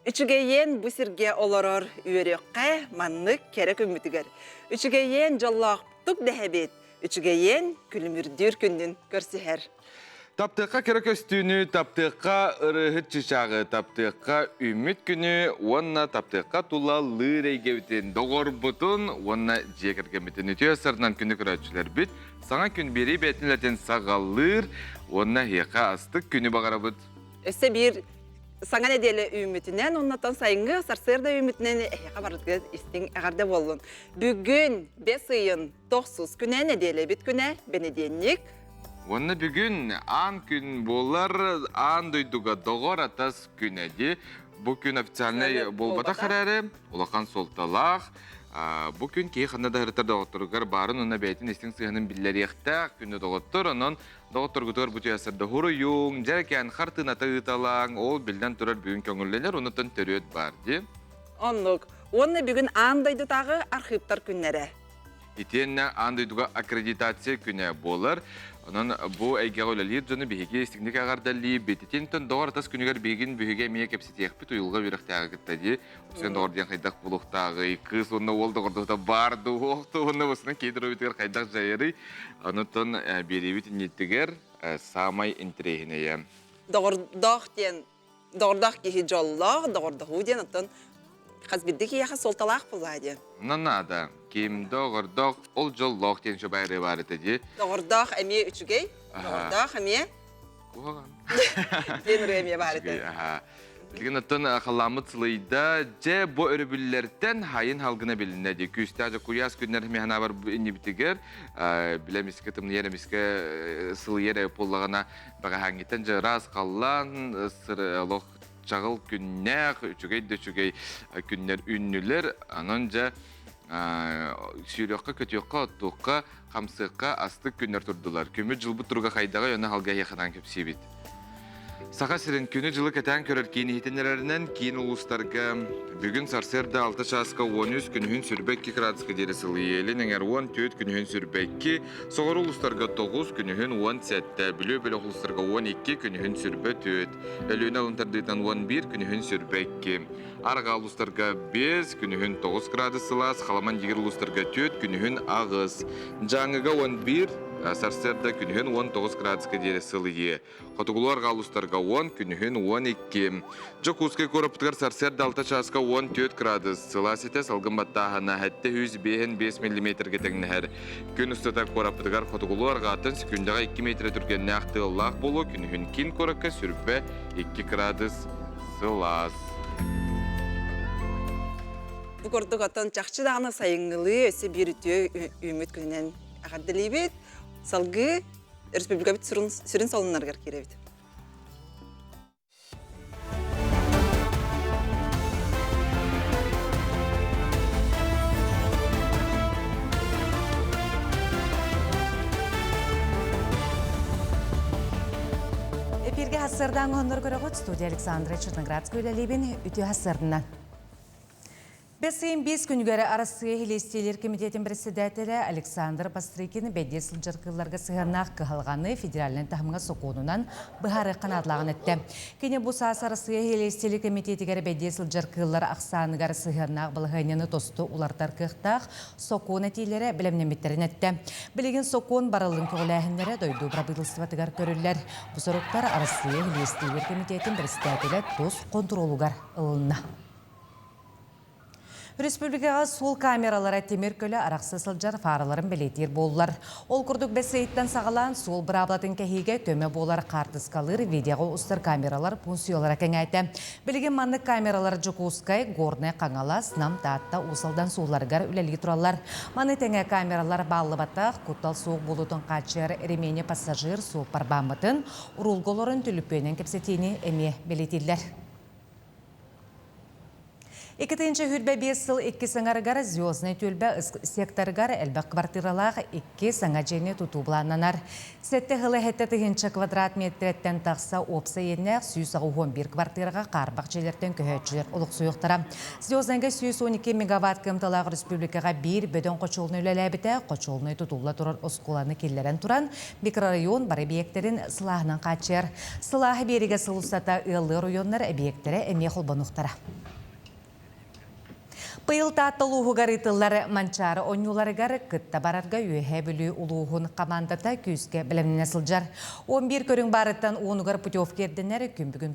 Үчүгэйиэн бу сиргэ олорор үөрүөххэ маннык кэрэ күммүтүгэр. Үчүгэйиэн дьоллоохтук дэһэбит, үчүгэйиэн күлүмүрдүүр күннүн көрсүһэр. Таптыахха кэрэ көстүүнү, таптыахха ырыаһыт чычааҕы, таптыахха үүммүт күнү уонна таптыахха тулалыыр эйгэбитин, доҕорбутун уонна дьиэ кэргэммитин үтүө сырынан күнү көрөөччүлэрбит саҥа күн биэрии бэйэтин үлэтин саҕалыыр уонна эһиэхэ астык күнү баҕарабыт. Өссө биир саҥа нэдиэлэ үүммүтүнэн, оннотон сайыҥҥы сарсыарда үүммүтүнэн эһиэхэ барытыгар истиҥ эҕэрдэ буоллун. Бүгүн бэс ыйын тохсус күнэ, нэдиэлэбит күнэ, бэнидиэнньик. Уонна бүгүн аан күн буолар, аан дойдуга доҕор-атас күнэ дии. Бу күн официальнай буолбатах эрээри, улахан суолталаах. Бу күн киһи ханна да сырыттар доҕотторугар баарын уонна бэйэтин истиҥ сыһыанын биллэриэхтээх күндү доҕоттор. Онон Доҕотторгутугар бу түһэсэрдэ хуруйуҥ, дьэрэкээн хартыыната ыыталааҥ, ол биллэн турар бүгүн көҥүллэнэр, онутан төрүөт баар дии. Оннук. Уонна бүгүн аан дойдутааҕы архыыптар күннэрэ. Итиэннэ аан дойдуга аккредитация күнэ буолар. Онон бу эйгэҕэ үлэлиир дьону биһиги истиҥник эҕэрдэлиибит. Итинтэн доҕор атас күнүгэр биһигин биһиги эмиэ кэпсэтиэхпит уйулҕа үөрэхтээҕи кытта дии. Сен доҕор диэн хайдах буолуохтааҕый, кыыс уонна уол доҕордоһута баар дуу, уох дуу уонна бусунан киһи доруобуйатыгар хайдах дьайарый? Онутон биэриибит инниттигэр саамай интэриэһинэйэ. Доҕордоох диэн доҕордоох киһи дьоллоох, доҕордоһуу диэн оттон хас биирдии киһиэхэ суолталаах буоллаа диэн. На надо. Ким доҕордоох, ол дьоллоох диэн шабайры бар этэ дии. Доҕордоох эмиэ үчүгэй, доҕордоох эмиэ Куһаҕан. Диэн ырыа эмиэ баар этэ. Билигин оттон халлааммыт сылыйда. Дьэ, бу өрөбүллэртэн хайын халгына билиннэ дии. Күүстээх дьэ куйаас күннэр механабар иннибитигэр билэ эмискэ тымныйар эмискэ сылыйар эбит буоллаҕына бэҕэһээҥҥиттэн дьэ ыраас халлаан олох чаҕыл күннээх үчүгэй да үчүгэй күннэр үүннүлэр. Онон дьэ сүүрүөххэ, көтүөххэ, оттуохха, хамсыахха астык күннэр турдулар. Күммүт дьылбыт туруга хайдаҕый, ону халга эһиэхэ кэпсиибит. Саха сирин күнү-дьылы кэтээн көрөр киин иһитиннэрэринэн киин улуустарга бүгүн сарсыарда 6 чааска 13 күнүһүн 22 градуска диэри сылыйыы, илин эҥэр 14 күнүһүн 22, соҕуруу улуустарга 9 күнүһүн 17, Бүлүү бөлөх улуустарга 12 күнүһүн 24, Өлүөнэ алын тардыытынан 11 күнүһүн 22, Арҕаа улуустарга 5 күнүһүн 9 градус сылаас, Халаман дигир улуустарга 4 күнүһүн 8, Дьааҥыга 11, сарсыарда күнүһүн 19 градуска диэри сылыйыы. Хотугулуу-арҕаа улуустарга 10, күнүһүн 12. Дьокуускай куораппытыгар сарсыарда 6 чааска 14 градус, сылаас этэ салгын баттааһына 705 миллиметргэ тэҥнэһэр. Күн устата куораппытыгар хотугулуу-арҕааттан секундаҕа 2 метрэ түргэннээх тыаллаах буолуо, күнүһүн киин куоракка сүрбэ 2 градус сылаас. Бу курдук оттон чахчы даҕаны сайыҥҥылыы өссө биир үтүө үүммүт күнүнэн эҕэрдэлиибит. Салгыы республикабыт сүрүн солуннарыгар киирэбит. Эпирге хассардаан хоннор көрөҕүт студия Александра Черноградская үлэлиибин үтүө хассарынан. Бэс ыйын биэс күнүгэр Арассыыйа Илиэстиэлиир кэмитиэтин председателэ Александр Бастрыкин бэйдиэ сылдьар кыылларга сыһыаннаах кыһалҕаны федеральнай таһымҥа сокуонунан быһаарыахха наадалааҕын эттэ. Кини бу саас Арассыыйа Илиэстиэлиир кэмитиэтигэр бэйдиэ сылдьар кыыллар ахсааныгар сыһыаннаах балаһыанньаны тосту уларытар кыахтаах сокуон этиилэрэ бэлэмнэммиттэрин эттэ. Билигин сокуон барылын көҕүлээһиннэрэ дойду бырабыыталыстыбатыгар көрүллэр. Бу соруктар Арассыыйа Илиэстиэлиир кэмитиэтин председателэ тус хонтуруолугар ылынна. Республикаҕа суол камералара тимир көлө арахса сылдьар фараларын бэлиэтиир буоллар. Ол курдук бэс ыйыттан саҕалаан суол быраабылатын кэһиигэ көмө буолар хаартыскалыыр видеоҕа устар камералар функциялара кэҥээтэ. Билигин маннык камералар Дьокуускай, Горнай, Хаҥалас, Нам, Таатта, Уус Алдан суолларыгар үлэлии тураллар. Маны тэҥэ камералар бааллыбатах, куттал суох буолуутун хааччыйар ремени пассажир суоппар бааммытын, уруулга олорон түлүпүөнэн кэпсэтиини эмиэ бэлиэтииллэр. 2025 сыл икки саҥарыгар Звездный түөлбэ секторыгар элбэх квартиралаах икки саҥа дьиэни тутуу былааннанар. Сэттэ ыла сэттэ тыһыынча квадрат миэтирэттэн тахса уопсай иэннээх 181 квартираҕа хаарбах дьиэлэртэн көһөөччүлэр олохсуйуохтара. Звездныйга 112 мегаватт кыамталаах республикаҕа биир бөдөҥ хочуолунай үлэлээбитэ, хочуолунай тутулла турар оскуоланы киллэрэн туран, микрорайон бары эбийиэктэрин сылааһынан хааччыйар. Сылааһы биэригэ сыл устата ыаллыы оройуоннар эбийиэктэрэ эмиэ холбонуохтара. Быйыл Таатта улууһугар ыытыллар Манчаары оонньууларыгар кытта барарга Үөһээ Бүлүү улууһун хамаандата күүскэ бэлэмнэнэ сылдьар. 11 көрүҥ баарыттан уонугар путевка ирдэнэр. Күн бүгүн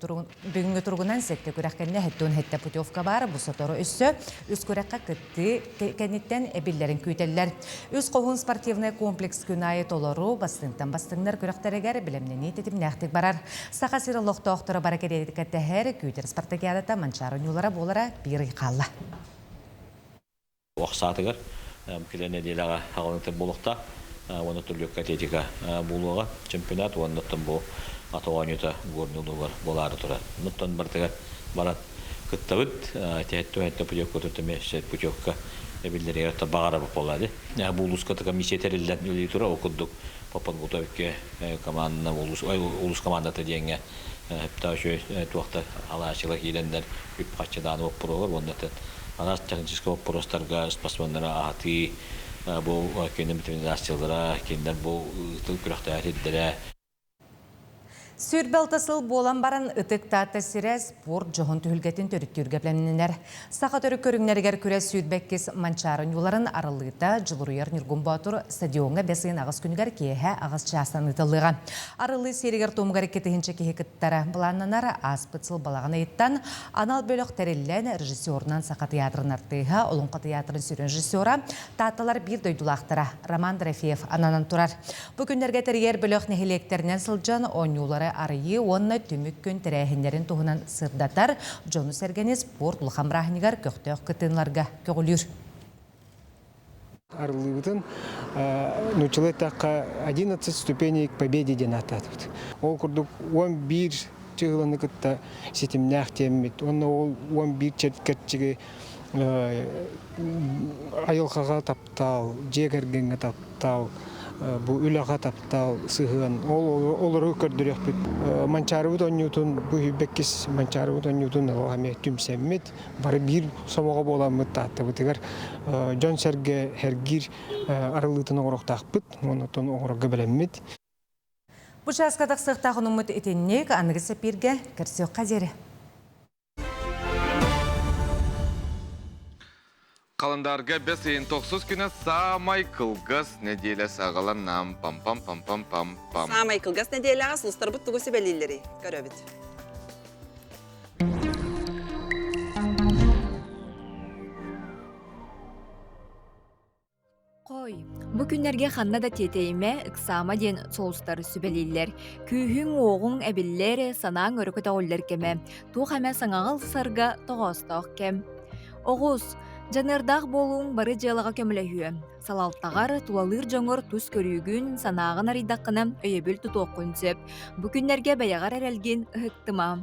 бүгүҥҥү туругунан сэттэ күрэх кэннэ 77 путевка баар. Бу сотору өссө үс күрэххэ кыттыы кэнниттэн эбиллэрин күүтэллэр. Үс хоһуун спортивнай комплекс күн аайы толору бастыҥтан бастыҥнар күрэхтэригэр бэлэмнэнии тэтимнээхтик барар. Саха сир олохтоохторо бары кэриэтэ күүтэр спартакиадата Манчаары оонньуулара буолара биир ый хаалла. Ох саатыгар кэлэр нэдиэлэҕэ аҕалыҥтан буолуохтаах уонна түрлүккэ атлетика буолуоҕа чемпионат уонна бу ата оонньуута Горный улуугар буолаары турар. Оннуттан барытыгар баран кыттабыт. Тэһэттэ путевка туртаме путевка эбиллэригэр баҕарабыт буолаады. Бу улууска комиссия тэриллэн үлэлии турар. Ол курдук по подготовке команда улус улус командата диэҥҥэ хэпта үчүгэй туохтар алаачылар киирэннэр үп-харчы дааны боппуруогар уонна араас техническэй боппуруостарга спортсменнары аһатыы бу кинилэр мотивациялара кинилэр бу тыл күрэхтэһэр сирдэрэ. Сүүрбэ алта сыл буолан баран Ытык Таатта сирэ спорт дьоһун түһүлгэтин төрүттүүргэ бэлэмнэнэр. Саха төрүт көрүҥнэригэр күрэс сүүрбэккис Манчаары ньууларын арыллыыта Дьулуруйар Ньургун Боотур стадиоҥҥа бэс ыйын аҕыс күнүгэр киэһэ аҕыс чаастан ыытыллыаҕа. Арыллыы сиэригэр-туомугар 2 000 киһи кыттара былааннанар. Ааспыт сыл балаҕан ыйыттан анал бөлөх тэриллэн режиссерунан Саха театрын артыыһа, Олоҥхо театрын сүрүн режиссера, Таатталар биир дойдулаахтара Роман Дорофеев ананан турар. Бу күннэргэ тэрийэр бөлөх нэһилиэктэринэн сылдьан оонньуулары арыйыы уонна түмүк күн тэрээһиннэрин туһунан сырдатар, дьону-сэргэни спорт улахан бырааһынньыгар көхтөөх кыттыыларга көҕүлүүр. Арыллыыбытын нууччалыы эттэххэ 11 ступеней к победе диэн ааттаатыбыт. Ол курдук 11 чыһыланы кытта ситимнээх диэммит. Уонна ол 11 кэрчиги айылҕаҕа таптал, дьиэ кэргэҥҥэ таптал, бу үлэҕэ таптал, сыһыан ол олору көрдөрүөхпүт. Манчаарыбыт оонньуутун бу бэккис Манчаарыбыт оонньуутун эмиэ түмсэммит, бары биир сомоҕо буоламмыт Тааттабытыгар дьон-сэргэ сэргиир арыллыытын оҥоруохтаахпыт, онтон оҥорорго бэлэммит. Бу чааска тахсыахтаах онуммут итинник аныгы сэпииргэ көрсүөххэ диэри. Халандаарга бэс ыйын тохсус күнэ саамай кылгас нэдиэлэ саҕаланна. Пам-пам-пам-пам-пам-пам. Саамай кылгас нэдиэлэҕэ сулустарбыт тугу сүбэлииллэрий? Көрөбүт. Хой, бу күннэргэ ханна да тиэтэйимэ, ыксаама диэн соустар сүбэлииллэр. Күүһүҥ-уоҕуҥ эбиллэр, санааҥ өрө көтөҕүллэр кэмэ. Туох эмэ саҥаҕа ылсарга тоҕоостоох кэм. Оҕус, дьаныардаах буолууҥ бары дьыалаҕа көмөлөһүө. Салалтаҕар, тулалыыр дьоҥҥор тус көрүүгүн, санааҕын арыйдаххына өйөбүл тутуоххун сөп. Бу күннэргэ бэйэҕэр эрэлгин ыһыктыма.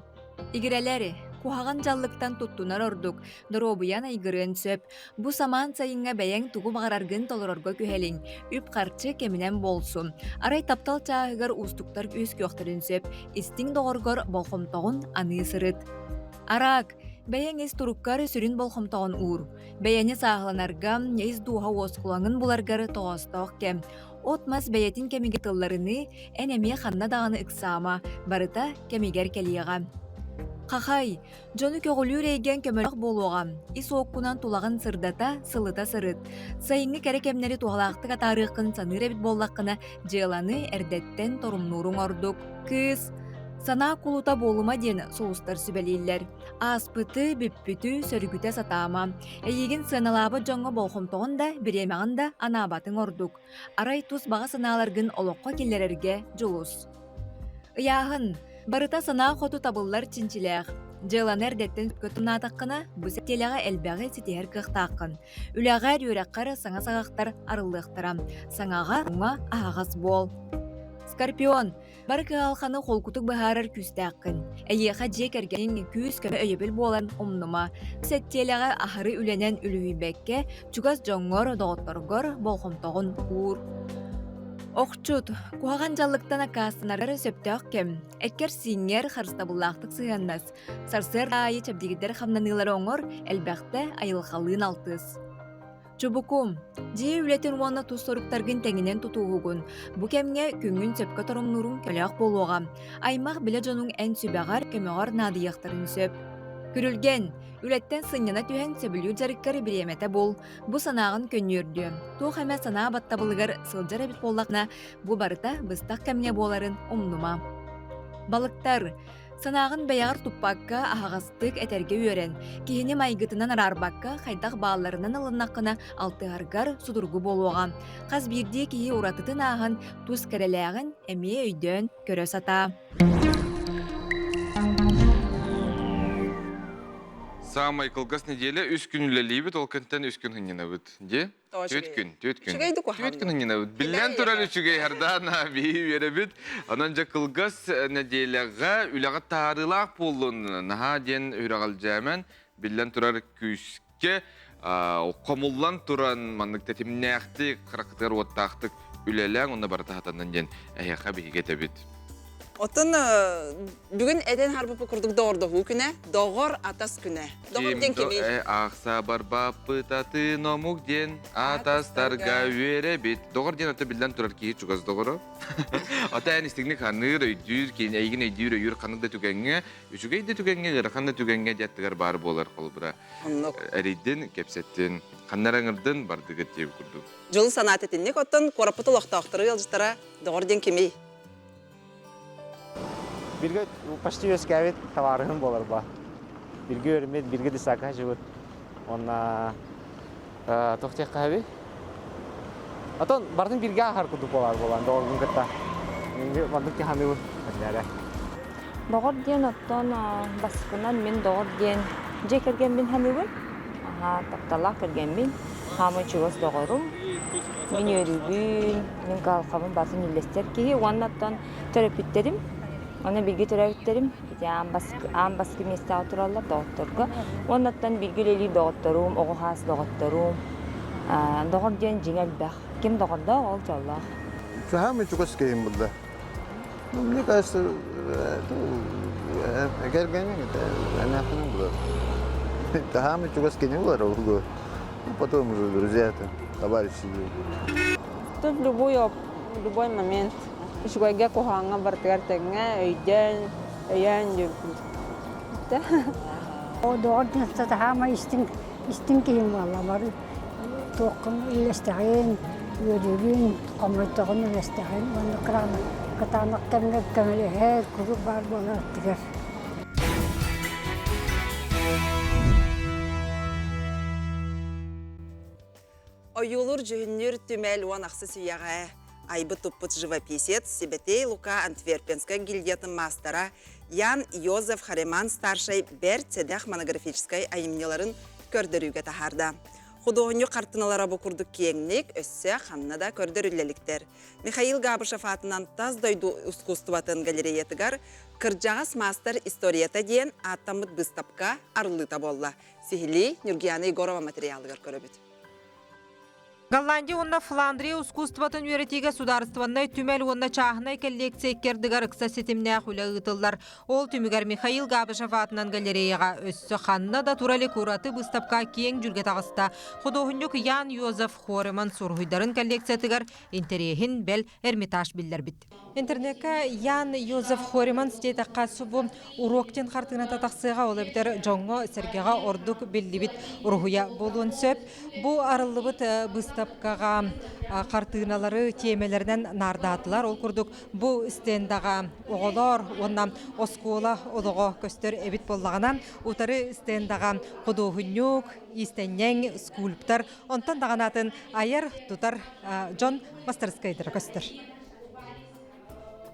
Игирэлэр, куһаҕан дьаллыктан туттунар ордук, доруобуйан айгырыан сөп. Бу самаан сайыҥҥа бэйэҥ тугу баҕараргын толорорго күһэлиҥ, үп-харчы кэминэн буолсун. Арай таптал чааһыгар уустуктар үөскүөхтэрин сөп, истиҥ доҕоргор болҕомтоҕун аныы сырыт. Араак, бэйэҥ ис туруккар сүрүн болҕомтоҕун уур. Бэйэни сааһыланарга, ис дууһа уоскулаҥын буларгар тоҕоостоох кэм. От-мас бэйэтин кэмигэр тылларыныы, эн эмиэ ханна даҕаны ыксаама, барыта кэмигэр кэлиэҕэ. Хахай, дьону көҕүлүүр эйгэҥ көмөлөөх буолуоҕа. Ис уоккунан тулаҕын сырдата, сылыта сырыт. Сайыҥҥы кэрэ кэмнэри туһалаахтык атаарыаххын саныыр эбит буоллаххына, дьыаланы эрдэттэн торумнууруҥ ордук. Кыыс, санаа кулута буолума диэн сулустар сүбэлииллэр. Ааспыты, бүппүтү сөргүтэ сатаама. Эйигин сыаналаабыт дьоҥҥо болҕомтоҕун да, бириэмэҕин да анаабатыҥ ордук. Арай тус баҕа санааларгын олоххо киллэрэргэ дьулус. Ыйааһын. Барыта санаа хоту табыллар чинчилээх. Дьыаланы эрдэттэн көтүнаатаххына, бу сэтиэлэҕэ элбэҕи ситиһэр кыахтааххын. Үлэҕэр, үөрэххэр саҥа саҕахтар арыллыахтара. Саҥаҕа, уҥа аһаҕас буол. Скорпион, бары кыһалҕаны холкутук быһаарар күүстээххин. Эйиэхэ дьиэ кэргэниҥ күүс-көмө өйөбүл буолан умнума. Сэттиэлэҕэ аһары үлэнэн үлүһүйбэккэ, чугас дьоҥҥор, доҕотторгор болҕомтоҕун уур. Охчут, куһаҕан дьаллыктан аккаастанаргар сөптөөх кэм. Эккэр-сииҥҥэр харыстабыллаахтык сыһыаннас. Сарсыарда аайы чэбдигирдэр хамнаныылары оҥор, элбэхтэ айылҕалыын алтыс. Чубуку, дьиэ үлэтин уонна тус соруктаргын тэҥинэн тутуһугун. Бу кэмҥэ күҥҥүн сөпкө торумнууруҥ көлөөх буолуоҕа. Аймах билэ дьонуҥ эн сүбэҕэр, көмөҕөр наадыйыахтарын сөп. Күрүлгэн, үлэттэн сынньана түһэн сөбүлүүр дьарыккар бириэмэтэ бул. Бу санааҕын көнньүөрдүө. Туох эмэ санаа баттабылыгар сылдьар эбит буоллаххына, бу барыта быстах кэмҥэ буоларын умнума. Балыктар, Санааҕын бэйэҕэр туппакка, аһаҕастык этэргэ үөрэн, киһини майгытынан араарбакка, хайдах баалларынан ылыннаххына, алтыһаргар судургу буолуоҕа. Хас биирдии киһи уратытын ааһан, тус кэрэлээҕин эмиэ өйдөөн көрө сатаа. Саамай кылгас неделя үс күн үлэлиибит, ол кэнтэн үс күн сынньанабыт. Дии? Түөрт күн, түөрт күн. Үчүгэй дукуһаан. Түөрт күн ынньынабыт. Биллэн турар үчүгэй Хардаана биһи үөрэбит. Онон дьэ кылгас нэдиэлэҕэ үлэҕэ таһаарыылаах буоллун. Наһаа диэн үрэҕэлдьээмэн биллэн турар күүскэ хомуллан туран маннык тэтимнээхтик, харакытыгар уоттаахтык үлэлээҥ уонна барыта хатаннын диэн эһиэхэ биһиги этэбит. Оттон бүгүн этэн харбыппы курдук доҕордоһуу күнэ, доҕор атас күнэ. Доҕор диэн кимий? Аахса барбаппыт атын омук диэн атастарга үөрэбит. Доҕор диэн ата биллэн турар киһи чугас доҕоро. Ата эн истиҥник ханыыр, өйдүүр, киин эйигин өйдүүр, өйүүр ханнык да түгэҥҥэ, үчүгэй да түгэҥҥэ, ыарахан да түгэҥҥэ диэттигэр баар буолар холобура. Оннук. Эрийдин, кэпсэттин, ханна эрэ ыҥырдын, бардыгыт диэбит курдук. Дьол санаат итинник оттон куораппыт олохтоохтору ыалдьыттара доҕор диэн кимий? Бирге почти үөскээбит табаарыһым буолар ба. Бирге үөрэммит, бирге десакка сылдьыбыт. Уонна туох диэххэ сөбүй? Отон бартын бирге ааһар курдук буолар буолан доҕорбун кытта. Маннык тиханыыбын эрэ. Доҕор диэн оттон баскынан мин доҕор диэн дьиэ кэргэммин саныыбын. Аһаа, тапталлаах кэргэммин, хаамай чугас доҕорум. Мин үөрүүбүн, мин кыһалҕабын барытын үллэстэр киһи уонна оттон төрөппүттэрим, уонна бииргэ төрөөбүттэрим ити аан баскы, аан баскы миэстэҕэ тураллар доҕотторго. Уонна оттон бииргэ үлэлиир доҕотторум, оҕо хаас доҕотторум. Доҕор диэн дьиҥэ элбэх. Ким доҕордоох, ол дьоллоох. Самый чугас киһим булда. Ну, мне кажется, кэргэним это эмээхсиним булар. Самый чугас кини булар ол Ну, потом уже друзья там, товарищи. Тут любой, любой момент. Үчүгэйгэ куһаҕаҥҥа барытыгар тэҥҥэ өйдөөн, өйөөн диэбиппин. Доҕор сатаһаама истиҥ истиҥ киһим буолла бары туоххун үллэстэҕин, үөрүүгүн, хомойтоҕун үллэстэҕин уонна кытаанах кэмҥэ көмөлөһөр, куруук баар буолар аттыгар. Ойуулуур-дьүһүннүүр түмэл уон ахсыс үйэҕэ айбыт туппут живописец Сибэтей Лука Антверпенскай гильдиятын маастара Ян Йозеф Хареман старшай бэрт сэдэх монографическай айымньыларын көрдөрүүгэ таһаарда. Худуоһунньук хартыыналара бу курдук киэҥник, өссө ханна да көрдөрүллэ иликтэр. Михаил Габышев аатынан тас дойду искусствотын галереятыгар «Кырдьаҕас маастар историята» диэн ааттаммыт быыстапка арыллыыта буолла. Сиһилии Нюргияна Егорова материалыгар көрөбүт. Голландия уонна Фландрия ускуустубатын үөрэтиигэ судаарыстыбаннай түмэл уонна чааһынай коллекция икки ыкса ситимнээх үлэ ыытыллар. Ол түмүгэр Михаил Габышев аатынан галереяҕа өссө ханна да тура илик ураты быыстапка киэҥ дьүлгэ таҕыста. Худуоһунньук Ян Йозеф Хореман суруһуйдарын коллекциятыгар интэриэһин бэл Эрмитаж биллэрбит. Интернекка Ян Йозеф Хореман диэтэххэ субу уруок диэн хартыыната тахсыаҕа, ол эбэтэр дьоҥҥо-сэргэҕэ ордук биллибит уруһуйа буолуон сөп. Бу арыллыбыт быыстапкаҕа хартыыналары тиэмэлэринэн наардаатылар. Ол курдук бу стендаҕа оҕолор уонна оскуола олоҕо көстөр эбит буоллаҕына, утары стендаҕа худуоһунньук, иистэнньэҥ, скульптор, онтон даҕаны атын айар-тутар дьон мастарыскыайдара көстөр.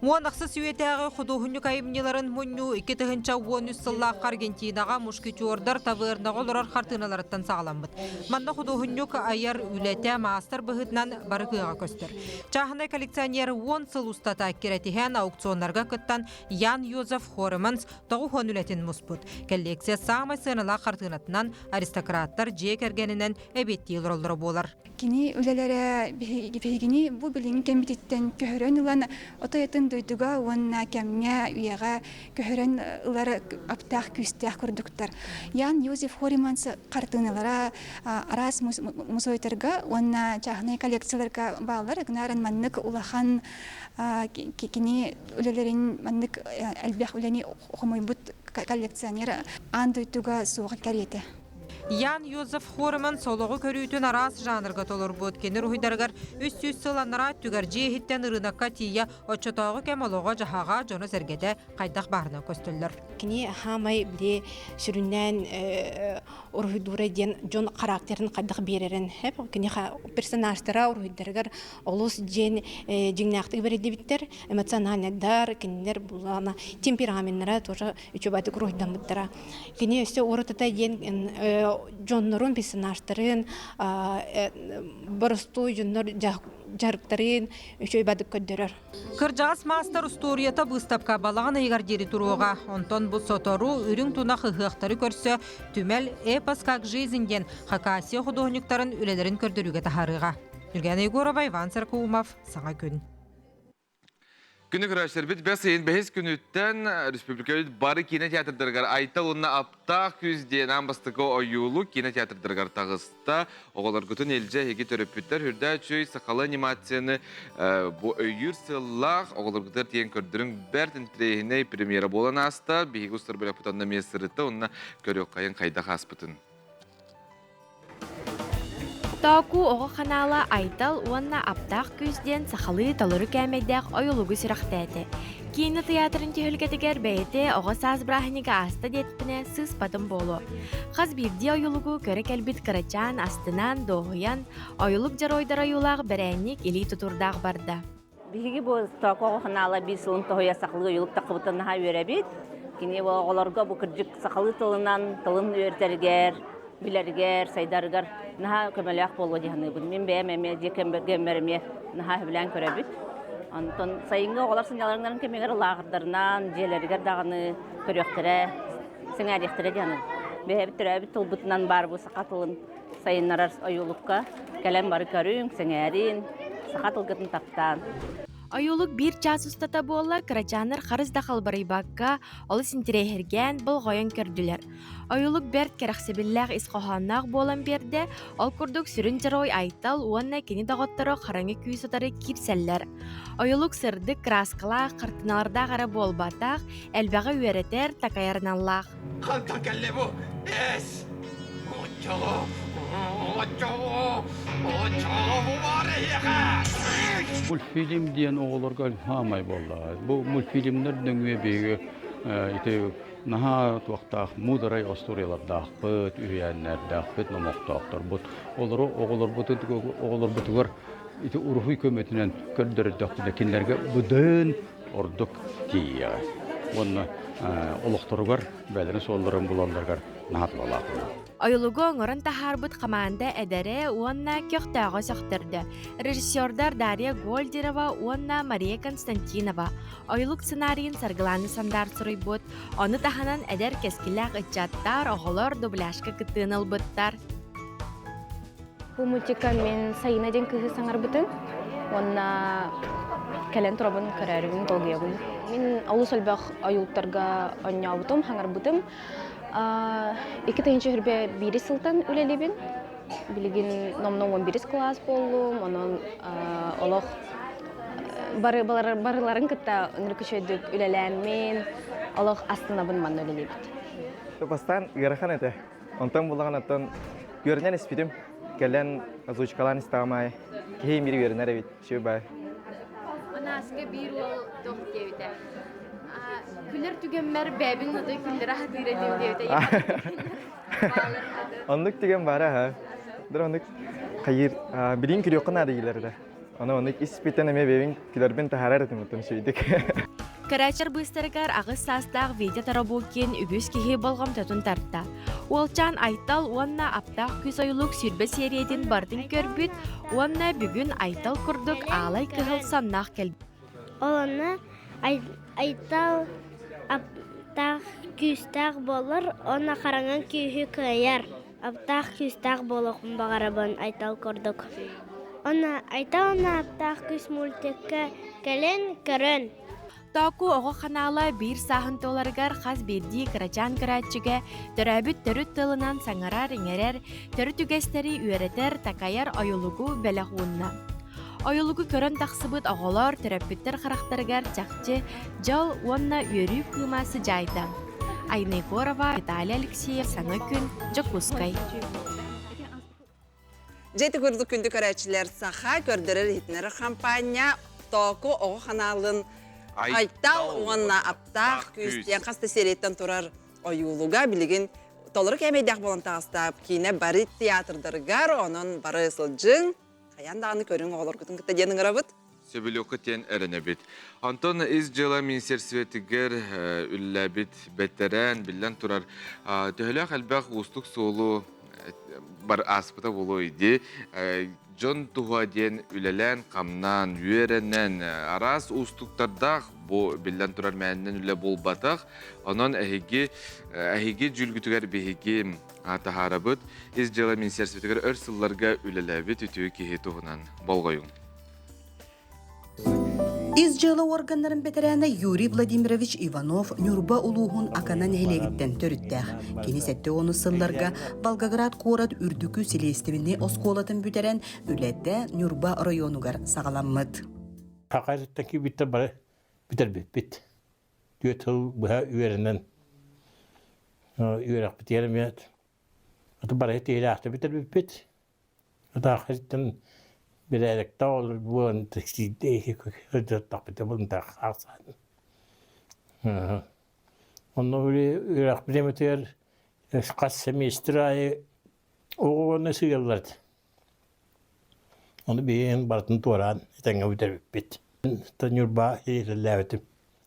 Уон ахсыс үйэтээҕи худуоһунньук айымньыларын мунньуу 2013 сыллаахха Аргентинаҕа мушкетердар тавернаҕа олорор хартыыналарыттан саҕаламмыт. Манна худуоһунньук айар үлэтэ маастар быһыытынан бары кыаҕа көстөр. Чааһынай коллекционер уон сыл устата кирэтиһэн аукционнарга кыттан Ян Йозеф Хореманс 90 үлэтин муспут. Коллекция саамай сыаналаах хартыынатынан аристократтар дьиэ кэргэнинэн эбиэттии олороллоро буолар. Кини үлэлэрэ биһигини бу билиҥҥи кэммититтэн көһөрөн ылан отой атын дойдуга уонна кэмҥэ, үйэҕэ көһөрөн ылар аптаах күүстээх курдуктар. Ян Йозеф Хориманс хартыыналара араас мусуойтарга уонна чааһынай коллекцияларга бааллар. Гынааран маннык улахан кини үлэлэрин маннык элбэх үлэни хомуйбут коллекционер аан дойдуга суоҕа кэриэтэ. Ян Йозеф Хореман солоҕу көрүүтүн араас жанрга толорбут. Кини уруһуйдарыгар 300 сыл анараа өттүгэр дьиэ иһиттэн ырыынакка тиийэ оччотооҕу кэм олоҕо-дьаһаҕа, дьоно-сэргэтэ хайдах баарынан көстөллөр. Кини хаамай били сүрүннээн уруһуйдуура диэн дьон характерын хайдах биэрэрин кини персонажтара уруһуйдарыгар олус диэн дьиҥнээхтик бэриллибиттэр эмоциональнайдар кинилэр булана темпераменнара тоже үчүгэйдик уруһуйдаммыттара Кини өссө уратыта диэн дьоннорун, персонажтарын, боростуой дьоннор дьарыктарын үчүгэй бадык көрдөрөр. Кырдьаҕас маастар устуоруйата быыстапка балаҕан ыйыгар диэри туруоҕа. Онтон бу сотору үрүҥ тунах ыһыахтары көрсө түмэл «Эпос как жизнь» диэн Хакасия худуоһунньуктарын үлэлэрин көрдөрүүгэ таһаарыаҕа. Юлиана Егорова, Иван Саркаумов, Саҥа күн. Күнү көрөөччүлэрбит бэс ыйын бэһис күнүттэн республикабыт бары киинэ театрдарыгар Айтал уонна Аптаах күүс диэн аан бастакы ойуулук киинэ театрдарыгар таҕыста. Оҕолоргутун илдьэ эһиги төрөппүттэр үрдээ үчүгэй сахалыы анимацияны бу өйүүр сыаллаах оҕолоргутугар тиийэн көрдөрүҥ бэрт интэриэһинэй премьера буолан ааста. Биһиги устар бөлөхпүт онно эмиэ сырытта уонна көрүөххэйин хайдах ааспытын. Тооку оҕо ханаала Айтал уонна Аптаах күүс диэн сахалыы толору кээмэйдээх ойулугу сүрэхтээтэ. Киинэ тыйаатырын түһүлгэтигэр бэйэтэ оҕо саас бырааһынньыга ааста диэтэхпинэ сыыспатым буолуо. Хас биирдии ойулугу көрө кэлбит кырачаан астынан, дуоһуйан, ойулук дьоруойдар ойуулаах бэрээнньик илии тутуурдаах барда. Биһиги бу Тоокоҕо ханаала биир сылын тоһуйа сахалыы ойулук таххыбытын наһаа үөрэбит. Кини бу оҕолорго бу кырдьык сахалыы тылынан тылын үөрэтэригэр, билэригэр, сайдарыгар наһаа көмөлөөх буолуо дии саныыбын. Мин бэйэм эмиэ дьиэ кэргэммэр эмиэ наһаа сөбүлээн көрөбүт. Онтон сайыҥҥы оҕолор сынньалаҥнарын кэмигэр лааҕырдарынан, дьиэлэригэр даҕаны көрүөхтэрэ, сэҥээриэхтэрэ дии саныыбын. Бэйэбит төрөөбүт тылбытынан баар бу саха тылын сайыннарар ойуулукка кэлэн бары көрүҥ, сэҥээриҥ, саха тылгытын таптаан. Ойуулук биир чаас устата буоллар, кырачааннар харыс да халбарыйбакка, олус интэриэһиргээн, болҕойон көрдүлэр. Ойуулук бэрт кэрэхсэбиллээх ис хоһоонноох буолан биэрдэ, ол курдук сүрүн дьоруой Айтал уонна кини доҕотторо хараҥа күүс утары киирсэллэр. Ойуулук сырдык, кырааскалаах, хартыыналардаах эрэ буолбатах, элбэҕи үөрэтэр, такайар аналлаах. Хантан кэллэ бу? Эс! Оччоҕо, оччоҕо, оччоҕо бу баар эһиэхэ! Мультфильм диэн оҕолорго хаамай буоллаҕа. Бу мультфильмнэр нөҥүө биһиги ити наһаа туохтаах муударай остуоруйалардаахпыт, үһүйээннэрдээхпит, номохтоохторбут. Олору оҕолорбутун оҕолорбутугар ити уруһуй көмөтүнэн көрдөрөрдөхпүнэ кинилэргэ быдан ордук тиийиэҕэ уонна олохторугар бэйэлэрин суолларын булалларыгар наһаа туһалаах буолуо. Ойулугу оҥорон таһаарбыт хамаанда эдэрэ уонна көхтөөҕө сөхтөрдө. Режиссердар Дарья Гольдерова уонна Мария Константинова ойулук сценарийын Саргылаана Сандар суруйбут, ону таһынан эдэр кэскиллээх ыччаттар, оҕолор дубляжка кыттыыны ылбыттар. Бу мультикка мин Сайына диэн кыыһы саҥарбытым уонна кэлэн турабын көрөөрүбүн долгуйабын. Мин олус элбэх ойууттарга оонньообутум, хаҥарбытым. 2021 сылтан үлэлиибин. Билигин номнуо 11 кылаас буоллум, онон олох бары барыларын кытта ынырык үчүгэйдик үлэлээммин, олох астынабын манна үлэлиибит. Бастаан ыарахан этэ. Онтон булаҕын оттон үөрэнэн испитим. Кэлэн озвучкалаан истэҕим аайы киһи имири үөрэнэр эбит. Үчүгэй баай. Манааска биир уол туох диэбитэ. Күлэр түгэммэр бэйэбин отой күллэрэ сатыыр этим диэбитэ. Оннук түгэн баара аха. Дыр оннук хайыр билин күрүөххэ наада дииллэр да. Аны оннук испиттэн эмиэ бэйэбин күлэрбин таһаарар этим оттон үчүгэйдик. Көрөөччүлэр быыстарыгар аҕыс саастаах Витя Тарабукин үгүс киһи болҕомтотун тарта. Уолчаан Айтал уонна Аптаах күүс ойулук 20 сиэрийэтин барытын көрбүт уонна бүгүн Айтал курдук аалай кыһыл саннаах кэлбит. Ол онно Айтал аптаах күүстээх буолар уонна хараҥа күүһү кыайар. Аптаах күүстээх буолуохпун баҕарабын Айтал курдук. Уонна Айтал уонна Аптаах күүс мультикка кэлэн көрөн. Тооку оҕо ханаала биир сааһын туоларыгар хас биирдии кырачаан көрөөччүгэ төрөөбүт төрүт тылынан саҥарар-иҥэрэр, төрүт үгэстэри үөрэтэр, такайар ойулугу бэлэх уунна. Ойулугу көрөн тахсыбыт оҕолор төрөппүттэр харахтарыгар чахчы дьол уонна үөрүү кыыма сыдьаайда. Айна Егорова, Виталий Алексеев, Саҥа күн, Дьокуускай. Дьэ курдук күндү көрөөччүлэр саха көрдөрөр иһитиннэрэр хампаанньа Тооку оҕо ханаалын Айтал уонна Аптаах күүс диэн хас да серияттан турар ойуулуга билигин толору кээмэйдээх буолан таҕыста киинэ бары театрдарыгар онон бары сылдьыҥ хайаан даҕаны көрүҥ оҕолоргутун кытта диэн ыҥырабыт Сөбүлүөххүт диэн эрэнэбит. Онтон ис дьыала министерствотыгар үллэбит бэтэрээн биллэн турар төһөлөөх элбэх уустук суолу бар ааспыта буолуо иди дьон туһа диэн үлэлээн-хамнаан, үөрэнэн араас уустуктардаах бу биллэн турар мээннэн үлэ буолбатах. Онон эһиги эһиги дьүүлгүтүгэр биһиги таһаарабыт. Ис дьыала министерствотыгар өр сылларга үлэлээбит үтүө киһи туһунан болҕойуҥ. Ис дьыала органнарын бэтэрээнэ Юрий Владимирович Иванов Ньурба улууһун Акана нэһилиэгиттэн төрүттээх. Кини 70 сылларга Волгоград куорат үрдүкү силиэстибинэй оскуолатын бүтэрэн, үлэтэ Ньурба оройуонугар саҕаламмыт. Хакасыттан киирбиттэр бары бүтэрбиппит. Түөрт сыл быһа үөрэнэн үөрэхпитигэр эмиэ бары тиһилээхтик бүтэрбиппит. Ытаахыттан бирээдэктээх олор буолан Онно үөрэх бириэмэтигэр хас семестр аайы оҕо уонна сыыйаллар этэ. Ону биһиги барытын туораан этэҥҥэ бүтэрбиппит. Ньурба иитиллээбитим.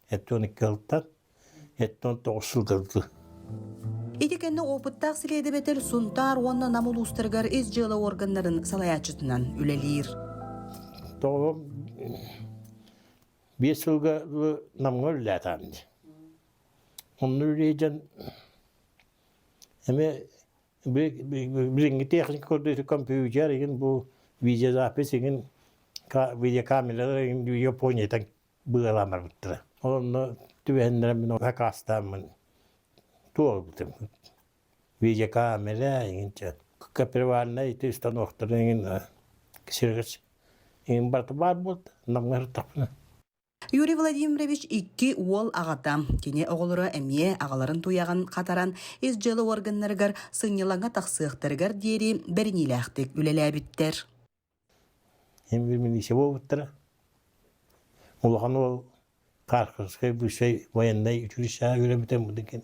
72 сылтан 79 сылга дылы. Ити кэннэ опыттаах силиэдэбэтэл Сунтаар уонна Нам улуустарыгар ис дьыала органнарын салайааччытынан үлэлиир. Тоҕо биэс сылга Намҥа үлэлээтаҕым дии. Онно үлэлээн эмиэ билиҥҥи техника курдук компьютер игин бу видеозапись игин видеокамералар игин Япониятан быалаан барбыттара. Онно түбэһиннэрэн мин сакаастааммын туолбутум. Видеокамера игин копировальнай ити станоктары игин ксерокс игин барыта баар буолта. Намҥа сырыттахпына. Юрий Владимирович икки уол аҕата. Кини оҕолоро эмиэ аҕаларын туйаҕын хатаран ис дьыала органнарыгар сынньалаҥҥа тахсыахтарыгар диэри бэриниилээхтик үлэлээбиттэр. Им бир милиция буолбуттара. Улахан уол Харьковскай бывшай военнай училищеҕа үөрэммитэ мудын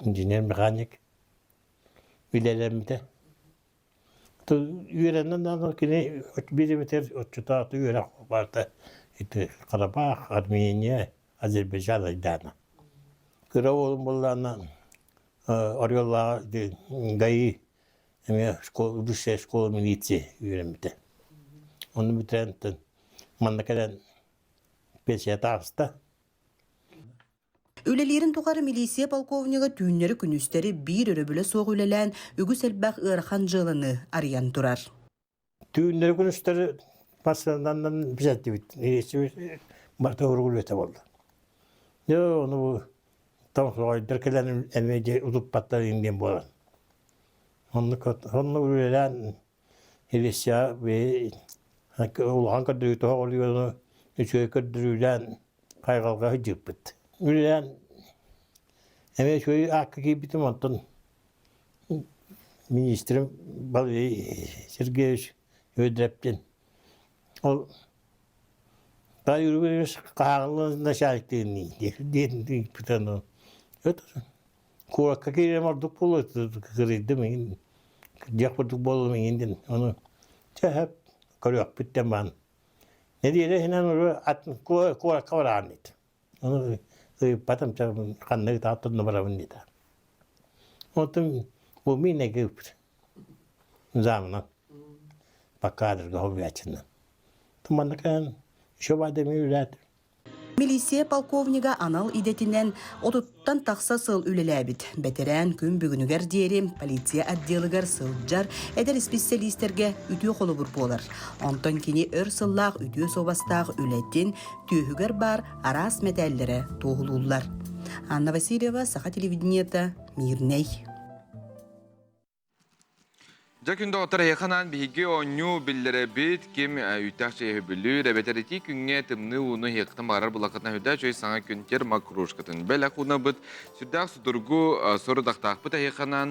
инженер-механик үлэлэммитэ. Үөрэнэн даҕаны кини бириэмэтигэр оччотооҕу үөрэх барыта ити Карабах, Армения, Азербайджан айдаана. Кыра уолум буоллаҕына Ореллааҕа ГАИ эмиэ школа, высшая школа милиции үөрэммитэ. Ону бүтэрэн манна кэлэн пенсия таҕыста. Үлэлиирин тухары милиция полковнига түүннэри-күнүстэри биир өрөбүлэ суох үлэлээн үгүс элбэх ыарахан дьыаланы арыйан турар. Түүннэри-күнүстэри массыынанан бизэрдибит. Милиция барыта уругулуйта буолла. Дьэ, ону тоҥсоҕойдор кэлэн эмиэ дьэ утуппаттар диэн буолан. Оннук онно үлэлээн милиция улахан көрдөрүү тоһоҕо үчүгэй көрдөрүүлээн хайҕалга сылдьыппыт. Үлэлээн эмиэ үчүгэй аакка киирбитим, онтон министрим Валерий Сергеевич Өйдрептин ол Юрий хаһааҥҥы начальниктыын диэн ыйыппытын куоракка киирэрим ордук буолуо кырыйдым иҥин диэх курдук буоллум иҥин диэн ону чэ сөп көрүөхпүт диэн баран. Нэдиэлэ иһинэн уже атын куоракка бараҕын диэтэ. Ону ыйыппатым, ханна ыытаҕыт онно барабын диэтэ. Онтон бу мин ыыппыт. Замынан. По кадрга хобуйааччынан. Манна кэлэн еще баада эмиэ үлээтим. Милиция полковнига анал идэтинэн отуттан тахса сыл үлэлээбит. Бэтэрээн күн бүгүнүгэр диэри полиция отделыгар сылдьар эдэр исписэлиистэргэ үтүө холобур буолар. Онтон кини өр сыллаах үтүө суобастаах үлэтин түөһүгэр баар араас мэтээллэрэ туоһулууллар. Анна Васильева, Саха телевидениета, Мирнэй. Дьэ күн доҕоттор эһиэхэ анаан биһиги оонньуу биллэрэбит, ким үүттээх чэйи бүлүүр, эбэтэр итии күҥҥэ тымныы ууну иһиэххитин баҕарар булаххытына сүрдээх үчүгэй саҥа күн термокружкатын бэлэх уунабыт. Сүрдээх судургу сорудахтаахпыт эһиэхэ анаан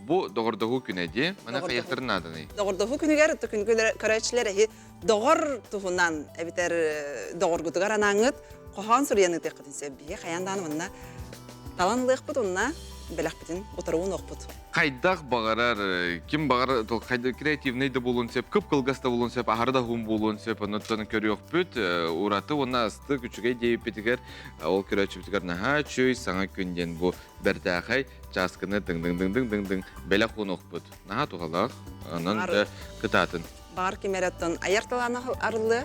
бу доҕордоһуу күнэ дии. Маны хайыахтарын нааданый? Доҕордоһуу күнүгэр күн көрөөччүлэр эһи доҕор туһунан эбэтэр доҕоргутугар анааҥҥыт хоһоон суруйан ыытыаххытын сөп. Биһи хайаан даҕаны манна талан ылыахпыт уонна бэлэхпитин утары уунуохпут. Хайдах баҕарар, ким баҕар креативный да буолуон сөп, кып-кылгас да буолуон сөп, аһары да уһун буолуон сөп, оннуттан көрүөхпүт, ураты уонна астык үчүгэй диэбиппитигэр, ол көрөөччүбүтүгэр наһаа үчүгэй саҥа күн диэн бу бэртээхэй чааскыны дыҥ-дыҥ-дыҥ-дыҥ-дыҥ бэлэх уунуохпут. Наһаа туһалаах, онон кытаатын. Баҕар ким эрэ оттон айар талаана арыллыа.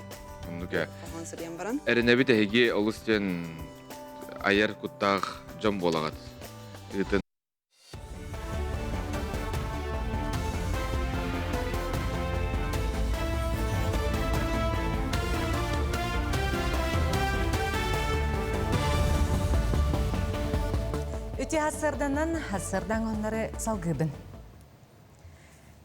Оннук ээ. Хоһоон суруйан баран. Эрэнэбит эһиги олус диэн айар куттаах дьон буолаҕыт. Ыытын Үтүө сарданан, сардаҥ оннары салгыыбын.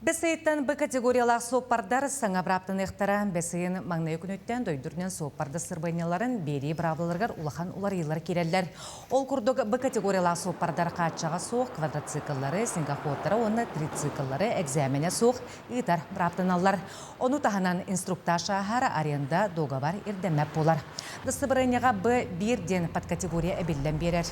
Бэс ыйыттан Б категориялаах суоппардар саҥа бырааптаныахтара. Бэс ыйын маҥнайы күнүттэн дойдурунан суоппарда сырбанньаларын биэрии быраабылаларыгар улахан уларыйыылар киирэллэр. Ол курдук Б категориялаах суоппардар хааччаҕа суох квадроцикллары, снегоходтары уонна трицикллары экзаменэ суох ыытар бырааптаналлар. Ону таһынан инструктаж ааһар аренда дуогабар ирдэммэт буолар. Дастабырыанньаҕа Б биир диэн подкатегория эбиллэн биэрэр.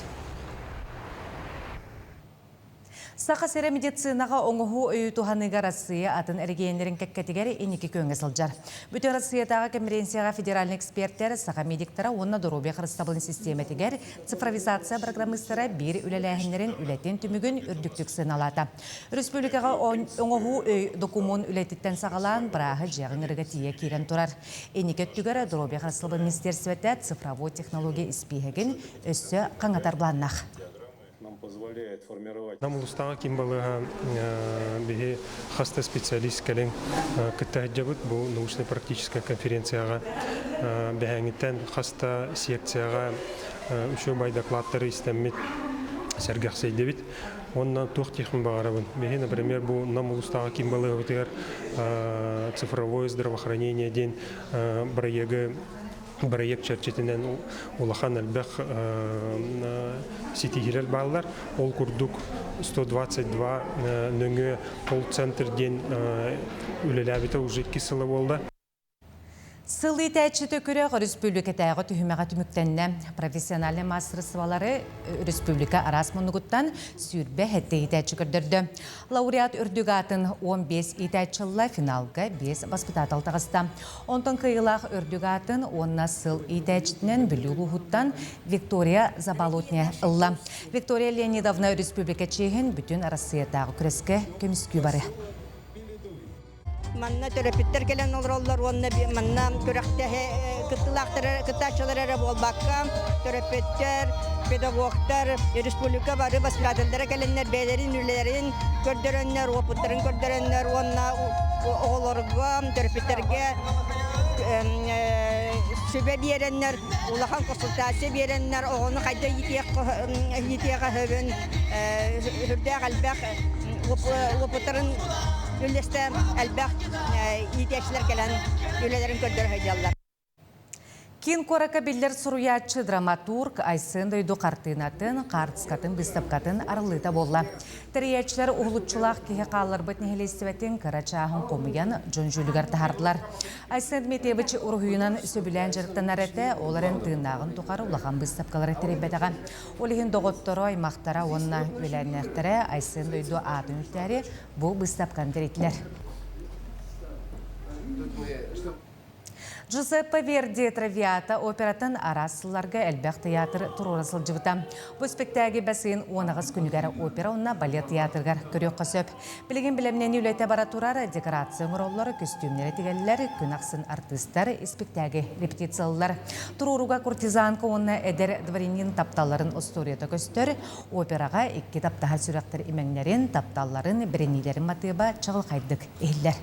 Саха сирэ медицинаҕа оҥоһуу өйү туһаныыга Россия атын эрэгийиэннэрин кэккэтигэр инники күөҥҥэ сылдьар. Бүтүн Россиятааҕы конференцияҕа федеральнай экспертэр, саха медиктара уонна доруобуйа харыстабылын систиэмэтигэр цифровизация программистара биир үлэлээһиннэрин үлэтин түмүгүн үрдүктүк сыаналаата. Республикаҕа оҥоһуу өй докумуон үлэтиттэн саҕалаан бырааһы дьиэҕэ ыҥырыга тиийэ киирэн турар. Инники өттүгэр доруобуйа харыстабылын министиэристибэтэ цифровой технология испииһэгин өссө хаҥатар былааннаах. нам позволяет формировать. Нам улустааҕы ким балыыһа биһи хас да специалист кэлин кытта сылдьабыт бу научно-практическая конференцияҕа бэһээҥиттэн хас да секцияҕа үчүгэй докладтары истэммит сэргэхсэйдибит. Уонна туох диэхпин баҕарабын. Биһи, например, бу Нам улустааҕы ким балыыһабытыгар цифровое здравоохранение диэн бырайыагы Бырайыак чэрчитинэн улахан элбэх ситиһиилэр бааллар. Ол курдук 122 нөҥүө колл-центр диэн үлэлээбитэ уже икки сыла буолла. Сыл иитээччитэ күрэх өрөспүүбүлүкэтээҕи түһүмэҕэ түмүктэннэ. Профессиональнай маастарыстыбалары республика араас муннугуттан 27 иитээччи көрдөрдө. Лауреат үрдүк аатын 15 иитээччи ылла, финалга 5 баспытаатал таҕыста. Онтон кыайыылаах үрдүк аатын уонна сыл иитээччитинэн Бүлүү улууһуттан Виктория Заболотня ылла. Виктория Леонидовна республика чиэһин бүтүн Арассыыйатааҕы күрэскэ көмүскүү барыа. Манна төрөппүттэр кэлэн олороллор уонна манна күрэхтэһэ кыттыылаахтар кыттааччылар эрэ буолбакка төрөппүттэр, педагогтар, республика бары воспитателлэрэ кэлэннэр бэйэлэрин үлэлэрин көрдөрөннөр, уопуттарын көрдөрөннөр уонна оҕолорго, төрөппүттэргэ сүбэ биэрэннэр, улахан консультация биэрэннэр оҕону хайдах иитиэхэ сөбүн сүрдээх элбэх уопуттарын үллэстэ элбэх иитээччилэр кэлэн үлэлэрин көрдөрө сылдьаллар. Киин куоракка биллэр суруйааччы, драматург Айсен Дойду хартыынатын, хаартыскатын быыстапкатын арыллыыта буолла. Тэрийээччилэр уһулуччулаах киһи хаалларбыт нэһилиэстибэтин кыра чааһын хомуйан дьон дьүүлүгэр таһаардылар. Айсен Дмитриевич уруһуйунан сөбүлээн дьарыктанар этэ, ол эрэн тыыннааҕын тухары улахан быыстапкалары тэрийбэтэҕэ. Ол иһин доҕотторо, аймахтара уонна үөлээннээхтэрэ Айсен Дойду аатын үктээри бу быыстапканы тэрийдилэр. Джузеппе Верди Травиата оператын араас сылларга элбэх тыйаатыр туруора сылдьыбыта. Бу спектакль бэс ыйын 18 күнүгэр опера уонна балет тыйаатырыгар көрүөххэ сөп. Билигин бэлэмнэнии үлэтэ бара турар, декорация оҥороллор, көстүүмнэри тигэллэр, күн ахсын артыыстар испиктээги репетициялылар. Туруорууга куртизанка уонна эдэр дворянин тапталларын остуоруйата көстөр. Операҕа икки таптаһар сүрэхтэр имэҥнэрин, тапталларын, бэриниилэрин матыыба чаҕылхайдык иһиллэр.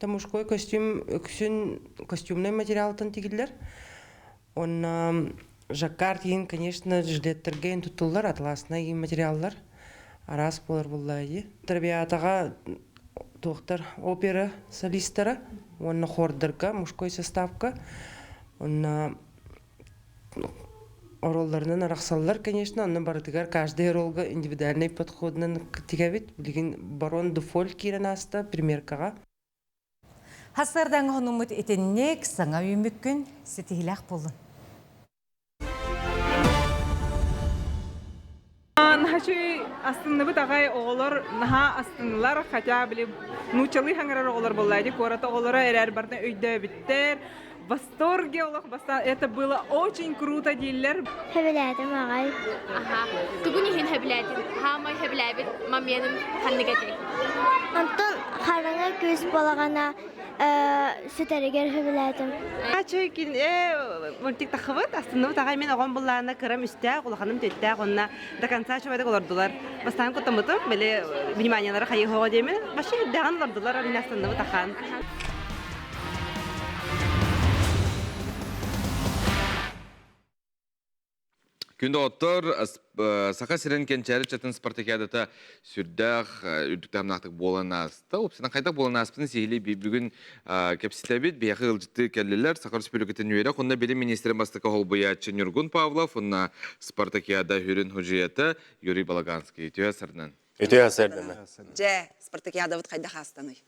Это мужской костюм үксүн костюмнай материалтан тигиллэр. Онно жаккард иһин, конечно, жилеттергэ иһин туттуллар, атласнай иһин материаллар араас буолар буоллаа дии. Травиатаҕа туохтар опера солистара уонна хордарга мужской составка онно Ороллорунан арахсаллар, конечно, онно барытыгар каждый оролга индивидуальный подходунан тигэбит. Билигин барон Дуфоль киирэн ааста примеркаҕа. Хасырдаҥ хонуммут итинник саҥа үүммүккүн ситиһилээх буоллун. Наһаа астынныбыт аҕай оҕолор наһаа астыннылар, хотя били нууччалыы хаҥарар оҕолор буолла ди куорат оҕолоро эрээр барытын өйдөөбүттэр. В восторге олох баста это было очень круто дииллэр. Хэбилээтим аҕай. Аха. Тугун иһин хэбилээтин? Хаамай хэбилээбит моментын ханнык этэй? Онтон хараҥа күүс балаҕана сүтэригэр сөбүлээтим. Чөйкин мультик тахыбыт, астынныбыт аҕай мен оҕом буллаана кырам үстээх, улаханым төттөөх, онна до конца чубайдык олордулар. Бастаан куттаммытым, били вниманиялары хайыһоҕо диэмин, вообще үрдээҕин олордулар, мин астынныбыт ахан. Күн доҕоттор, Саха сирин кэнчээри чатын спартакиадата сүрдээх үрдүк таһымнаахтык буолан ааста. Уопсайынан хайдах буолан ааспытын сиһилии бүгүн кэпсэтэбит. Биһиэхэ ыалдьыттыы кэллилэр. Саха Республикатын үөрэх уонна билим министрин бастакы холбуйааччы Ньургун Павлов уонна спартакиада хүрүн худьуйата Юрий Балаганский. Үтүө сарынан. Үтүө сарынан. Дьэ, спартакиадабыт хайдах аастаный?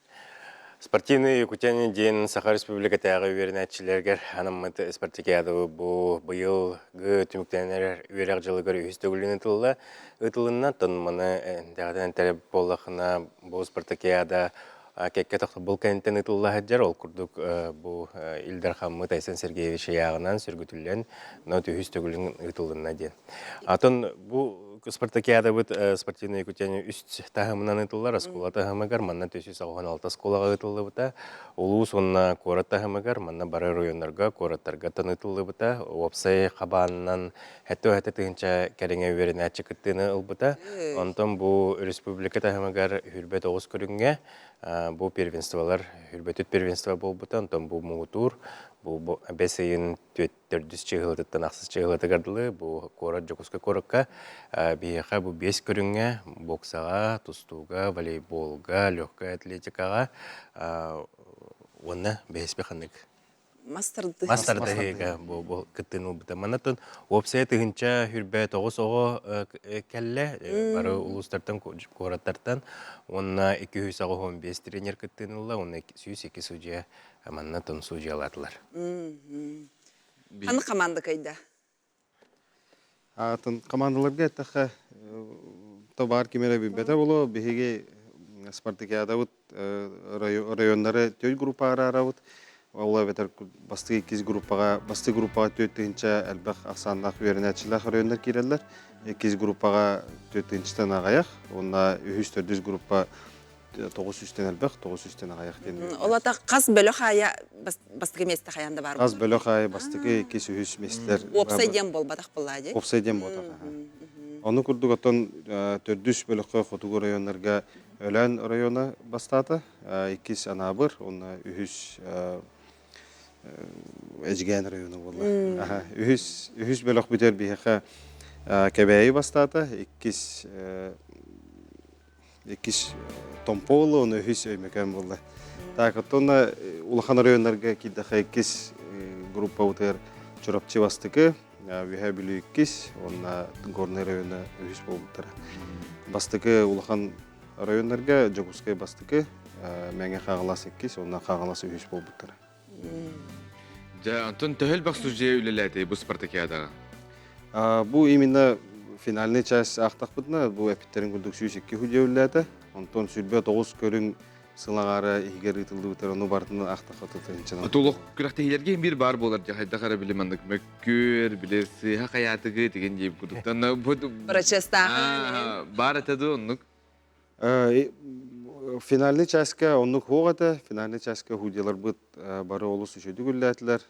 Спортивный Якутяне диэн Саха Республикатааҕы үөрэнээччилэригэр анаммыт спартакиадабы бу быйылгы түмүктэнэр үөрэх дьылыгар үһүс төгүлүн ыытылла. Ыытылынна, оттон маны дэҕэтэн этэр буоллахына, бу спартакиада кэккэ тохтобул кэнниттэн ыытылла сылдьар. Ол курдук бу Ил Дархаммыт Айсен Сергеевич ыйааҕынан сүргүтүллэн, үһүс төгүлүн ыытылынна диэн. Атын бу спартакиадабыт спортивный Якутяне үс таһымынан ыытыллар. Оскуола таһымыгар манна 496 оскуолаҕа ыытыллыбыта. Улуус уонна куорат таһымыгар манна бары районнарга, куораттарга ыытыллыбыта. Уопсай хабаанынан 77 тыһыынча кэриҥэ үөрэнээччи кыттыыны ылбыта. Онтон бу республика таһымыгар 29 көрүҥҥэ бу первенстволар, 24 первенство буолбута. Онтон бу муҥутуур, бу бэс ыйын төрдүс чыыһылатыттан ахсыс чыыһылатыгар дылы бу куорат Дьокуускай куоракка биһиэхэ бу биэс көрүҥҥэ боксаҕа, тустууга, волейболга, легкай атлетикаҕа уонна бэһиспи ханнык мас тардыһыы мас тардыһыыга бу кыттыыны ылбыта. Манатын уопсайа 1029 оҕо кэллэ бары улуустартан, куораттартан уонна 285 тренер кыттыыны ылла уонна 102 судья Манна тон судьялаатылар. Ханнык команда кыайда? Атын командаларга эттэххэ, то баар ким эрэ билбэтэ буолуо. Биһиги спартакиадабыт районнары төрт группаҕа араарабыт. Ол эбэтэр бастакы иккис группаҕа, бастакы группаҕа 4 тыһыынча элбэх ахсааннаах үөрэнээччилээх районнар киирэллэр. Иккис группаҕа 4 тыһыынчаттан аҕыйах, уонна үһүс, төрдүс группа 900-тэн элбэх, 900-тэн аҕыйах диэн. Ол ата хас бөлөх аайы бастакы миэстэ хайаан да баар Хас бөлөх аайы бастакы, иккис, үһүс миэстэлэр. Уопсай диэн буолбатах буоллаа дии. Уопсай диэн буолбатах. Ону курдук оттон төрдүс бөлөххө хотугу районнарга Өлөөн района бастаата, иккис Анаабыр, уонна үһүс Эдьигээн района буолла. Үһүс үһүс бөлөх бүтэр биһиэхэ Кэбээйи бастаата, иккис иккис Томпо буолла, уонна үһүс Өймөкөөн буолла. Так, оттон улахан районнарга киирдэххэ иккис группабытыгар Чурапчы бастакы, Үөһээ Бүлүү иккис, уонна Горнай района үһүс буолбуттара. Бастакы улахан районнарга Дьокуускай бастакы, Мэҥэ Хаҥалас иккис, уонна Хаҥалас үһүс буолбуттара. Дьэ, онтон төһө элбэх судьуйа үлэлээтэ бу спартакиадаҕа? Бу именно финальный часть аахтахпытына, бу эпиттерин курдук 102 судья үлэлээтэ. Онтон 29 көрүҥ сыл аҥаара иһигэр ыытыллыбыттар, ону барытын ахтахха тутуһунчанан. Тулук күрэхтэһиилэргэ биир баар буолар дьэ хайдах эрэ били маннык мөккүөр, били сыыһа хайаатыгы тигин диэбит курдук. Бу Прочестааһын. Баар этэ дуу оннук? Финальный чааска оннук суох этэ. Финальный чааска судьяларбыт бары олус үчүгүйдүк үллээтилэр.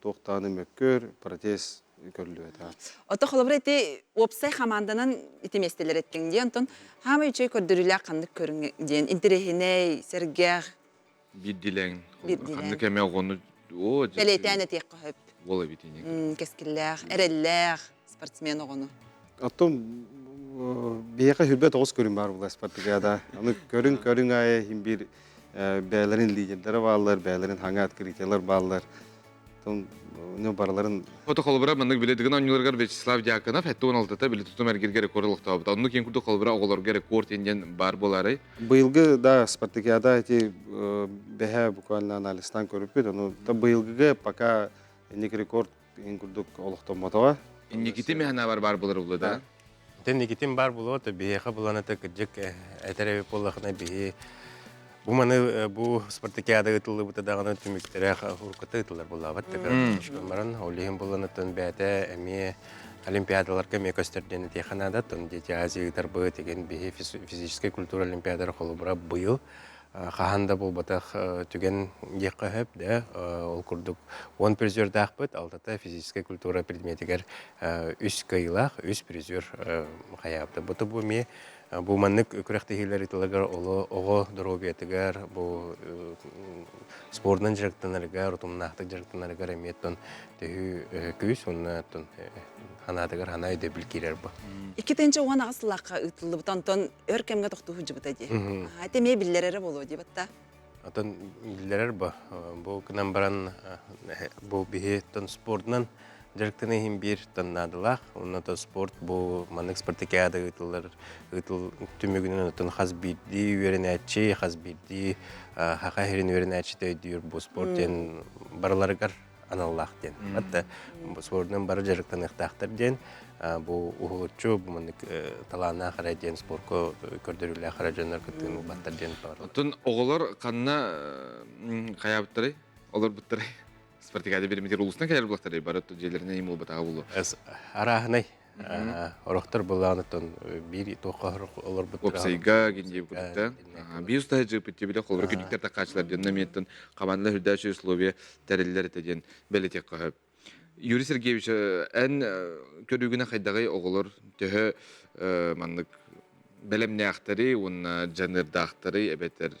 Туох даҕаны мөккүөр, протест көрүллүбэтэ. Ото холобура ити уопсай хамаанданан ити миэстэлэр эттиҥ диэн, онтон хаамай үчүгэй көрдөрүүлээх ханнык көрүҥ диэн интэриэһинэй, сэргэх. Биирдилээн. Ханнык эмэ оҕону оо бэлиэтээн этиэххэ сөп. Уол эбит ини. Кэскиллээх, эрэллээх спортсмен оҕону. Оттон биһиэхэ хүрбэт оҕус көрүҥ баар буолар спартакиада. Аны көрүҥ-көрүҥ аайы иһин биир бэйэлэрин лидердэрэ бааллар, бэйэлэрин хаҥа открытиелар бааллар. Оттон барыларын Ото холобура маннык били Дыгын оонньууларыгар Вячеслав Дьяконов 76-та били тутум эргиргэ рекорд олохтообут. Оннук киэн курдук холобура оҕолорго рекорд диэн баар буолаарай? Быйылгы да спартакиада эти бэһэ буквально анализтаан көрүппүт. Ону быйылгыга пока инник рекорд ин курдук олохтоммотоҕо. Инникити мэхэнабар баар буолар булла да? Инникитин баар буолуо, то биһиэхэ буланата кырдьык этэр эбит буоллахына биһи бу маны бу спартакиада ыытыллыбыта даҕаны түмүктэрэ уруккута ыытыллар буоллаабат баран ол иһин булланаттан бэйэтэ эмиэ олимпиадаларга эмиэ көстөр диэн этиэхэ наада тон дети Азии ыытарбыт игин биһи физическэй культура олимпиадара холобура быйыл хаһан да буолбатах түгэн диэххэ сөп да ол курдук 10 призердаахпыт алтата физическэй культура предметигэр үс кыайыылаах үс призер хайаабыта бу бу эмиэ бу маннык күрэхтэһиилэр ыытылларыгар оҕо доруобуйатыгар бу спордунан дьарыктанарыгар утумнаахтык дьарыктанарыгар эмиэ оттон төһүү күүс уонна оттон ханаатыгар ханаа өйдөбүл киирэр бу. 2018 сыллаахха ыытыллыбыт онтон өр кэмҥэ тохтуу сылдьыбыта дии. Ити эмиэ биллэрэрэ буолуо дии батта. Отон биллэрэр бу. Бу гынан баран бу биһи тон спордунан дьарыктана иһин биир тон наадалаах. Онно то спорт бу маннык спартакиада ыытыллар ыытыл түмүгүнэн отон хас биирдии үөрэнээччи, хас биирдии хаха иһирин үөрэнээччитэ өйдүүр бу спорт диэн барыларыгар аналлаах диэн. Атта спордунан бары дьарыктаныахтаахтар диэн бу уһулуччу бу маннык талааннаах эрэ диэн спорка көрдөрүүлээх эрэ дьоннор кыттыыны ылбаттар диэн баар. Оттон оҕолор ханна хайаабыттарый? Олорбуттарый? Спартакиада биримитир улуустан кэлэр булахтарый бары дьиэлэринэн им буолбатаҕа буолуо. Арааһынай Орохтор былаанытын биир туохха олорбуттара. Уопсайга гиндиэб курдукта. Биир устаһы жыппыт биле холбор күнүктэр такаачылар диэн намиеттан команда үрдээчи условия тэриллэр этэ диэн бэлэтиэххэ сөп. Юрий Сергеевич, эн көрүүгүнэ хайдаҕый оҕолор төһө маннык бэлэмнээхтэри уонна дьаныардаахтары эбэтэр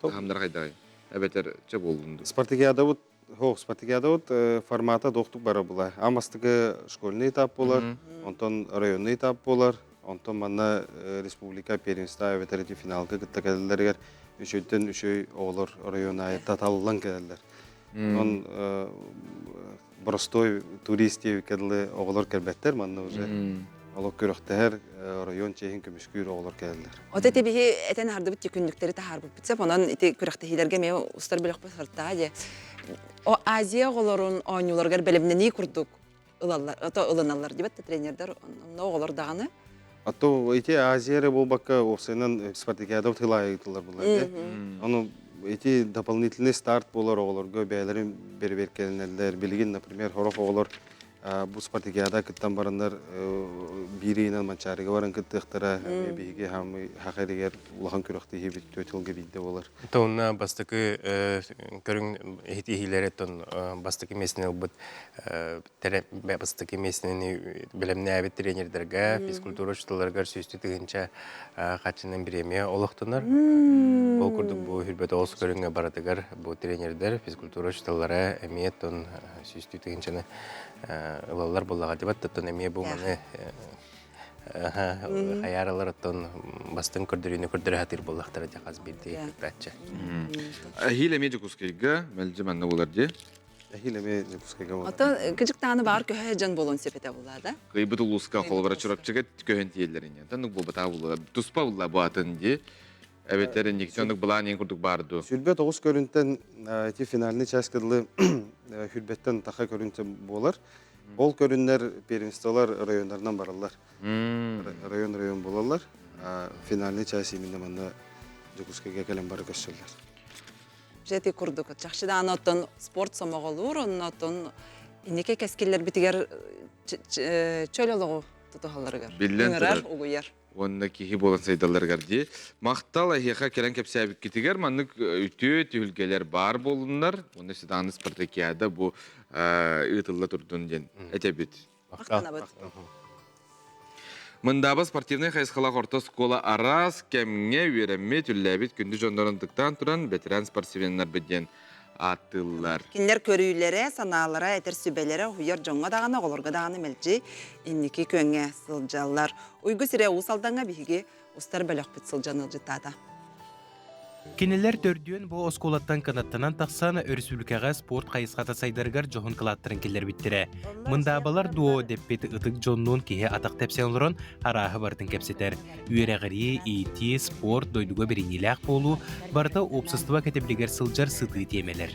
хаамнар хайдаҕый эбэтэр чэ буоллун дуу? Спартакиадабыт Хоох спартакиадабыт формата доохтук бара була. Амастыгы школьный этап болар, онтон районный этап болар, онтон манна республика первенства эбэтэр финалга кытта кэлэллэригэр үчүйтэн үчүй оҕолор район аайы таталлан кэлэллэр. Онон простой турист диэбиккэ дылы оҕолор кэлбэттэр манна уже олох күрэхтэһэр район чиэһин көмүскүүр оҕолор кэлэллэр. Ото ити биһи этэн аһардыбыт күннүктэри таһаарбыппыт сөп онон ити күрэхтэһиилэргэ эмиэ устар бөлөхпүт сыртаа дьэ. О Азия оҕолорун оонньууларыгар бэлэмнэнии курдук ылаллар, ото ылыналлар дибэт тренердер онно оҕолор даҕаны. А то эти Азия эрэ буолбакка уопсайынан спартакиада тыл аайы ыытыллар булар Ону эти дополнительный старт буолар оҕолорго бэйэлэрин бэрэбиэркэлэнэллэр. Билигин, например, сорох оҕолор бу спартакиада кыттан бараннар биир ыйынан Манчаарыга баран кыттыахтара. Биһиги хаха эригэр улахан күрэхтэһиибит түөрт сылга биирдэ буолар. Тонна бастакы көрүҥ иһитиһиилэри тон бастакы миэстэни ылбыт бастакы миэстэни бэлэмнээбит тренердэргэ, физкультура учууталларыгар сүүстүү тыһыынча харчынан бириэмийэ олохтонор. Ол курдук бу хүрбэт оҕус көрүҥҥэ барытыгар бу тренердэр, физкультура учууталлара эмиэ тон сүүстүү тыһыынчаны ылаллар буоллаҕа дибат оттон эмиэ бу маны хайааралар оттон бастыҥ көрдөрүүнү көрдөрө сатыыр буоллахтара дьэ хас биирдии кыттааччы. Эһиил эмиэ Дьокуускайга мэлдьи манна буолар дии. Эһиил эмиэ Дьокуускайга буолар. Оттон кыдьыктааны баар көһө дьон буолуон сөп этэ буолла да? Кыйбыт улууска холобура Чурапчыга көһөн тиийэллэр ини. Оннук буолбатаҕа буолла. Туспа булла бу атын дии. Эбэтэр инникитин оннук былаан иэн курдук баар дуу? Сүрбэ тоҕус көрүнтэн ити финальный чааска дылы хүрбэттэн таха көрүнтэн буолар. Ол көрүннэр первенстволар районнарынан бараллар. Район-район буолаллар. Финальный час именно манна. Дьокуускайга кэлэн бары көрсөллөр. Дьэ курдук чахчы даҕаны оттон спорт сомоҕолуур, онно оттон инники кэскиллэрбитигэр чөл олоҕу тутуһалларыгар Биллэн ыҥырар, турар. угуйар. Уонна киһи буолан сайдалларыгар дии. Махтал эһиэхэ кэлэн кэпсээбиккитигэр маннык үтүө түһүлгэлэр баар буоллуннар. Уонна Седаны спартакиада бу ыытылла турдун диэн этэбит. Махтанабыт. Мындаба спортивнай хайысхалаах орто оскуола араас кэмҥэ үөрэммит, үллээбит күндү дьоннорун ытыктаан туран ветеран спортсменнарбыт диэн ааттыыллар. Кинилэр көрүүлэрэ, санаалара, этэр сүбэлэрэ уһуйар дьоҥҥо даҕаны, оҕолорго даҕаны мэлдьи инники күөҥҥэ сылдьаллар. Уйгу сирэ Уус Алдаҥҥа биһиги устар бөлөхпүт сылдьан ыалдьыттаата. Кинилэр төрдүөн бу оскуолаттан кынаттанан тахсан, өрөспүүбүлүкэҕэ спорт хайысхата сайдарыгар дьоһун кылааттарын киллэрбиттэрэ. Мындаабалар дуо дэппит ытык дьоннуун киһи атах тэпсэн олорон арааһы барытын кэпсэтэр. Үөрэҕирии, иитии, спорт, дойдуга бэриниилээх буолуу барыта уопсастыба кэтэбилигэр сылдьар сытыы тиэмэлэр.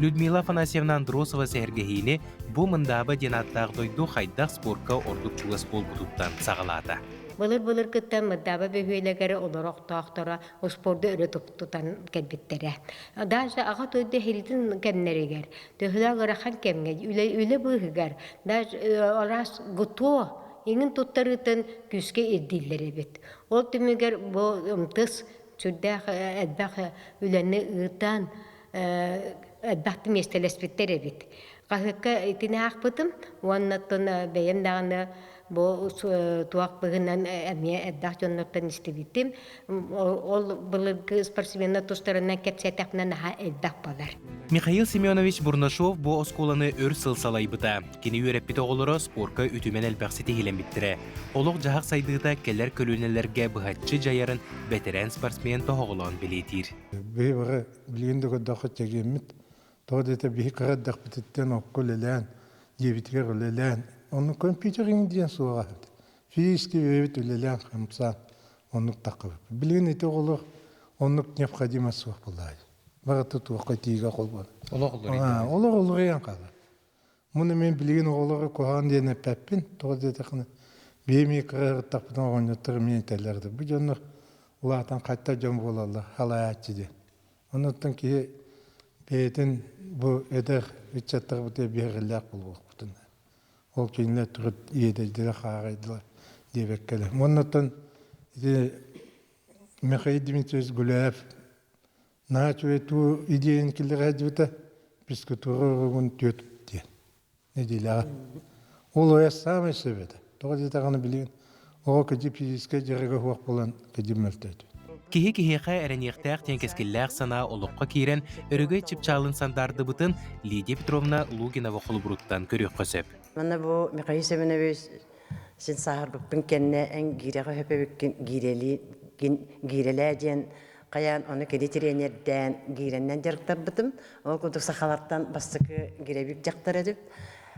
Людмила Афанасьевна Андросова сэһэргэһиини бу Мындааба диэн ааттаах дойду хайдах спорка ордук чугас буолбутуттан саҕалаата. Былыр-былыргыттан Мындаба бөһүөлэгэр олорохтоохторо успуорду өрө тутан кэлбиттэрэ. Даже аҕа дойду эһилитин кэмнэригэр, төһөлөөх ыарахан кэмҥэ, үлэ, үлэ быыһыгар, даже араас ГТО иҥин туттарыытын күүскэ ирдииллэр эбит. Ол түмүгэр бу МТС сүрдээх элбэх үлэни ыытан элбэх миэстэлэспиттэр эбит. Хаһыакка итини аахпытым уонна оттон бэйэм даҕаны бу туох быһынан эмиэ элбэх дьоннортон истибитим. Ол былыргы спортсменнар тустарынан кэпсээтэхпинэ наһаа элбэх буолар. Михаил Семенович Бурнашов бу оскуоланы өр сыл салайбыта. Кини үөрэппит оҕолоро спорка үтүмэн элбэх ситиһиилэммиттэрэ. Олох-дьаһах сайдыыта кэлэр көлүөнэлэргэ быһаччы дьайарын бэтэрээн спортсмен тоһоҕолоон бэлиэтиир. Биһи бары билигин да көрдөххө чэгиэммит. Тоҕо диэтэ биһи кыра эрдэхпититтэн окко үлэлээн, дьиэбитигэр үлэлээн, онно компьютериҥ диэн суоҕа. Физически бэйэбит үлэлээн хамсаан оннук таххыбыт. Билигин ити оҕолор оннук необходимость суох буоллаҕа. Барыта туохха тиигэ холбон. Олох олоруйан. Олох олоруйан хаалар. Муну мен билигин оҕолору куһаҕан диэн эппэппин. Тоҕо диэтэххинэ, биэми кыра ырыттахпытына оҕонньоттор эмиэ этэллэр да. Бу дьоннор улаатан хатта дьон буолаллар, халайааччы диэн. Онуттан киһи бэйэтин бу эдэр ыччаттарбытыгар биһирэллээх буолуохпутун. Ол кинилэр төрүт иэдэйдилэр, хаарайдылар диэбэккэлэр. Уоннаттан ити Михаил Дмитриевич Гуляев наһаа үчүгэй туу идеяны киллэрэ сылдьыбыта физкультура уруогун түөрт диэн нэдиэлэҕэ. Ол ойо саамай сөп этэ. Тоҕо диэтэҕинэ билигин оҕо кыдьы физическэй дьарыга суох буолан кыдьы мөлтөөтө. Киһи киһиэхэ эрэниэхтээх диэн кэскиллээх санаа олоххо киирэн, өрөгөй чыпчаалын сандаардыбытын Лидия Петровна Лугинова холобуруттан көрүөххэ сөп. Манна бу Михаил Семенович син сааһырбыппын кэннэ эн гиирэҕэ өһөпөбүккүн гиирэлээ диэн хайаан ону кини тренердээн гиирэннэн дьарыктарбытым. Ол курдук сахалартан бастакы гирэбик дьахтар этим.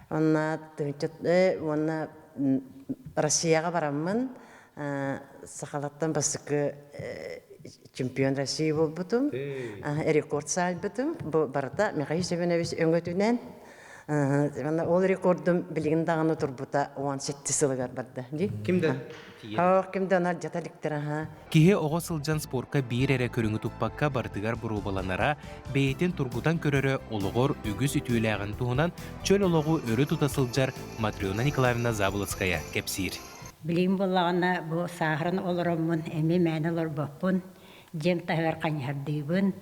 Онна уонна Россияҕа бараммын сахалартан бастакы чемпион России буолбутум, рекорд саайбытым. Бу барыта Михаил Семенович өҥөтүнэн Ол рекордум билигин даҕаны турбута 17 сылыгар барда. Ким да Ох, ким да аны алдьата иликтэр аха. Киһи оҕо сылдьан спорка биир эрэ көрүҥү туппакка барытыгар боруобаланара, бэйэтин тургутан көрөрө олоҕор үгүс үтүөлээҕин туһунан чөл олоҕу өрө тута сылдьар Матрена Николаевна Заболоцкая кэпсиир. Билигин буоллаҕына бу сааһыран олороммун эмиэ мээнэ олорбоппун, дьиэм таһыгар хайыһардыыбын,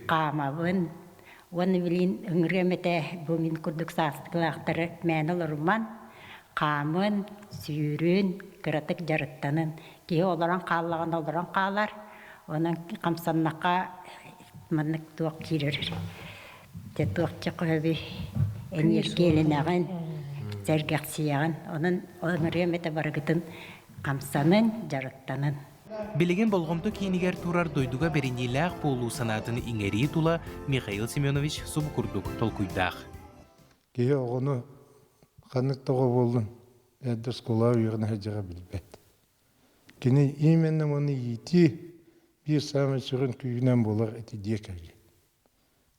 хаамабын уонна билигин ыҥырыам этэ бу мин курдук саастыылаахтары мээнэ олоруман, хаамын, сүүрүн, кыратык дьарыктанын. Киһи олорон хааллаҕына олорон хаалар, онон хамсаннахха маннык туох киирэр дьэ туох чөкөбүй энергиялэнэҕин, сэргэхсийэҕин. Онон ыҥырыам этэ барыгытын хамсанын, дьарыктанын. Билигин болҕомто киинигэр турар дойдуга бэриниилээх буолуу санаатын иҥэрии тула Михаил Семенович субу курдук толкуйдаах. Киһи оҕону ханнык тоҕо буоллун эрдэ оскуолаҕа үөрэнэ сылдьара билбэт. Кини именно ону иитии биир саамай сүрүн күүһүнэн буолар ити дьиэ кэргэн.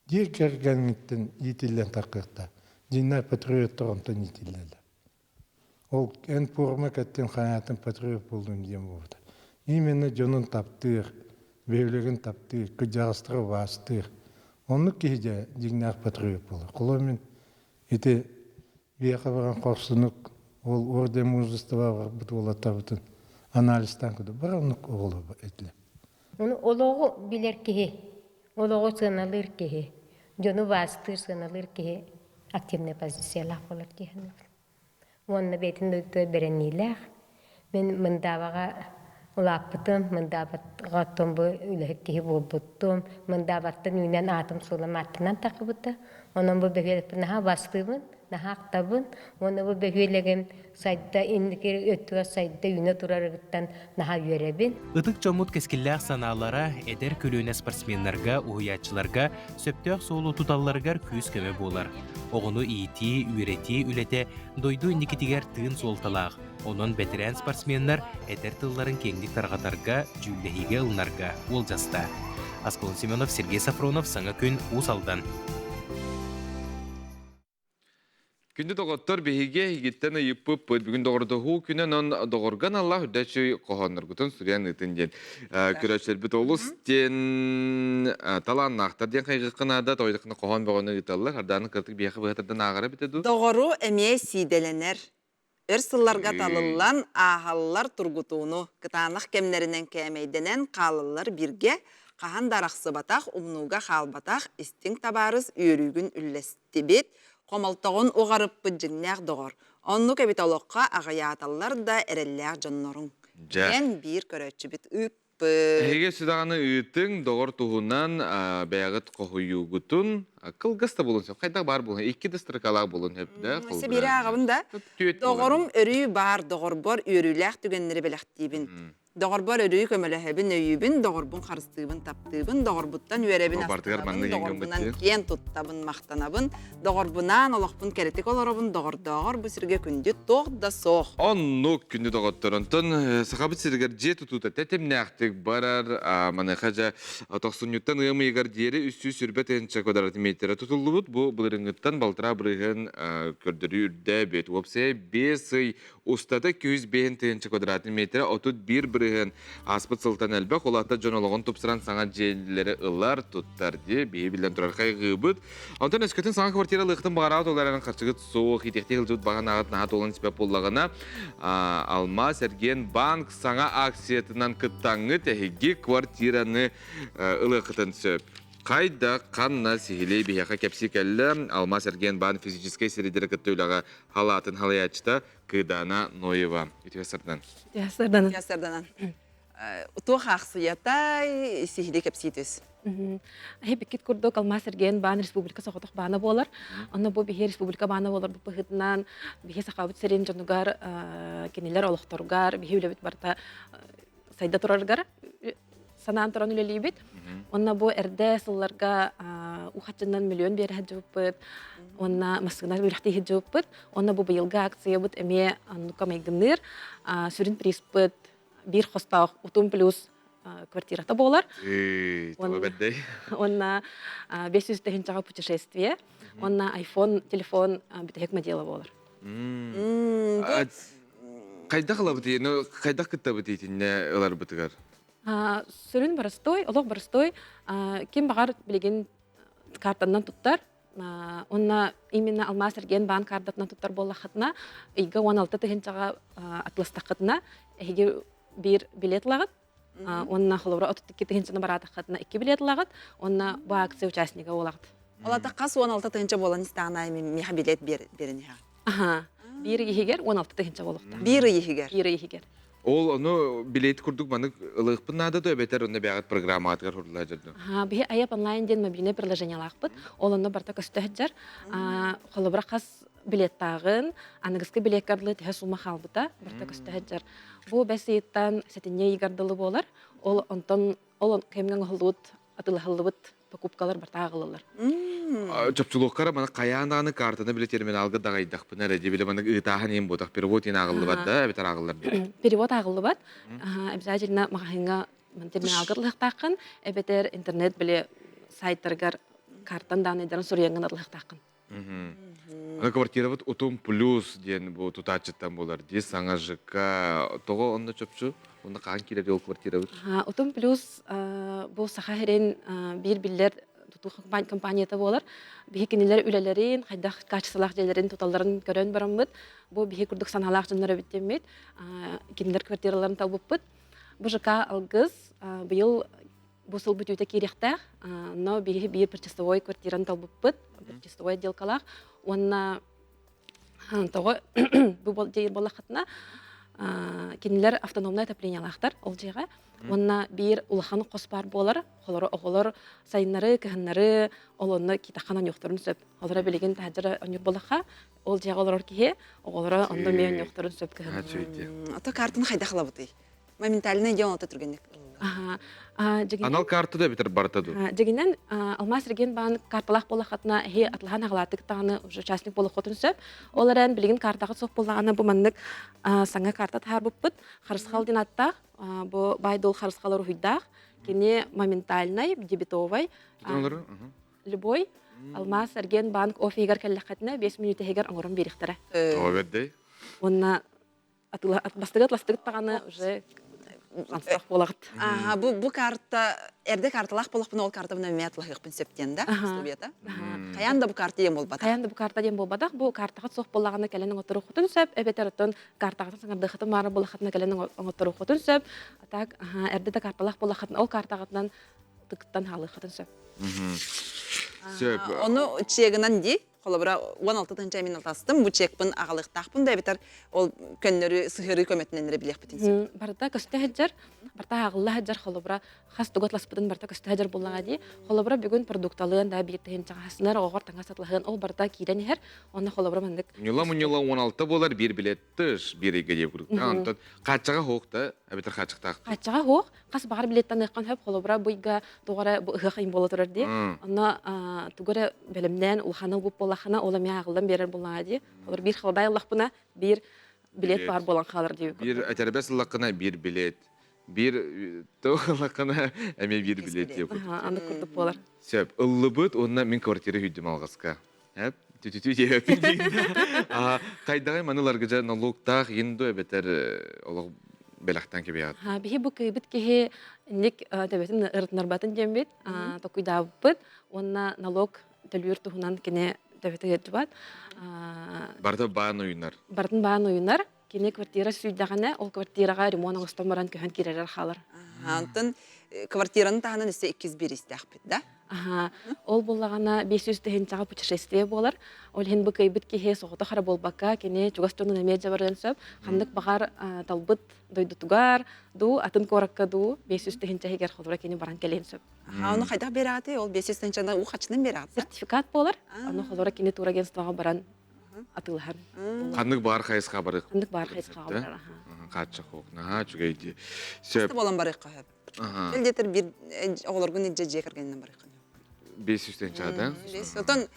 Дьиэ кэргэҥҥиттэн иитиллэн таххыахтаах. Дьиҥнээх патриоттар онтон иитиллэллэр. Ол эн пуорума кэттин хайаатын патриот буоллун диэн буолбута. Именно дьонун таптыыр. бөһүөлэгин таптыыр, кырдьаҕастары убаастыыр. Оннук киһи дьэ дьиҥнээх патриот буолар. Холобур мин ити биһиэхэ баран хорсунук ол орден мужества барбыт уолаттарбытын анализтаан көрдө. Бары оннук оҕолор этилэр. Ону олоҕу билэр киһи, олоҕу сыаналыыр киһи, дьону убаастыыр, сыаналыыр киһи активнай позициялаах буолар дии саныыбын. Уонна бэйэтин дойдутугар бэриниилээх. Мин Мындаабаҕа улааппытым, Мындаабаҕа оттон бу үлэһит киһи буолбуттум. Мындаабаттан үүнэн аатым-суолум ааттанан таххыбыта. Онон бу бөһүөлэкпин наһаа убаастыыбын, наһаа ахтабын. Уонна бу бөһүөлэгим сайда инники өттүгэр сайда үүнэ турарыттан наһаа үөрэбин. Ытык дьоммут кэскиллээх санаалара эдэр көлүөнэ спортсменнарга, уһуйааччыларга сөптөөх суолу туталларыгар күүс-көмө буолар. Оҕону иитии, үөрэтии үлэтэ дойду инникитигэр тыын суолталаах. Онон бэтэрээн спортсменнар этэр тылларын киэҥник тарҕатарга, дьүүллэһиигэ ылынарга уолдьаста. Аскалон Семенов, Сергей Сафронов, Саҥа күн, Уус Алдан. Күндү доҕоттор, биһиги эһигиттэн ыйыппыппыт. Бүгүн доҕордоһуу күнэ, онон доҕоргон Аллах үрдэччи хоһоонноргутун суруйан ыытын диэн. Көрөөччүлэрбит олус диэн талааннаахтар диэн хайгыахха наада. Тоҕойдоххуна хоһоон бөҕөнү ыыталлар. Ардааны кыратык биһиэхэ быһатардан ааҕара эбитэ дуу? Доҕору эмиэ сиидэлэнэр. Өр сылларга талыллан, ааһаллар тургутууну, кытаанах кэмнэринэн кээмэйдэнэн хаалаллар бииргэ, хаһан да арахсыбатах, умнууга хаалбатах истиҥ табаарыс үөрүүгүн үллэстибит, хомолтоҕун уҕарыппыт дьиҥнээх доҕор. Оннук эбит олоххо аҕыйааталлар да эрэллээх дьонноруҥ. Дьэ. Диэн биир көрөөччүбүт ыыппыт. Эһиги сүдаҕаны ыытыҥ, доҕор туһунан бэйэҕит хоһуйуугутун кылгас да буолуон сөп, хайдах баар буолуон, икки да строкалаах буолуон сөп да. Өссө биири ааҕабын да. Доҕорум өрүү баар, доҕорбор үөрүүлээх түгэннэри бэлэхтиибин. Доҕорбор өрүү көмөлөһөбүн, өйүүбүн, доҕорбун харыстыыбын, таптыыбын, доҕорбуттан үөрэбин, астынабын, доҕорбунан киэн туттабын, махтанабын, доҕорбунаан олохпун кэрэтик олоробун, доҕордооҕор бу сиргэ күндү туох да суох. Оннук күндү доҕоттор. Онтон Сахабыт сиригэр дьиэ тутуута тэтимнээхтик барар. Маныаха дьэ тохсунньуттан ыам ыйыгар диэри 320 тыһыынча квадрат метрэ тутуллубут. Бу былырыыҥҥыттан балтараа бырыһыан көрдөрүү үрдээбит. Уопсайа 5 ый Устата 205 тыһыынча квадратный метрэ 31% ааспыт сылтан элбэх, улаата дьон олоҕун тупсаран саҥа дьиэлэри ылар, туттар дии биһи биллэн турар хайгыыбыт. Онтон өскөтүн саҥа квартира ылыахтын баҕараҕыт ол эрэн харчыгыт суох, иитиэхтии сылдьыбыт баҕа наһаа туолан испэт буоллаҕына, Алмаас эргиэн банк саҥа акциятынан кыттаҥҥыт эһиги квартираны ылыаххытын сөп. Хайда, ханна сиһилии биһиэхэ кэпсии кэллэ Алмаас эргиэн баан физическэй сиридери кытта үлэҕэ халаатын халайааччыта Кыдана Ноева. Үтүө сардан. Үтүө сарданан. Үтүө сарданан. Туох аахсыйатай сиһилии кэпсии түс. Эһи курдук Алмаас эргиэн баан республика соҕотох баана буолар. Онно бу биһи республика баана буолар бу быһыытынан биһи сахабыт сирин дьонугар кинилэр олохторугар биһи үлэбит барыта сайда турарыгар санаан туран үлэлиибит. Уонна бу эрдэ сылларга ухаччынан миллион биэрэ сылдьыбыппыт. Уонна массыына үрэхтии сылдьыбыппыт. Уонна бу быйылгы акциябыт эмиэ оннукка майгынныыр. Сүрүн призпыт биир хостоох утум плюс квартирата буолар. Уонна 500 тыһыынчаҕа путешествие. Уонна iPhone телефон бүтэһик модела буолар. Хайдах ылабытый, ну хайдах кыттабытый итиннэ ыларбытыгар? Сүрүн боростой, олох боростой. Ким баҕар билигин картанан туттар. Онно именно Алмаас эргиэн баан картатынан туттар буоллаххытына, ыйга 16 тыһыынчаҕа атластаххытына, эһиги биир билет ылаҕыт. Уонна холобура 32 тыһыынчаны бараатаххытына икки билет ылаҕыт. Уонна бу акция участнига буолаҕыт. Ол хас 16 тыһыынча буолан истэҕин аайы миэхэ билет биэрэн иһэҕин. Аха. Биир иһигэр 16 тыһыынча буолуохтаах. Биир ый иһигэр. Биир ый иһигэр. Ол ону билет курдук маннык ылыахпын наада да эбэтэр онно бэйэҕит программаҕытыгар хурулла дьорду. Аха, биһи айап онлайн диэн мобильнай приложениялаахпыт. Ол онно барыта көстө сылдьар. Холобура хас билеттааҕын, аныгыскы билиэккэ дылы төһө сумма хаалбыта барыта көстө сылдьар. Бу бэс ыйыттан сэтинньи ыйыгар дылы буолар. Ол онтон ол кэмҥэ оҥоһуллубут, атыылаһыллыбыт покупкалар барыта ааҕыллаллар. Чопчулуохкара маны хайаан даҕаны картаны билэ терминалга даҕайдахпына эрэ дии били маннык ыытааһын иһин буотах перевод иһин ааҕыллыбат да эбэтэр ааҕыллар дуу? Перевод ааҕыллыбат. Обязательно маҕаһыыҥҥа терминалга ылыахтааххын эбэтэр интернет били сайтарыгар картан даанайдарын суруйаҥҥын ылыахтааххын. Аны квартирабыт утум плюс диэн бу тутааччыттан буолар дии саҥа ЖК тоҕо онно чопчу онно хаһан киирэр ол квартирабыт? Утум плюс бу Саха сирин биир биллэр тутуу компанията буолар. Биһи кинилэр үлэлэрин, хайдах качестволаах дьиэлэрин туталларын көрөн бараммыт, бу биһи курдук санаалаах дьоннор эбит диэммит, кинилэр квартираларын талбыппыт. Бу ЖК Алгыс быйыл бу сыл бүтүүтэ киириэхтээх. Но биһи биир причастовой квартираны талбыппыт, причастовой отделкалаах. Уонна тоҕо бу дьиэ буоллаххытына кинилэр автономнай отоплениялаахтар ол дьиэҕэ. Уонна биир улахан хос баар буолар. Холоро оҕолор сайыннары, кыһыннары ол онно китаххан онньуохтарын сөп. Олоро билигин таһдьара онньур буоллахха, ол дьиэҕэ олорор киһи оҕолоро онно эмиэ онньуохтарын сөп кыһын. Ото картаны хайдах ылабытый? Моментальный дьон ото түргэнник. Анал карта да эбэтэр барыта дуу? Дьигинэн Алмаз Регенбаан карталаах буоллаххытына эһи атлаһан аҕалаатык даҕаны уже участник буолуоххутун сөп. Ол эрэн билигин картаҕыт суох буоллаҕына бу маннык саҥа карта таһаарбыппыт. Харысхал диэн аттаах. Бу баай-дуол харысхал уруһуйдаах. Кини моментальнай, дебетовай. Любой Алмаз Эргиэн офиһыгар кэллэххитинэ 5 мүнүүтэ иһигэр оҥорон биэриэхтэрэ. Тоҕо бэрдэй? Уонна бастыгыт ластыгыт даҕаны уже ансах буолаҕыт. Аха, бу бу карта эрдэ карталаах буоллахпына ол картабын эмиэ атлаһыахпын сөп диэн да условията. Хайаан да бу карта диэн буолбатах. Хайаан да бу карта диэн буолбатах. Бу картаҕыт суох буоллаҕына кэлэн оҥотторуоххутун сөп, эбэтэр оттон картаҕытын саҥардыаххытын баара буоллаххытына кэлэн оҥотторуоххутун сөп. А так эрдэ да карталаах буоллаххытына ол картаҕытынан тыктан хаалыаххытын сөп. Сөп. Ону чегынан дии Холобура, 16 тыһыынча мин алтастым, бу чекпын аҕалыахтаахпын да эбэтэр ол көннөрү сыһыарыы көмөтүнэн эрэ билиэхпитин сөп. Барыта көстө сылдьар, барыта ааҕылла сылдьар, холобура, хас тугу атласпытын барыта көстө сылдьар буоллаҕа дии. Холобура, бүгүн продукталыан да биир тыһыынчаҕа хаһысынар, оҕоҕор таҥас атлаһыан, ол барыта киирэн иһэр. Онно холобура маннык Муньула-муньула 16 буолар биир билет тыш биир ыйга диэбит курдук. Онтон хааччаҕа суох да эбэтэр хааччахтаах. Хааччаҕа суох, хас баҕар билеттаныаххын сөп холобура бу ыйга тоҕо эрэ бу ыһыах ыйын буола турар дии онно тугу эрэ бэлэмнээн улаханы ылбыт буоллаххына ол эмиэ ааҕыллан биэрэр буоллаҕа дии олор биир халадаай ыллахпына биир билет баар буолан хаалар диэбит биир этэрбэс ыллаххына биир билет биир туох ыллаххына эмиэ биир билет диэбит аны курдук буолар сөп ыллыбыт уонна мин квартира үйдүм алҕаска түтүтү диэбиппин хайдаҕай маны ыларгыжа налогтаах иин дуо эбэтэр олох бэлэхтэн кэбиһэҕит биһи бу кыйбыт киһи инник төбөтүн ырытынарбатын диэммит токуйдаабыппыт уонна налог төлүүр туһунан кини төбөтө ыалдьыбат барыта баан уйунар барытын баан уйунар Кини квартира сүүйдэҕинэ, ол квартираҕа ремонт оҥостон баран көһөн киирэрэр хаалар. Онтон квартираны таһынан өссө иккис биэристээхпит да? Аха. Ол буоллаҕына 500 тыһыынчаҕа путешествие буолар. Ол иһин бу кыайбыт киһи соҕотох эрэ буолбакка, кини чугас дьонун эмиэ дьабарыан сөп. Ханнык баҕар талбыт дойдутугар дуу, атын куоракка дуу 500 тыһыынча иһигэр холобура кини баран кэлиэн сөп. Аха, ону хайдах биэрэҕитий? Ол 500 тыһыынчаны уу хачынан биэрэҕит? Сертификат буолар. Ону холобура кини турагентствоҕа баран атыылаһар. Ханнык баар хайысха барыах? Ханнык баар хайысхаҕа барар, аха. Хааччах хоок, наһаа үчүгэй дии. Сөп. Буолан барыахха сөп. Эл диэтэр биир оҕолоргун илдьэ дьиэ кэргэнинэн барыахха сөп. 500 тыһыынча да? Отон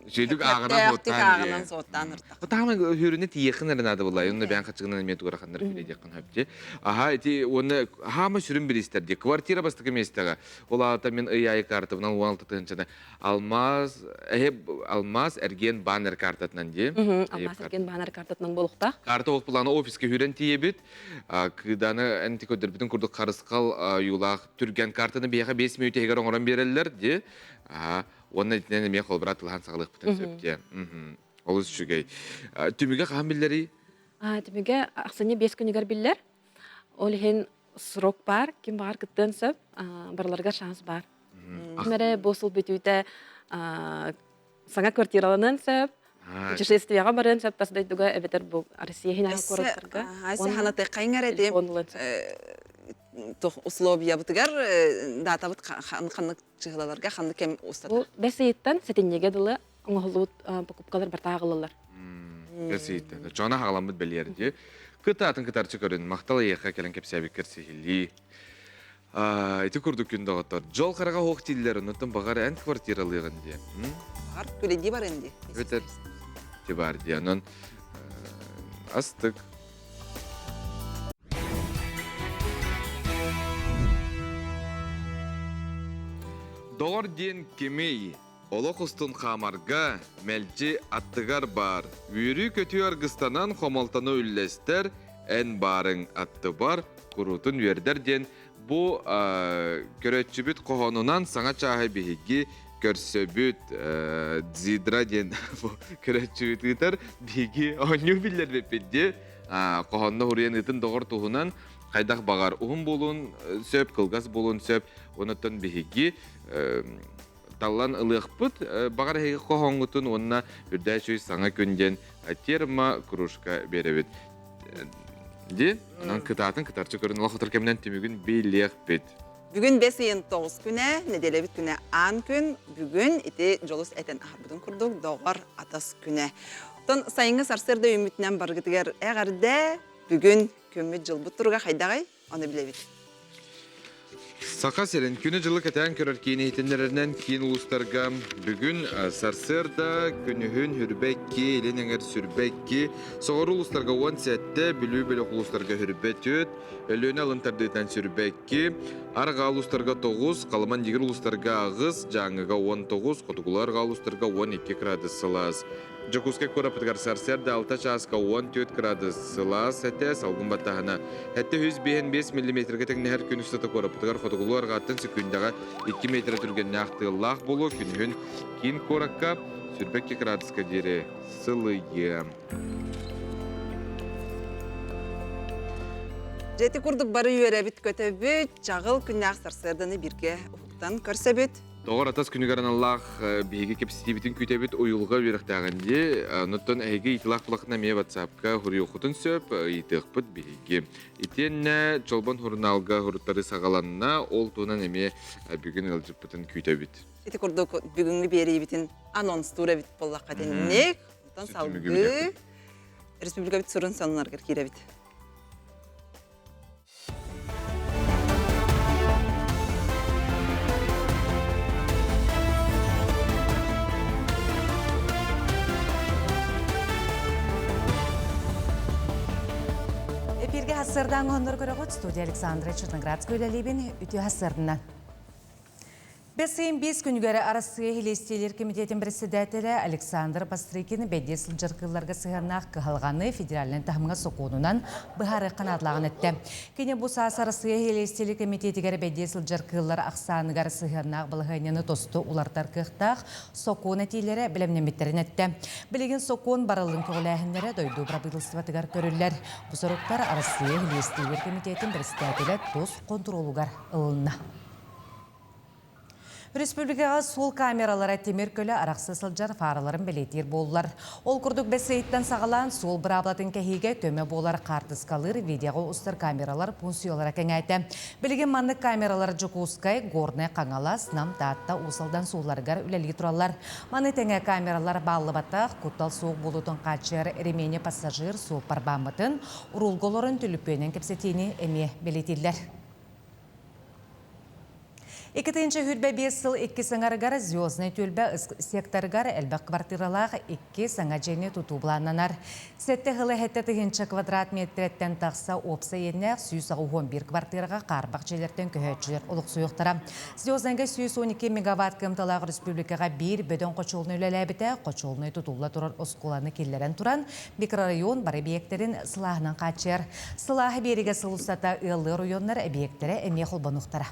Үчүгэйдик ааҕынан суоттаан ааҕынан суоттаан ыртах. Таама хүрүнэ тиийэххин эрэ наада буолла. Онно бэйэҥ хаччыгынан эмиэ тугураханнар күлэ диэххин сөп дии. Аха ити уонна хаама сүрүн бириистэр дии. Квартира бастакы миэстэҕэ. Ол аата мин ый аайы картабынан 16 тыһыынчаны Алмаз, эһи Алмаз эргиэн баннер картатынан дии. Алмаз эргиэн баннер картатынан буолуохтаах. Карта ол планы офиска хүрэн тиийэбит. Кыданы эн көрдөрбүтүн курдук харысхал юлаах түргэн картаны биһиэхэ 5 мүнүүтэ иһигэр оҥорон биэрэллэр дии. Уонна итинэн эмиэ холбура атылаһан саҕалыахпытын сөп дии. Олус үчүгэй. Түмүгэ хаһан биллэрий? Түмүгэ ахсынньы 5 күнүгэр биллэр. Ол иһин срок баар, ким баҕар кыттыан сөп, барыларыгар шанс баар. Ким эрэ бу сыл бүтүүтэ саҥа квартираланыан сөп, путешествияҕа барыан сөп тас дойдуга эбэтэр бу Россия иһинээҕи куораттарга. Ася ханатыаххайыҥ эрэ дии условиябытыгар датабыт ханнык чыһылаларга ханнык кэм устата? Бу бэс ыйыттан сэтинньигэ дылы оҥоһуллубут покупкалар барта ааҕыллаллар. Бэс ыйыттан. Чоона хаҕаламмыт бэлиэр дии. Кытаатын кытарчы көрүн махтал эйиэхэ кэлэн кэпсээбиккэр сиһилии. Ити курдук күн доҕоттор. Дьол хараҕа суох дииллэр, оннуттан баҕар эн квартиралыаҕын диэн. Баҕар күлэдии барыан дии. Эбэтэр ти бар дии. Онон астык. Доҕор диэн кимий? Олох устун хаамарга, мэлдьи аттыгар баар, үөрүү-көтүү аргыстанан хомолтону үллэстэр, эн баарыҥ аттыбар, куруутун үөрдэр диэн бу көрөөччүбүт хоһоонунан саҥа чааһы биһиги көрсөбүт. Дзидра диэн бу көрөөччүбүт ыытар биһиги оонньуу биллэрбиппит дии. Хоһоонно хуруйан ыытын доҕор туһунан хайдах баҕар уһун буолуон сөп, кылгас буолуон сөп. Онуттан биһиги таллан ылыахпыт. Баҕар эһиги хоһооҥҥутун уонна үрдээчүй саҥа күн диэн термо кружка биэрэбит. Ди, онон кытаатын кытарчы көрүн олох отор кэминэн түмүгүн билиэхпит. Бүгүн бэс ыйын тоҕус күнэ, нэдиэлэбит күнэ аан күн, бүгүн ити дьолус этэн аһарбытын курдук доҕор атас күнэ. Оттон сайыҥҥы сарсыарда үүммүтүнэн барыгытыгар эҕэрдэ, бүгүн күммүт дьылбыт туруга хайдаҕый? Ону билэбит. Саха сирин күнү-дьылы кэтээн көрөр киин иһитиннэрэринэн киин улуустарга бүгүн сарсыарда күнүһүн Хүрбэ 2, Илин эҥэр Сүрбэ 2, соҕуруу улуустарга 17, Бүлүү бөлөх улуустарга Хүрбэ 4, Өлүөнэ алын тардыытынан Сүрбэ 2, Арҕаа улуустарга 9, Халыман Дигир улуустарга 8, Дьааҥыга 19, Хотугулуу арҕаа улуустарга 12 градус сылаас. Дьокуускай куораппытыгар сарсыарда 6 чааска 14 градус сылаас этэ, салгын баттаһына 755 миллиметргэ тэҥнэһэр күн устата куораппытыгар хотугулуу арҕааттан сөкүүндэҕэ 2 метр түргэннээх тыаллаах буолуо күнүһүн киин куоракка 22 градуска диэри сылыйыа. Дьэ ити курдук бары үөрэбит көтөбүт, чаҕыл күннээх сарсыарданы бииргэ уһуктан көрсөбүт. Доҕор атас күнүгэр аналлаах биһиги кэпсэтиибитин күүтэбит уйулҕа үөрэхтээҕин дии. Онуттан эһиги ыйытылаах булахына эмиэ WhatsApp-ка хуруйуоххутун сөп, ыйытыахпыт биһиги. Итиэннэ Чолбон сурунаалга хуруттары саҕаланна, ол туһунан эмиэ бүгүн ыалдьыппытын күүтэбит. Ити курдук бүгүҥҥү биэриибитин анонстуур эбит буоллахха итинник. Онтон салгыы республикабыт сурун сонунаргар киирэбит. Эпирге хассырдаан хоннор көрөҕүт студия Александра Черноградская үлэлиибин үтүө хассырдынан. Бэс ыйын биэс күнүгэр Арассыыйа Илиэстиэлиир кэмитиэтин председателэ Александр Бастрыкин бэйдиэ сылдьар кыылларга сыһыаннаах кыһалҕаны федеральнай таһымҥа сокуонунан быһаарыахха наадалааҕын эттэ. Кини бу саас Арассыыйа Илиэстиэлиир кэмитиэтигэр бэйдиэ сылдьар кыыллар ахсааныгар сыһыаннаах балаһыанньаны тосту уларытар кыахтаах сокуон этиилэрэ бэлэмнэммиттэрин эттэ. Билигин сокуон барылын көҕүлээһиннэрэ дойду бырабыыталыстыбатыгар көрүллэр. Бу соруктар Арассыыйа Илиэстиэлиир кэмитиэтин председателэ тус хонтуруолугар ылынна. Республикаҕа суол камералара тимир көлө арахса сылдьар фараларын бэлиэтиир буоллар. Ол курдук бэс ыйыттан саҕалаан суол быраабылатын кэһиигэ көмө буолар хаартыскалыыр видеоҕа устар камералар функциялара кэҥээтэ. Билигин маннык камералар Дьокуускай, Горнай, Хаҥалас, Нам, Таатта, Уус Алдан суолларыгар үлэлии тураллар. Маны тэҥэ камералар бааллыбатах, куттал суох буолуутун хааччыйар ремени пассажир суоппар бааммытын, уруулга олорон түлүпүөнэн кэпсэтиини эмиэ бэлиэтииллэр. 2025 сыл иккис ыҥарыгар Звездный түөлбэ секторыгар элбэх квартиралаах икки саҥа дьиэни тутуу былааннанар. Сэттэ сыл эһэттэ тыһыынча квадрат метрэттэн тахса уопсай иэннээх 181 квартираҕа хаарбах дьиэлэртэн көһөөччүлэр олохсуйуохтара. Звездныйга 112 мегаватт кыамталаах республикаҕа биир бөдөҥ хочуолунай үлэлээбитэ, хочуолунай тутулла турар оскуоланы киллэрэн туран, Микрорайон бары эбийиэктэрин сылааһынан хааччыйар. Сылааһы биэригэ сыл устата ыаллыы оройуоннар эбийиэктэрэ эмиэ холбонуохтара.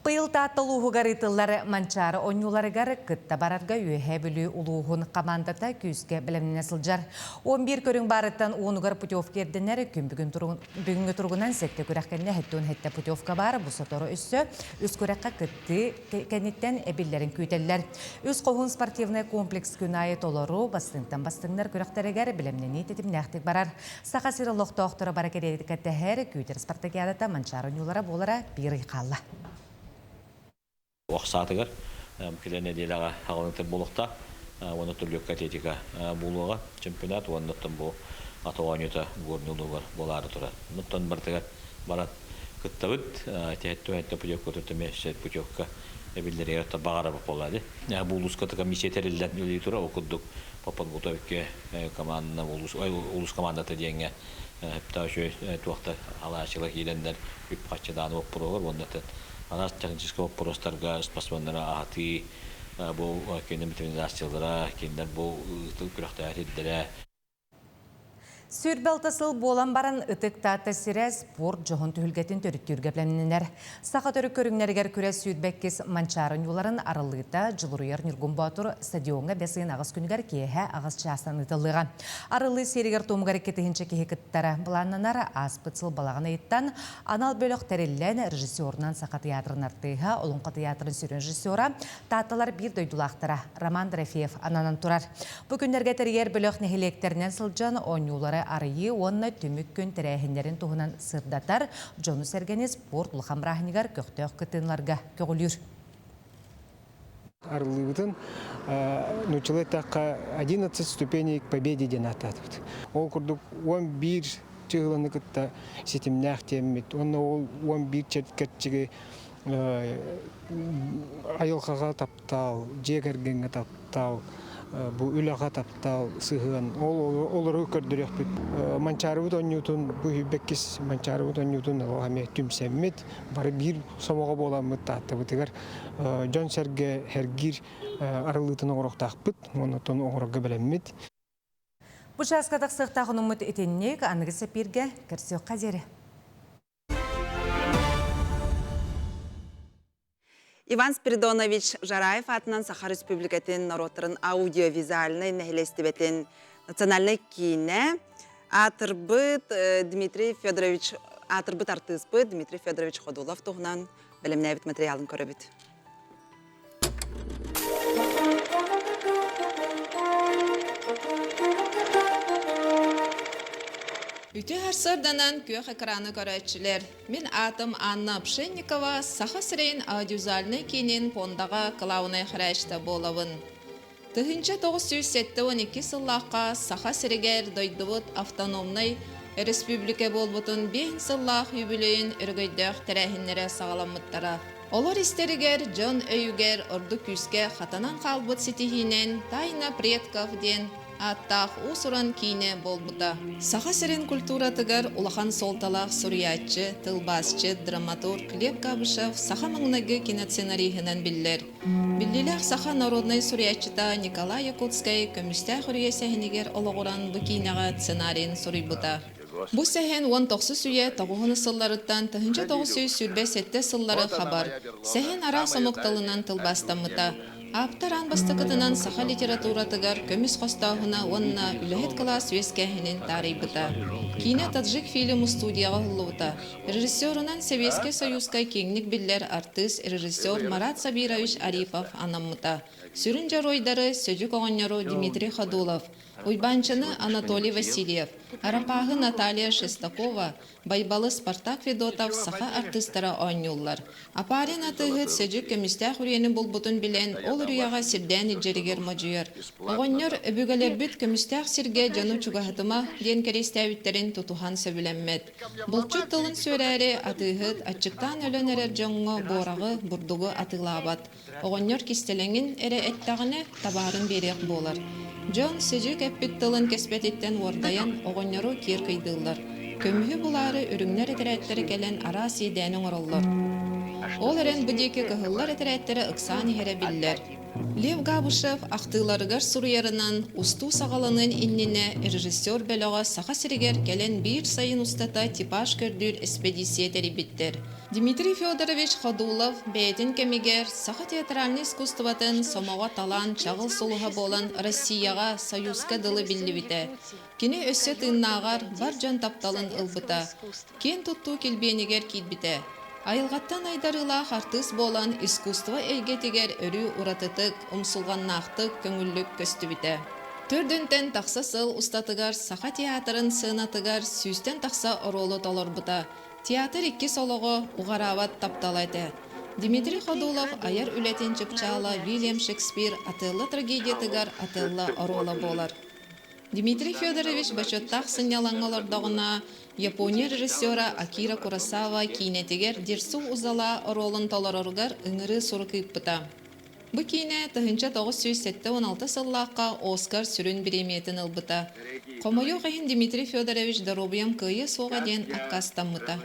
Быйыл Таатта улууһугар ыытыллар Манчаары оонньууларыгар кытта барарга Үөһээ Бүлүү улууһун хамаандата күүскэ бэлэмнэнэ сылдьар. 11 көрүҥ баарыттан уонугар путевка ирдэнэр. Күн бүгүн бүгүҥҥү туругунан сэттэ күрэх кэннэ 77 путевка баар. Бу сотору өссө үс күрэххэ кыттыы кэнниттэн эбиллэрин күүтэллэр. Үс хоһуун спортивнай комплекс күн аайы толору, бастыҥтан бастыҥнар күрэхтэригэр бэлэмнэнии тэтимнээхтик барар. Саха сир олохтоохторо бара кэтэһэр, күүтэр спартакиадата Манчаары оонньуулара буолара биир ый хаалла. Охсаатыгар кэлэр нэдиэлэҕэ аҕалыҥтыр буолуохтаах. Уонна түрлүккэ атлетика буолуоҕа чемпионат уонна бу ат оонньуута Горный улуугар буолаары турар. Онтон барытыгар баран кыттабыт. Тэһэттэ путевка туртаме путевка эбиллэригэр баҕарабыт буолла ди. Бу улууска комиссия тэриллэн үлэлии турар. Ол курдук по подготовке команда улус улус командата диэҥҥэ үчүгэй туохта алаачылар киирэннэр үп-харчы дааны боппуруогар уонна Араас техническэй боппуруостарга спортсменнары аһатыы, бу кинилэр витаминизациялара, кинилэр бу күрэхтэһэр сирдэрэ. 26 сыл буолан баран Ытык Таатта сирэ спорт дьоһун түһүлгэтин төрүттүүргэ бэлэмнэнэр. Саха төрүт көрүҥнэригэр күрэс 22 Манчаары ньууларын арыллыыта Дьулуруйар Ньургун Боотур стадиоҥҥа бэс ыйын аҕыс күнүгэр киэһэ аҕыс чаастан ыытыллыаҕа. Арыллыы сиэригэр-туомугар 2000 киһи кыттара былааннанар. Ааспыт сыл балаҕан ыйыттан анал бөлөх тэриллэн, режиссерунан Саха театрын артыыһа, Олоҥхо театрын сүрүн режиссера, Таатталар биир дойдулаахтара Роман Дорофеев ананан турар. Бу күннэргэ тэрийэр бөлөх нэһилиэктэринэн сылдьан оонньуулары арыйыы уонна түмүк күн тэрээһиннэрин туһунан сырдатар, дьону-сэргэни спорт улахан бырааһынньыгар көхтөөх кыттыыларга көҕүлүүр. Арыллыыбытын нууччалыы эттэххэ 11 ступеней к победе диэн ааттаатыбыт. Ол курдук 11 чыһыланы кытта ситимнээх диэммит. Уонна ол 11 кэрчиги айылҕаҕа таптал, дьиэ кэргэҥҥэ таптал, бу үлэҕэ таптал, сыһыан ол олору көрдөрүөхпүт. Манчаарыбыт оонньуутун бу үһүйбэккис Манчаарыбыт оонньуутун эмиэ түмсэммит, бары биир сомоҕо буоламмыт Тааттабытыгар дьон-сэргэ сэргиир арыллыытын оҥоруохтаахпыт уонна оттон оҥорорго бэлэммит. Бу чааска тахсыахтаах онуммут итинник аныгы сэпииргэ көрсүөххэ диэри. Иван Спиридонович Жараев аатынан Саха Республикатын норуоттарын аудиовизуальнай нэһилиэстибэтин национальнай киинэ аатырбыт Дмитрий Федорович аатырбыт артыыспыт Дмитрий Федорович Ходулов туһунан бэлэмнээбит материалын көрөбүт. Үтүө сарсыарданан күөх экраны көрөөччүлэр! Мин аатым Анна Пшенникова, Саха сирин аудиовизуальнай киинин пуондаҕа кылаабынай харайааччыта буолабын. 1972 сыллаахха Саха сиригэр дойдубут автономнай өрөспүүбүлүкэ буолбутун биэһин сыллаах үбүлүөйүн өрөгөйдөөх тэрээһиннэрэ саҕаламмыттара. Олор истэригэр дьон өйүгэр ордук күүскэ хатанан хаалбыт ситиһиинэн «Тайна предков» диэн ааттаах уус-уран киинэ буолбута. Саха сирин культуратыгар улахан суолталаах суруйааччы, тылбаасчыт, драматург Лев Габышев саха маҥнайгы киносценариһынан биллэр. Биллиилээх саха народнай суруйааччыта Николай Якутскай «Көмүстээх үрүйэ» сэһэнигэр олоҕуран бу киинэҕэ сценарийын суруйбута. Бу сэһэн 19 үйэ тоҕуһун сылларыттан 1927 сыллары хабар. Сэһэн араас омук тылынан тылбаастаммыта. Ааптар аан бастакытынан саха литературатыгар көмүс хостооһуна уонна үлэһит кылаас үөскээһинин таарыйбыта. Киинэ таджик фильм устуудьуйаҕа уһуллубута. Режиссерунан Сэбиэскэй Союзка киэҥник биллэр артыыс, режиссер Марат Сабирович Арипов анаммыта. Сүрүн дьоруойдары Сөдьүк оҕонньору Дмитрий Ходулов, Уйбаанчыны Анатолий Васильев, Арапааһы Наталья Шестакова, Байбалы Спартак Федотов саха артыыстара оонньууллар. Апарин атыыһыт Сөдьүк көмүстээх үрүйэни булбутун билэн, ол үрүйэҕэ сирдээн илдьэригэр модьуйар. Оҕонньор «Өбүгэлэрбит көмүстээх сиргэ дьону чугаһатыма» диэн кэриэстээбиттэрин тутуһан сөбүлэммэт. Булчут тылын сүөрээри атыыһыт аччыктаан өлөн эрэр дьоҥҥо буораҕы, бурдугу атыылаабат. Оҕонньор кистэлэҥин эрэ эттэҕинэ, табаарын биэриэх буолар. Дьон сидьик эппит тылын кэспэтиттэн уордайан, оҕонньору киэр кыйдыыллар. Көмүһү булаары үрүҥнэр этэрээттэрэ кэлэн араас иэдээни оҥороллор. Ол эрэн бу диэки кыһыллар этэрээттэрэ ыксаан иһэрэ биллэр. Лев Габышев ахтыыларыгар суруйарынан, устуу саҕаланыан иннинэ режиссер бөлөҕө Саха сиригэр кэлэн биир сайын устата типаж көрдүүр эспэдииссийэ тэрийбиттэр. Дмитрий Федорович Ходулов бэйэтин кэмигэр саха театральнай искусствотын сомоҕо талаан чаҕыл сулуһа буолан Россияҕа, Союзка дылы биллибитэ. Кини өссө тыыннааҕар бар дьон тапталын ылбыта, киэн туттуу килбиэнигэр киирбитэ. Айылҕаттан айдарыылаах артыыс буолан искусство эйгэтигэр өрүү уратытык, умсулҕаннаахтык, көҥүллүк көстүбүтэ. Төрдүнтэн тахса сыл устатыгар Саха театрын сыанатыгар сүүстэн тахса оруолу толорбута. Театр иккис олоҕо уҕараабат таптала этэ. Дмитрий Ходулов айар үлэтин чыпчаала Вильям Шекспир Отелло трагедиятыгар Отелло оруола буолар. Дмитрий Федорович бочуоттаах сынньалаҥҥа олордоҕуна, Япония режиссера Акира Куросава киинэтигэр Дерсу Узала оруолун толороругар ыҥырыы сурук ыыппыта. Бу киинэ 1976 сыллаахха Оскар сүрүн бириэмийэтин ылбыта. Хомойуох иһин Дмитрий Федорович доруобуйам кыайыа суоҕа диэн аккаастаммыта.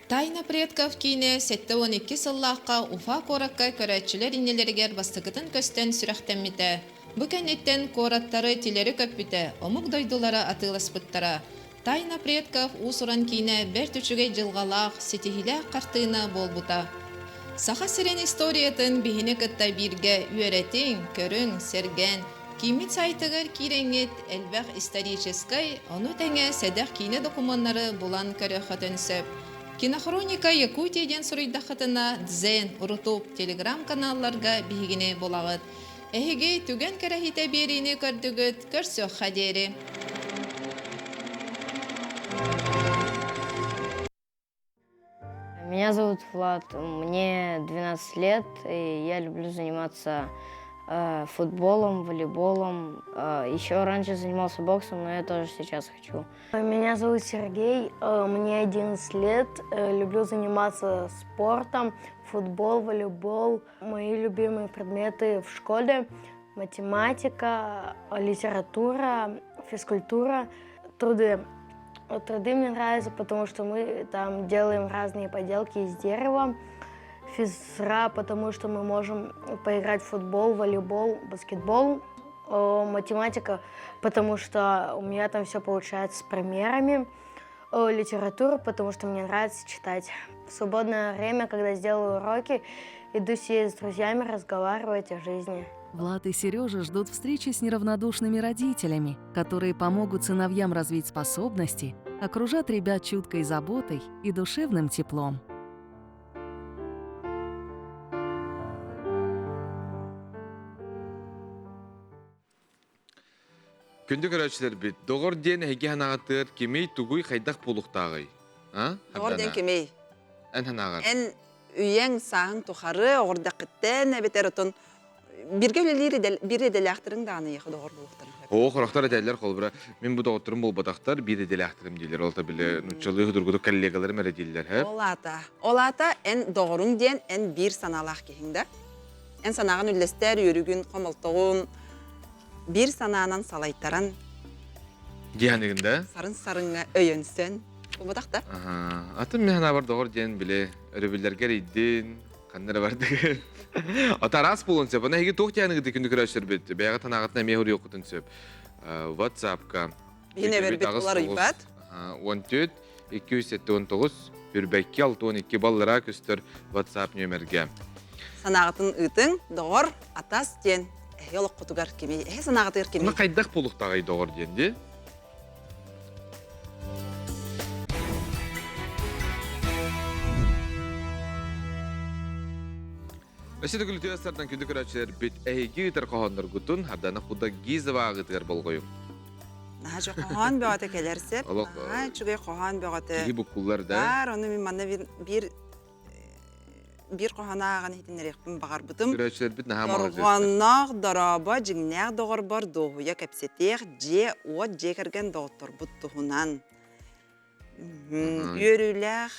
Тайна предков киинэ 72 сыллаахха Уфа куоракка көрөөччүлэр иннилэригэр бастакытын көстөн сүрэхтэммитэ. Бу кэнниттэн куораттары тилэри көппүтэ, омук дойдулара атыыласпыттара. Тайна предков уус-уран киинэ бэрт үчүгэй дьылҕалаах, ситиһиилээх хартыына буолбута. Саха сирин историятын биһини кытта бииргэ үөрэтиҥ, көрүҥ, сэргээн, кииммит сайтыгар киирэҥҥит элбэх историческай, ону тэҥэ сэдэх киинэ докумуоннары булан көрүөххүтүн сөп. Кинохроника Якутия диэн суруйдаххытына Дзен, Рутуб, телеграм-каналларга биһигини булаҕыт. Эһиги түгэн кэрэһитэ биэриини көрдүгүт, көрсүөххэ диэри. Меня зовут Влад, мне 12 лет, и я люблю заниматься э, футболом, волейболом. Э, еще раньше занимался боксом, но я тоже сейчас хочу. Меня зовут Сергей, э, мне 11 лет, люблю заниматься спортом, футбол, волейбол. Мои любимые предметы в школе – математика, литература, физкультура, труды. Труды мне нравятся, потому что мы там делаем разные поделки из дерева. Физра, потому что мы можем поиграть в футбол, волейбол, баскетбол. Математика, потому что у меня там все получается с примерами. Литература, потому что мне нравится читать. В свободное время, когда сделаю уроки, иду сидеть с друзьями, разговаривать о жизни. Влад и Сережа ждут встречи с неравнодушными родителями, которые помогут сыновьям развить способности, окружат ребят чуткой заботой и душевным теплом. Күндү көрөөччүлэрбит, доҕор диэн эһиги санаҕытыгар кимий, тугуй, хайдах буолуохтааҕый? А? Доҕор диэн кимий? Эн санааҕар. Эн үйэҥ сааһыҥ тухары оҕордаххыттан эбэтэр отон биргэ үлэлиир биир идэлээхтэриҥ даҕаны эйиэхэ доҕор буолуохтарын сөп. Оо, хорохтор этэллэр холобура, мин бу доҕотторум буолбатахтар, биир идэлээхтэрим дииллэр. Ол били нуччалыы судургутук коллегаларым эрэ дииллэр, һэ? Ол аата, ол аата эн доҕоруҥ диэн эн биир санаалаах киһиҥ да? Эн санааҕын үллэстэр, үөрүгүн, хомолтоҕун, биир санаанан салайтаран Дианыгын да? Сарын-сарыҥҥа өйөнсөн. Буолбатах да? Атын мин санаабар доҕор диэн били өрөбүллэргэ эрийдин, ханна эрэ бардыгын. Ата араас буолуон сөп. Аны эһиги туох дианыгыты күндү көрөөччүлэрбит? Бэйэҕит санааҕытын эмиэ суруйуоххутун сөп. WhatsApp-ка. Биһин эбэрбит уларыйбат. 14 279 Үрбэкки 62 баллара көстөр WhatsApp нүөмэргэ. Санааҕытын ыытыҥ, доҕор, атас диэн эһи олоххутугар кими, эһи санааҕытыгар кими? Уна хайдах буолуохтааҕый доҕор диэн дии? Өссө да күлүтүөстартан күндү көрөөччүлэрбит эһиги ыытар хоһоонноргутун Хардана Худагизова ааҕыытыгар болҕойуҥ. Наһаа үчүгэй хоһоон бөҕөтө кэлэр сеп. Наһаа үчүгэй хоһоон бөҕөтө. Киһи буккуллар да. Баар, ону мин манна биир биир хоһоон ааҕан иһитиннэриэхпин баҕарбытым. Көрөөччүлэрбит наһаа маладьыастар. Дорҕоонноох дорообо дьиҥнээх доҕорбор дуоһуйа кэпсэтиэх дьиэ-уот дьиэ кэргэн доҕотторбут туһунан. Үөрүүлээх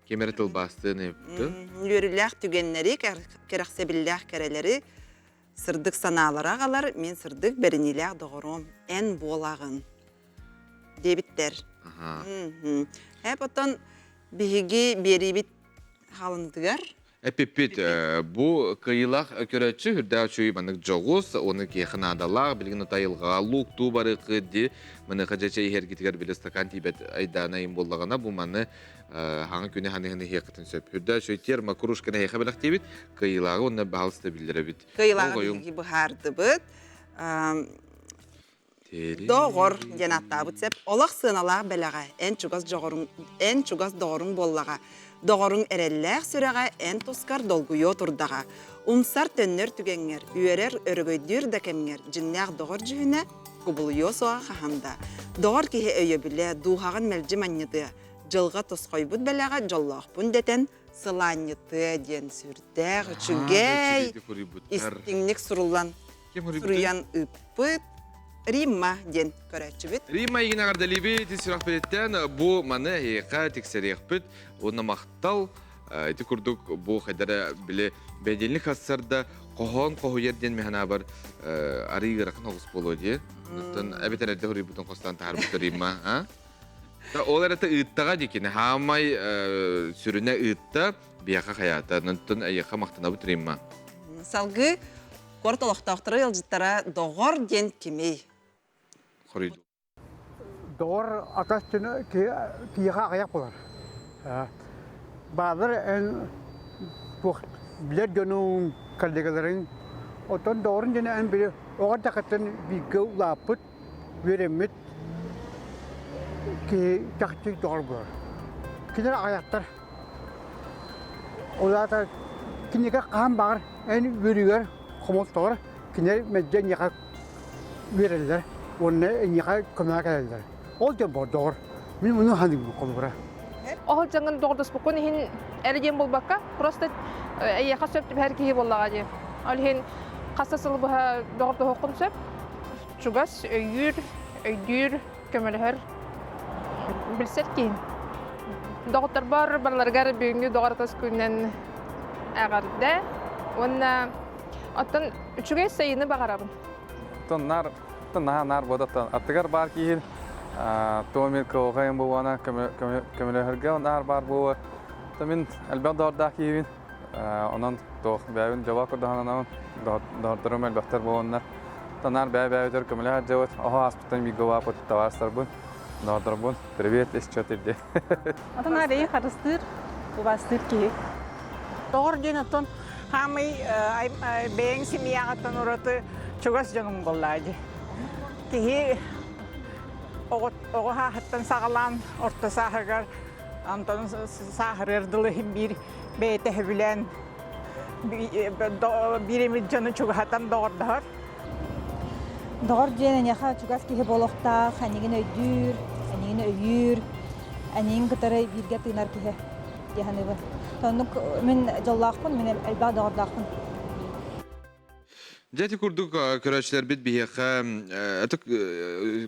Ким эрэ тылбаастыан ыйыппытын. Үөрүүлээх түгэннэри, кэрэхсэбиллээх кэрэлэри сырдык санаалары аҕалар мин сырдык бэриниилээх доҕорум эн буолаҕын диэбиттэр. Эп оттон биһиги биэриибит хаалынытыгар Эпиппит бу кыайыылаах көрөөччү үрдээх үчүгэй маннык дьоҕус, оны киэхэ наадалаах, билигин айылҕаҕа лууктуу барыаххыт дии, маныаха дьэ чэй иһэргитигэр били стакан тиийбэт айдаана айым буоллаҕына, бу маны хаҥа күнү ханыһын иһиэххитин сөп. Үрдээх үчүгэй термокружканы эһиэхэ бэлэхтиибит, кыайыылааҕы уонна баһаалыста биллэрэбит. Кыайыылааҕы биһиги быһаардыбыт. Доҕор диэн ааттаабыт сөп. Олох сыаналаах бэлэҕэ эн чугас дьоҕоруҥ, эн чугас доҕоруҥ буоллаҕа. Доҕоруҥ эрэллээх сүрэҕэ эн тускар долгуйуо турдаҕа. Умсар төннөр түгэҥҥэр, үөрэр өрөгөйдүүр да кэмҥэр дьиҥнээх доҕор дьүһүнэ кубулуйуо суоҕа хаһан да. Доҕор киһи өйөбүлэ, дууһаҕын мэлдьи манньытыа. Дьылҕа тосхойбут бэлэҕэ дьоллоохпун дэтэн сылаанньытыа диэн сүрдээх үчүгэй истиҥник суруллан суруйан ыыппыт Римма диэн көрөөччүбүт. Римма игин эҕэрдэлиибит ис сүрэхпититтэн бу маны эһиэхэ тиксэриэхпит уонна махтал ити курдук бу хайдара били бэдиэлник хассарда хоһоон хоһуйар диэн механабар арыы ыарахан оҕус буолуо дии. Оттон эбэтэр эрдэ хоруйбутун хостон таһаарбыт Римма, а? Ол эрэ ыыттаҕа дикини хаамай сүрүнэ ыытта биэхэ хаята. Онтон эйиэхэ махтанабыт Римма. Салгыы куорат олохтоохторо ыалдьыттара доҕор диэн кимий? Хоруйду. Доҕор атас киһиэхэ аҕыйах буолар. Баалар эн туох билэр дьонуҥ, коллегаларыҥ. Оттон доҕорун диэн эн били оҕо эрдэххиттэн бииргэ улааппыт, үөрэммит киһи чахчы доҕор буолар. Кинилэр аҕыйахтар. Ол аата кинигэ хаһан баҕар эн үөрүүгэр хомолтоҕор кинилэр мэлдьи эйиэхэ үөрэллэр уонна эйиэхэ көмөҕө кэлэллэр. Ол дьон доҕор. Мин муну саныыбын холобура. Ол дьаҥын доҕордоспуккун иһин эрэ диэн буолбакка, просто эйиэхэ сөп түбэһэр киһи буоллаҕа дии. Ол иһин хас да сыл быһа доҕордоһуоххун сөп. Чугас, өйүүр, өйдүүр, көмөлөһөр, билсэр киһи. Доҕотторбор барыларыгар бүгүҥҥү доҕор атас күнүнэн эҕэрдэ уонна оттон үчүгэй сайыны баҕарабын. Оттон наар наһаа наар буолат аттыгар баар киһи туомир кылҕайын буолуона көмөлөһөргө наар баар буолуо. Мин элбэх доҕордоох киһибин. Онон туох бэйэбин дьоло курдаһананабын доҕордорум элбэхтэр буоланнар танаар бэйэ-бэйэбитигэр көмөлөһө сылдьабыт. Оһо ааспыттан бииргэ улааппыт табаарыстарбын, доҕордорбун привет из чё ты Атын арыйы харыстыыр, убаастыыр киһи. Доҕор диэн оттон хаамый бэйэҥ семьяҕыттан ураты чугас дьонуҥ буоллаа дии. Киһи оҕо сааһыттан саҕалаан орто сааһыгар онтон сааһырыар дылы иһин биир бэйэтэ сөбүлээн биир эмит дьону чугаһатан доҕордоһор. Доҕор диэн эйиэхэ чугас киһи буолуохтаах, эйигин өйдүүр, эйигин өйүүр, эйигин кытары бииргэ тыынар киһи дии саныыбын. Оннук мин дьоллоохпун, мин элбэх доҕордоохпун. Дьэ ити курдук көрөөччүлэрбит биһиэхэ ытык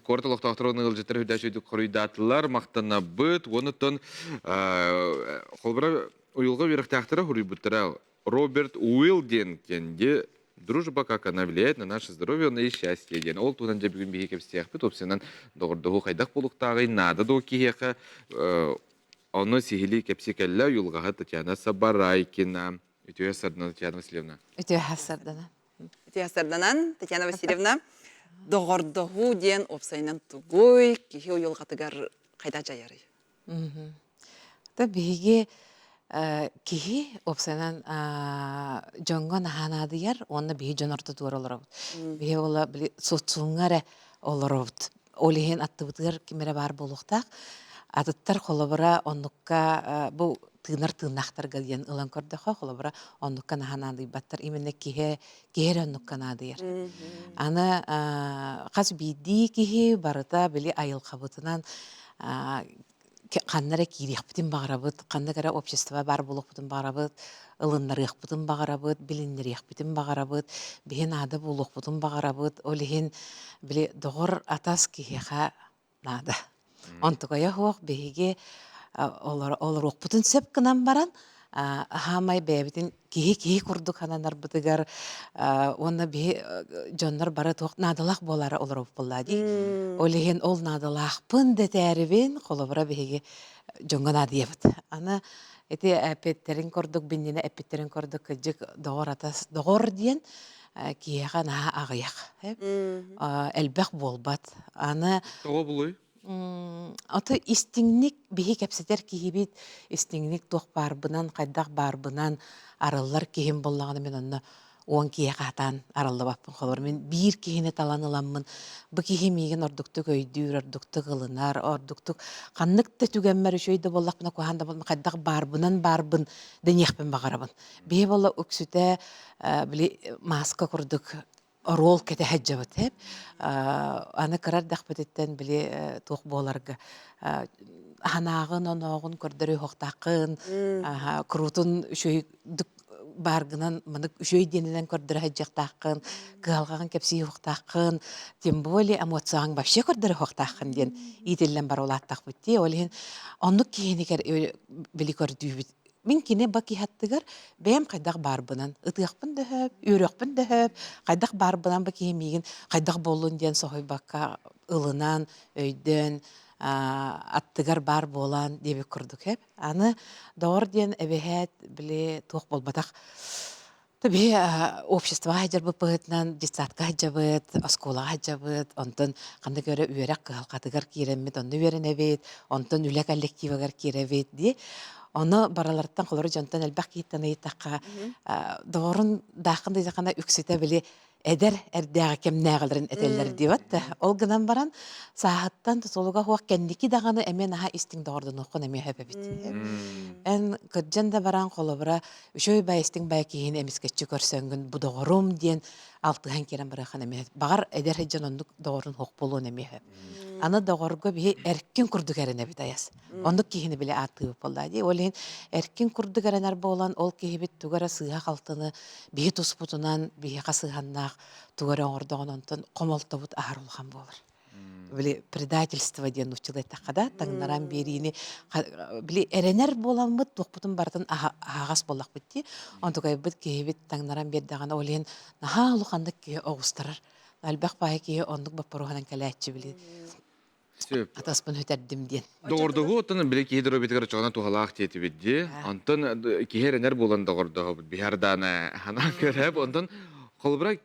куорат олохтоохторо ыалдьыттар үрдээччи хоруйдаатылар, махтанабыт. Уонуттан холобура уйулҕа үөрэхтээхтэрэ хоруйбуттара Роберт Уилл диэн кенди Дружба, как она влияет на наше здоровье и счастье диэн. Ол туһунан дьэ бүгүн биһиги кэпсиэхпит. Уопсайынан доҕордоһуу хайдах буолуохтааҕый, наада дуо киһиэхэ. Ону сиһилии кэпсии кэллэ уйулҕаһыт Татьяна Сабарайкина. Үтүө сарданан Татьяна Васильевна. Үтүө сарданан. Үтүө сарданан Татьяна Васильевна. Доҕордоһуу диэн уопсайынан тугуй, киһи уйулҕатыгар хайдах дьайарый? Та биһиги киһи уопсайынан дьоҥҥо наһаа наадыйар уонна биһи дьон ортотугар олоробут. Биһи ола били социумҥа эрэ олоробут. Ол иһин аттыбытыгар ким эрэ баар буолуохтаах. Атыттар холобура оннукка бу тыынар тыыннаахтарга диэн ылан көрдөххө, холобура оннукка наһаа наадыйбаттар. Именно киһи киһи эрэ оннукка наадыйар. Аны хас биирдии киһи барыта били айылҕабытынан ханна эрэ киириэхпитин баҕарабыт, ханнык эрэ общество баар буолуохпутун баҕарабыт, ылыннарыахпытын баҕарабыт, билиннэриэхпитин баҕарабыт, биһи наада буолуохпутун баҕарабыт. Ол иһин били доҕор атас киһиэхэ наада. Онтукайа суох биһиги олоруохпутун сөп гынан баран аһаамай бэйэбитин киһи киһи курдук сананарбытыгар уонна биһи дьоннор бары туох наадалаах буолаары олоробут буоллаа дии. Ол иһин ол наадалаахпын дэтээрибин холобура биһиги дьоҥҥо наадыйабыт. Аны ити эппиттэрин курдук биннинэ эппиттэрин курдук кырдьык доҕор атас доҕор диэн киһиэхэ наһаа аҕыйах элбэх буолбат. Аны Тоҕо булуй? Ото истиҥник биһи кэпсэтэр киһибит истиҥник туох баарбынан, хайдах баарбынан арыллар киһим буоллаҕына мин онно уон киһиэхэ хатаан арыллыбаппын холобур мин биир киһини талан ыламмын бу киһи миигин ордуктук өйдүүр, ордуктук ылынар, ордуктук ханнык да түгэммэр үчүгэй да буоллахпына куһаҕан да буоллахпына хайдах баарбынан баарбын дэниэхпин баҕарабын. Биһи буолла үксүтэ били мааска курдук оруол кэтэ сылдьабыт эп аны кыра эрдэхпититтэн били туох буоларга аһанааҕын онооҕун көрдөрүөхтааххын куруутун үчүгэй бааргынан манык үчүгэй диэнинэн көрдөрө сылдьыахтааххын кыһалҕаҕын кэпсииһиэхтааххын тем более эмоцияҕыҥ вообще көрдөрүөхтааххын диэн иитиллэн бара улааттахпыт дии ол иһин оннук киһини били көрдүүбүт Мин кини бакиһаттыгар бэйэм хайдах баарбынан ытыахпын да сөп, үөрүөхпүн да сөп, хайдах баарбынан ба киһи миигин хайдах буоллун диэн соһуйбакка ылынан, өйдөөн. аттыгар баар буолан диэбит курдук эп. Аны доҕор диэн эбэһээт били туох буолбатах Биһи обществоҕа сылдьарбыт быһыытынан детсадка сылдьабыт, оскуолаҕа сылдьабыт, онтон ханнык эрэ үөрэх кыһалҕатыгар киирэммит, онно үөрэнэбит, онтон үлэ коллективыгар киирэбит дии. Ону барыларыттан холору дьонтон элбэх киһиттэн ыйыттахха, доҕорун дааххын да үксүтэ били эдэр эрдээҕи кэмнээҕилэрин этэллэр диэбэт да. Ол гынан баран сааһыттан тутулуга суох кэнники даҕаны эмиэ наһаа истиҥ доҕордонуоххун эмиэ сөп эбит. Эн кырдьан да баран холобура үчүгэй бай истиҥ бай киһини эмискэччи көрсөҥгүн бу доҕорум диэн алтыһан киирэн барыаххын эмиэ баҕар эдэр сылдьан оннук доҕорун суох буолуон эмиэ сөп. Аны доҕорго биһи эркин курдук эрэнэбит айас. Оннук киһини били ааттыыбыт буоллаа дии. Ол иһин эркин курдук эрэнэр буолан ол киһибит тугу эрэ сыыһа-халтыны биһи туспутунан биһиэхэ сыһыаннаах тугу эрэ оҥордоҕун онтон хомолтобут аһар улахан буолар. Били предательство диэн нууччалыы эттэххэ да таҥнаран биэриини били эрэнэр буоламмыт туохпутун барытын аһаҕас буоллахпыт дии. Онтукайбыт киһибит таҥнаран биэрдэҕинэ ол иһин наһаа улаханнык киһи оҕустарар. Элбэх баайы киһи оннук боппуруоһунан кэлээччи били Сөп. Атаспын сүтэрдим диэн. Доҕордоһуу оттон били киһи доруобуйатыгар оччоҕуна туһалаах диэтибит дии. Онтон киһи эрэнэр буолан доҕордоһобут. Биһардаана ханаан көрөп. Онтон холобура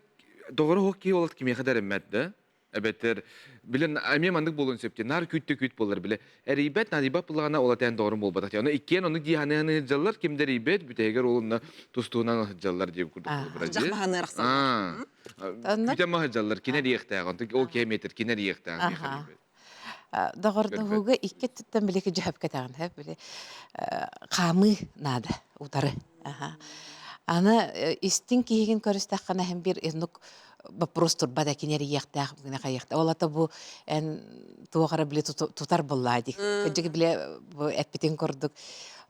доҕоро суох киһи ол кимиэхэ да эрэммэт да. Эбэтэр билин эмиэ маннык буолуон сөп дии. Наар күүт да күүт буолар биле. Эрийбэт, наадыйбат буллаҕына ол этээн доҕорум буолбатах дии. Ону иккиэн ону дии ханы-ханы сылдьаллар, ким да эрийбэт, бүтэһигэр ол онно тус-туһунан сылдьаллар диэн курдук холобура дии. Дьах маһаны арахсаллар. Күтэн маһыдьаллар, кини эриэхтээх, онтон ол киһи метр кини эриэхтээх Доҕордоһууга икки өттүттэн били дьөһөп кэтэҕин били хаамыы наада утары. Аны истиҥ киһигин көрүстэххинэ иһин бир иннук вопрос турбат кини эрийиэхтээх гына хайыахта. Ол ата бу эн туох эрэ били тутар буллаа дии. Кырдьык били бу эппитин курдук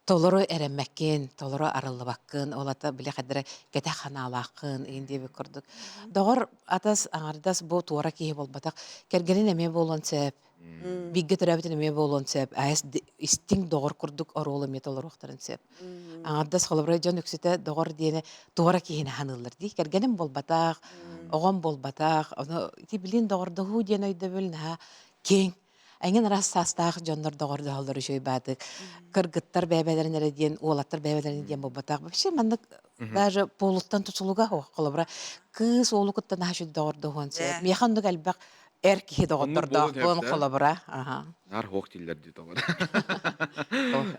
толору эрэммэккин, толору арыллыбаккын, ол ата били хадара кэтэх ханаалааххын иин диэбит курдук. Доҕор атас аҥардас бу туора киһи буолбатах, кэргэнин эмиэ буолуон сөп, бииргэ төрөөбүтүн эмиэ буолуон сөп, айас истиҥ доҕор курдук оруолу эмиэ толоруохтарын сөп. Аҥардас холобура дьон үксүтэ доҕор диэни туора киһини ханыыллар дии. Кэргэним буолбатах, оҕом буолбатах, ону ити билин доҕордоһуу диэн өйдөбүл наһаа киэҥ Эҥин араас саастаах дьоннор доҕордоһоллор үчүгэй баатык. Кыргыттар бэйбэлэрин эрэ диэн, уолаттар бэйбэлэрин диэн буолбатах. Вообще маннык даже полуттан тутулуга суох. Холобура, кыыс уолу кытта наһаа үчүгэй доҕордоһуон сөп. Миэхэ оннук элбэх эр киһи доҕоттордоохпун, холобура. Аха. Нар хоох дииллэр дии тоҕо.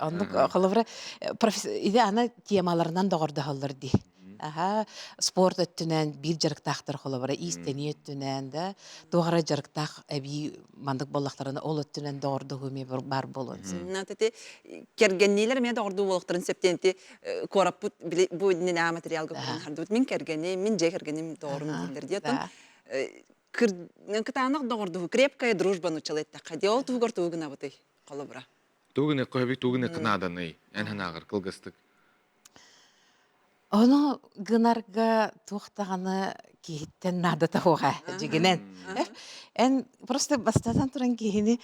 Оннук холобура, иде аны темаларынан доҕордоһоллор дии. Аха, спорт өттүнэн биир дьарыктаахтар холобура иистэнии өттүнэн да туох эрэ дьарыктаах эбии маннык буоллахтарына ол өттүнэн доҕордоһуу эмиэ баар буолуон сөп. Ити кэргэнниилэр эмиэ доҕордуу буолуохтарын сөп диэн ити куораппыт били бу иннинээҕи материалга көрөн хардыбыт мин кэргэним, мин дьиэ кэргэним доҕорум дииллэр дии. Оттон кытаанах доҕордоһуу, крепкая дружба нууччалыы эттэххэ дии ол туһугар тугу гынабытый холобура? Тугу гыныахха сөбүй, тугу гыныахха нааданый? Эн санааҕар кылгастык. Ону гынарга туох даҕаны киһиттэн наадата суоҕа дьигинэн. Эн просто бастатан туран киһини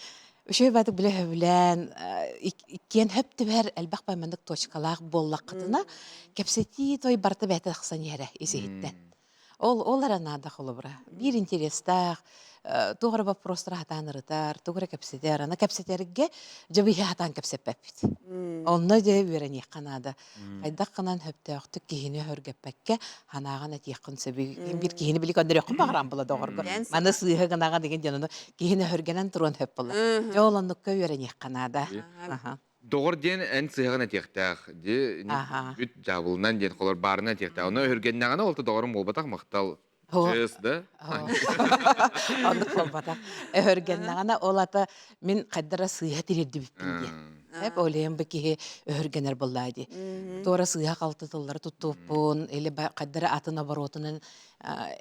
үчүгэй баатык билэ сөбүлээн иккиэн хөп түбэһэр элбэх байманнык точкалаах буоллаххытына кэпсэтии той барыта бэйэтэ тахсан иһэрэ ис-иһиттэн. Ол ол эрэ наада холобура. Биир интерестээх, туох эрэ боппуруостары сатаан ырытар, тугу эрэ кэпсэтэр. Аны кэпсэтэргэ дьэ биһи сатаан кэпсэппэппит. Онно дьэ үөрэниэххэ наада. Хайдах гынан сөптөөхтүк киһини өһүргэппэккэ санааҕын этиэххин сөбүй. Биир киһини били көрдөрүөххүн баҕаран була доҕорго. Маны сыыһа гынаҕын деген дьон ону киһини өһүргэнэн туруон сөп буолла. Дьэ ол оннукка үөрэниэххэ наада. Доҕор диэн эн сыһаҕын этиэхтээх. Ди бүт дьаабылынан диэн холор баарынан этиэхтээх. Ону өһүргэннэҕинэ ол доҕорум буолбатах махтал. Чээс да? Оннук буолбатах. Өһүргэннэҕинэ ол ата мин хайдара сыыһа тириэрдибиппин диэн. Эп ол иһин бу киһи өһүргэнэр буоллаа дии. Туора сыыһа халты тыллары туттууппун или хайдара атын оборотунан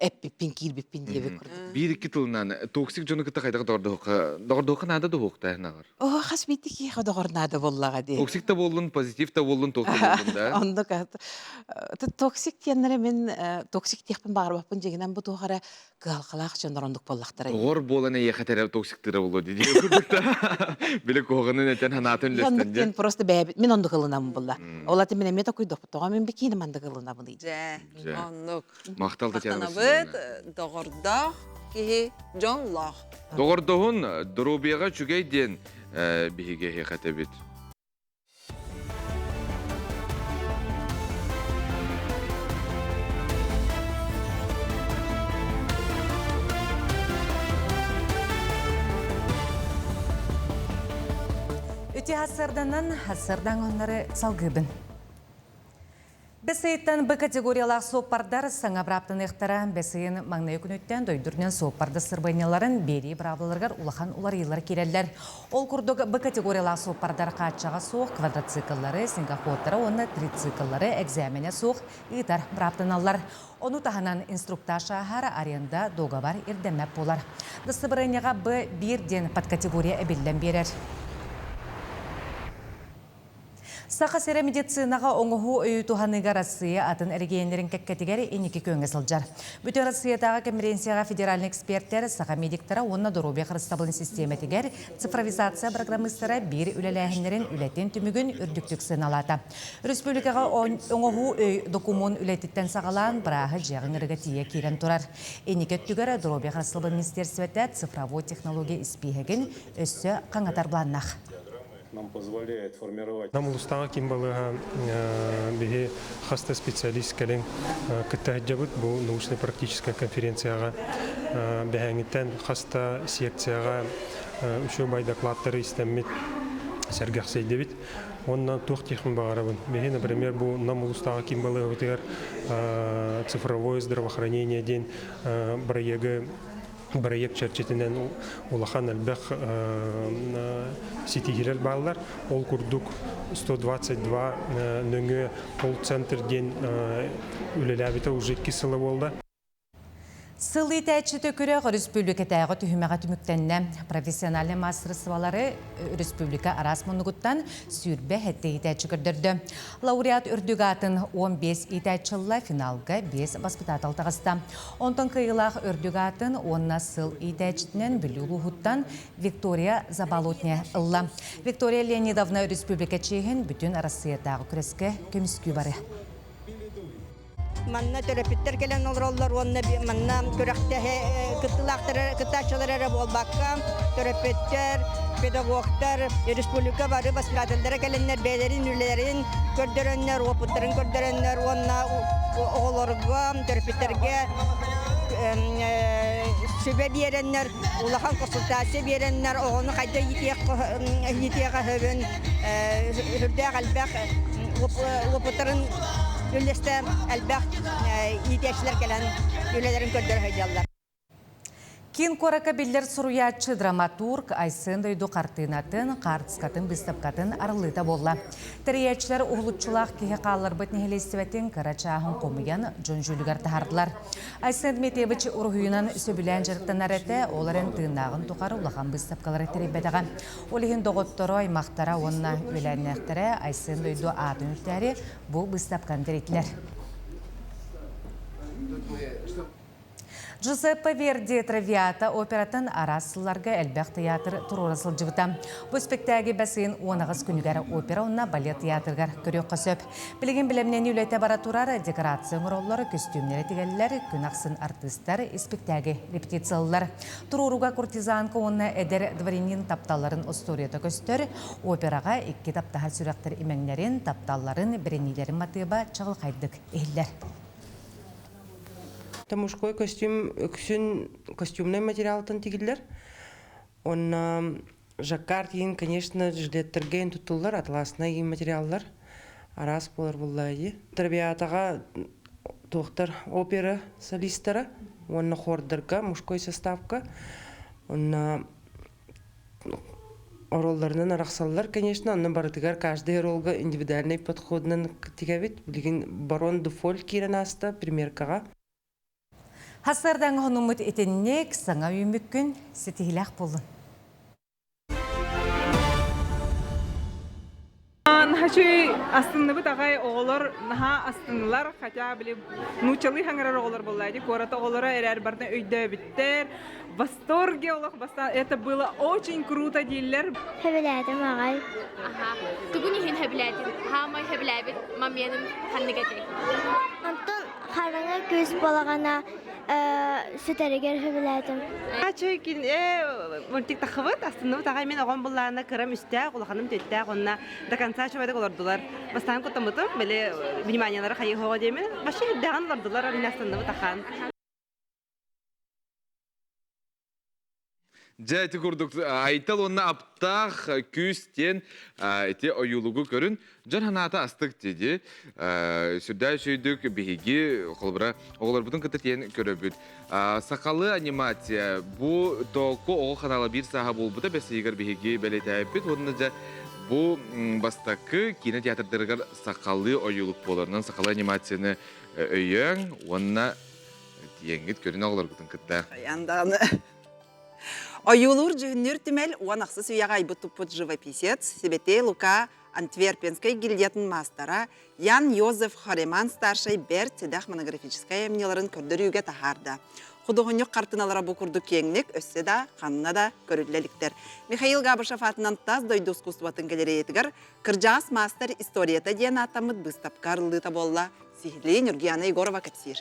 эппиппин киирбиппин диэбит курдук. Биир-икки тылынан токсик дьону кытта хайдах доҕордоһуохха доҕордоһуохха наада дуһуохта наҕар. Оо, хас биирдии киһиэхэ доҕор наада буоллаҕа дии. Токсик да буоллун, позитив да буоллун, туох да буоллун да. Оннук токсик диэннэри мин токсик диэхпин баҕарбаппын дьиҥинэн бу туох эрэ кыһалҕалаах дьоннор оннук буоллахтара. Доҕор буолан эйиэхэ тэрэ токсиктыыра буолуо дии курдук да. Били куһаҕанын этэн санаатын. Оннук диэн просто бэйэбит мин оннук ылынабын булла. Ол аты мин эмиэ токуйдохпут тоҕо мин бикиини мандык ылынабын Дьэ, оннук. Махтал Татьяна Махтанабыт, доҕордоох киһи дьоллоох. Доҕордоһун доруобуйаҕа үчүгэй диэн биһиги эһиэхэ этэбит. Үтүө сарданан, сардаҥ оннары салгыыбын. Бэс ыйыттан Б категориялаах суоппардар саҥа бырааптаныахтара. Бэс ыйын маҥнайгы күнүттэн дойдурунан суоппардар сырбанньаларын биэрии быраабылаларыгар улахан уларыйыылар киирэллэр. Ол курдук Б категориялаах суоппардар хааччаҕа суох квадроцикллары, снегоходтары уонна трицикллары экзаменэ суох ыытар бырааптаналлар. Ону таһынан инструктаж ааһар аренда дуогабар ирдэммэт буолар. Дастабырыанньаҕа Б биир диэн подкатегория эбиллэн биэрэр. Саха сирэ медицинаҕа оҥоһуу өйү туһаныыга Россия атын эрэгийиэннэрин кэккэтигэр инники күөҥҥэ сылдьар. Бүтүн Россиятааҕы конференцияҕа федеральнай экспертэр, саха медиктара уонна доруобуйа харыстабылын систиэмэтигэр цифровизация программистара биир үлэлээһиннэрин үлэтин түмүгүн үрдүктүк сыаналаата. Республикаҕа оҥоһуу өй докумуон үлэтиттэн саҕалаан бырааһы дьиэҕэ ыҥырыга тиийэ киирэн турар. Инники өттүгэр доруобуйа харыстабылын министиэристибэтэ цифровой технология испииһэгин өссө хаҥатар былааннаах. нам позволяет формировать. Нам улустааҕы ким балыыһа биһи хас да специалист кэлин кытта сылдьабыт бу научно-практическая конференцияҕа бэһээҥиттэн хас да секцияҕа үчүгэй докладтары истэммит сэргэхсэйдибит. Уонна туох диэхпин баҕарабын. Биһи, например, бу Нам улустааҕы ким балыыһабытыгар цифровое здравоохранение диэн бырайыагы Бырайыак чэрчитинэн улахан элбэх ситиһиилэр бааллар. Ол курдук 122 нөҥүө колл-центр диэн үлэлээбитэ уже икки сыла буолла. Сыл иитээччитэ күрэх өрөспүүбүлүкэтээҕи түһүмэҕэ түмүктэннэ. Профессиональнай маастарыстыбалары республика араас муннугуттан 27 иитээччи көрдөрдө. Лауреат үрдүк аатын 15 иитээччи ылла, финалга 5 баспытаатал таҕыста. Онтон кыайыылаах үрдүк аатын уонна сыл иитээччитинэн Бүлүү улууһуттан Виктория Заболотня ылла. Виктория Леонидовна республика чиэһин бүтүн Арассыыйатааҕы күрэскэ көмүскүү барыа. Манна төрөппүттэр кэлэн олороллор уонна манна күрэхтэһэ кыттыылаахтар кыттааччылар эрэ буолбакка төрөппүттэр, педагогтар, республика бары воспитателлэрэ кэлэннэр бэйэлэрин үлэлэрин көрдөрөннөр, уопуттарын көрдөрөннөр уонна оҕолорго, төрөппүттэргэ сүбэ биэрэннэр, улахан консультация биэрэннэр, оҕону хайдах иитиэхэ сөбүн сүрдээх элбэх уопуттарын үллэстэ элбэх иитээччилэр кэлэн үлэлэрин көрдөрө сылдьаллар. Киин куоракка биллэр суруйааччы, драматург Айсен дойду хартыынатын, хаартыскатын быыстапкатын арыллыыта буолла. Тэрийээччилэр уһулуччулаах киһи хаалларбыт нэһилиэстибэтин кыра чааһын хомуйан дьон дьүүлүгэр таһаардылар. Айсен Дмитриевич уруһуйунан сөбүлээн дьарыктанар этэ, ол эрэн тыыннааҕын тухары улахан быыстапкалары тэрийбэтэҕэ. Ол иһин доҕотторо, аймахтара уонна үөлээннээхтэрэ Айсен дойду аатын үрдээри бу быыстапканы тэрийдилэр. Джузеппе Верди Травиата оператын араас сылларга элбэх тыйаатыр туруора сылдьыбыта. Бу испэктээги бэс ыйын 18 күнүгэр опера уонна балет тыйаатырыгар көрүөххэ сөп. Билигин бэлэмнэнии үлэтэ бара турар, декорация оҥороллор, көстүүмнэри тигэллэр, күн ахсын артыыстар испэктээги репетициялылар. Туруорууга куртизанка уонна эдэр дворянин тапталларын остуоруйата көстөр. Операҕа икки таптаһар сүрэхтэр имэҥнэрин, тапталларын, бэриниилэрин матыыба чаҕылхайдык иһиллэр. Это мужской костюм үксүн костюмнай материалтан тигиллэр. Онно жаккард иин, конечно, жилеттерге туттуллар, атласный иин материаллар араас буолар буллаайы. Травиатаҕа туохтар опера солистара уонна хордарга мужской составка. Онно Оруолларынан арахсаллар, конечно, онно барытыгар каждый оруолга индивидуальный подходунан тигэбит. Билигин Барон Дуфоль киирэн ааста примеркаҕа. Хасырдаҥ хонуммут итинник саҥа үүммүккүн ситиһилээх буоллун. Үчүгэй астынныбыт аҕай оҕолор наһаа астыннылар, хотя били нууччалыы хаҥарар оҕолор буолла дии, куорат оҕолоро эрээр барытын өйдөөбүттэр. В восторге олох бастаан это было очень круто дииллэр. Хэбилээтим аҕай. Аха. Тугун иһин хэбилээтин? Хаамай хэбилээбит моментын ханнык этэй? Онтон хараҥа күүс буолаҕына сүтэригэр сөбүлээтим. Ачай мультик тахыбыт, астынныбыт аҕай мен оҕом буллаана кырам үстээх, улаханым төттөөх, онна до конца чубайдык олордулар. Бастаан куттаммытым, били вниманиялары хайыһоҕо диэмин, вообще үрдэҕин олордулар, мин астынныбыт ахан. Дьэ, ити курдук Айтал уонна аптаах күүс диэн ити ойуулугу көрүн дьон санаата астык диди. Сүрдээх үчүгүйдүк биһиги холобура оҕолорбутун кытта тиэн көрөбүт. Сахалыы анимация бу току оҕо ханаала биир сааһа буолбута бэс ыйыгар биһиги бэлиэтээбиппит уонна дьэ бу бастакы киинэ театрдарыгар сахалыы ойуулук буоларынан сахалыы анимацияны өйөөҥ уонна тиэҥҥит көрүн оҕолоргутун кытта. Хайаан даҕаны. Ойуулуур дьүһүннүүр түмэл уон ахсыс үйэҕэ айбыт туппут живописец Сибэтиэй Лука Антверпенскай гильдиятын маастара Ян Йозеф Хореман старшай бэрт сэдэх монографическай айымньыларын көрдөрүүгэ таһаарда. Худуоһунньук хартыыналара бу курдук киэҥник өссө да ханна да көрүллэ иликтэр. Михаил Габышев аатынан тас дойду искусствотын галереятыгар «Кырдьаҕас маастар историята» диэн ааттаммыт быыстапка арыллыыта буолла. Сиһилии Нюргияна Егорова кэпсиир.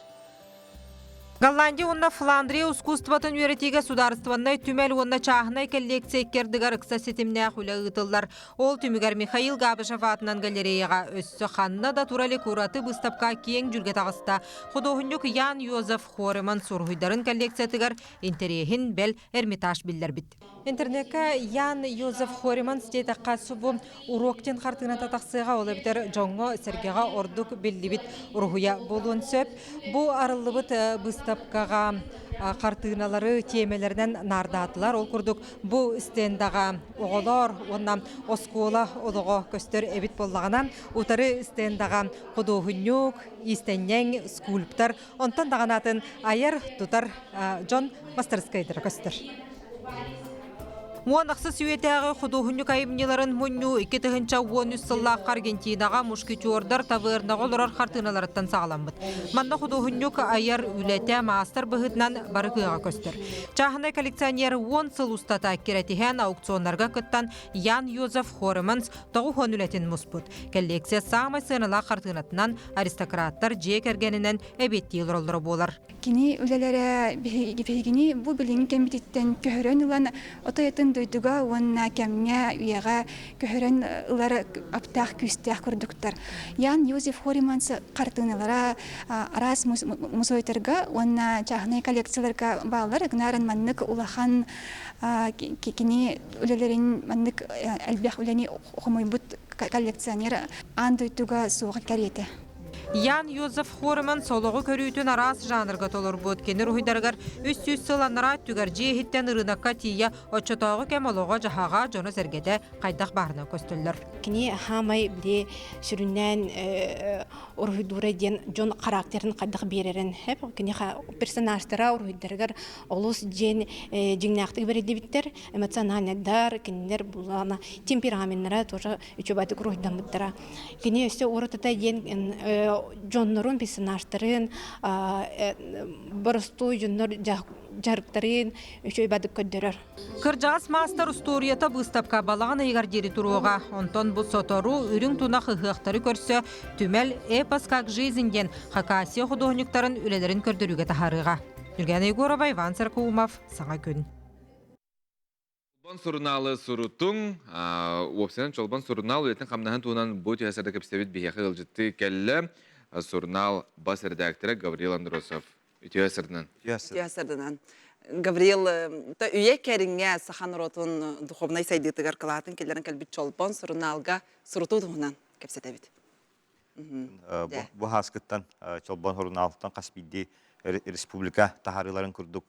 Голландия уонна Фландрия ускуустубатын үөрэтиигэ судаарыстыбаннай түмэл уонна чааһынай кэллиэксийэ икки ыкса ситимнээх үлэ ыытыллар. Ол түмүгэр Михаил Габышев аатынан галереяҕа өссө ханна да тура илик ураты быыстапка киэҥ дьүлгэ таҕыста. Худуоһунньук Ян Йозеф Хореман суруһуйдарын коллекциятыгар интэриэһин бэл Эрмитаж биллэрбит. Интернекка Ян Йозеф Хориман диэтэххэ субу уруок диэн хартыыната тахсыаҕа, ол эбэтэр дьоҥҥо-сэргэҕэ ордук биллибит уруһуйа буолуон сөп. Бу арыллыбыт быыстапкаҕа хартыыналары тиэмэлэринэн наардаатылар. Ол курдук бу стендаҕа оҕолор уонна оскуола олоҕо көстөр эбит буоллаҕына, утары стендаҕа худуоһунньук, иистэнньэҥ, скульптор Онтон даҕаны атын айар-тутар дьон мастарыскыайдара көстөр. Уон ахсыс үйэтээҕи худуоһунньук айымньыларын мунньуу 2013 сыллаахха Аргентинаҕа мушкетердар тавернаҕа олорор хартыыналарыттан саҕаламмыт. Манна худуоһунньук айар үлэтэ маастар быһыытынан бары кыаҕа көстөр. Чааһынай коллекционер уон сыл устата кирэтиһэн аукционнарга кыттан Ян Йозеф Хореманс тоҕус үлэтин муспут. Коллекция саамай сыаналаах хартыынатынан аристократтар дьиэ кэргэнинэн эбиэттии олороллоро буолар. Кини үлэлэрэ биһигини бу билиҥҥи кэммититтэн көһөрөн ылан отойатын дойдуга уонна кэмҥэ үйэҕэ көһөрөн ылар аптаах күүстээх курдуктар. Ян Йозеф Хориманс хартыыналара араас мусуойтарга уонна чааһынай коллекцияларга бааллар. Гынааран маннык улахан кини үлэлэрин маннык элбэх үлэни хомуйбут коллекционер аан дойдуга суоҕа кэриэтэ. Ян Йозеф Хореман солоҕу көрүүтүн араас жанрга толорбут. Кини уруһуйдарыгар 300 сыл анараа өттүгэр дьиэ иһиттэн ырыынакка тиийэ оччотооҕу кэм олоҕо-дьаһаҕа, дьоно-сэргэтэ хайдах баарынан көстөллөр. Кини хаамай били сүрүннээн уруһуйдуура диэн дьон характерын хайдах биэрэрин кини персонажтара уруһуйдарыгар олус диэн дьиҥнээхтик бэриллибиттэр эмоциональнайдар, кинилэр булана темпераменнара тоже үчүгэйдик уруһуйдаммыттара. Кини өссө уратыта диэн дьоннорун, персонажтарын, боростуой дьоннор дьарыктарын үчүгэйдик көрдөрөр. Кырдьаҕас маастар устуоруйата быыстапка балаҕан ыйыгар диэри туруоҕа. Онтон бу сотору үрүҥ тунах ыһыахтары көрсө түмэл «Эпос как жизнь» диэн Хакасия худуоһунньуктарын үлэлэрин көрдөрүүгэ таһаарыаҕа. Юлиана Егорова, Иван Саркаумов, Саҥа күн. Чолбон сурунаалы сурутуҥ, уопсайынан Чолбон сурунаал үлэтин хамнаһын туһунан бу түһэ сарда кэпсэбит биһиэхэ ыалдьыттыы кэллэ. Сурунаал бас редактора Гаврил Андросов. Үтүө сырдынан. Үтүө сырдынан. Гаврил, та үйэ кэриҥэ саха норуотун духовнай сайдыытыгар кылаатын киллэрэн кэлбит Чолбон сурунаалга сурутуу туһунан кэпсэтэбит. Бу хааскыттан Чолбон сурунаалтан хас биирдии республика таһаарыыларын курдук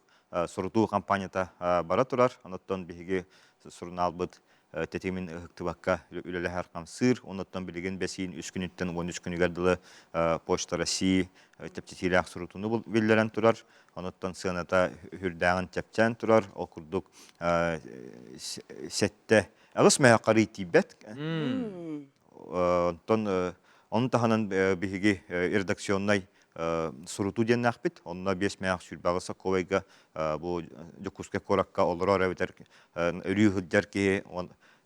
сурутуу компанията бара турар. Онуттан биһиги сурунаалбыт тэтимин ыһыктыбакка үлэлэһэр хамсыыр. Онуттан билигин бэсиин үс күнүттэн 13 күнүгэр дылы Почта России чэпчэтиилээх сурутууну биллэрэн турар. Онуттан сыаната үрдээҕин чэпчээн турар. Ол курдук сэттэ аҕыс мөһө харый тиийбэт. Онтон ону таһынан биһиги редакционнай сурутуу диэннээхпит. Онно биэс мээх сүүрбэҕи сокуобайга бу Дьокуускай куоракка олорор эбэтэр өрүү сылдьар киһи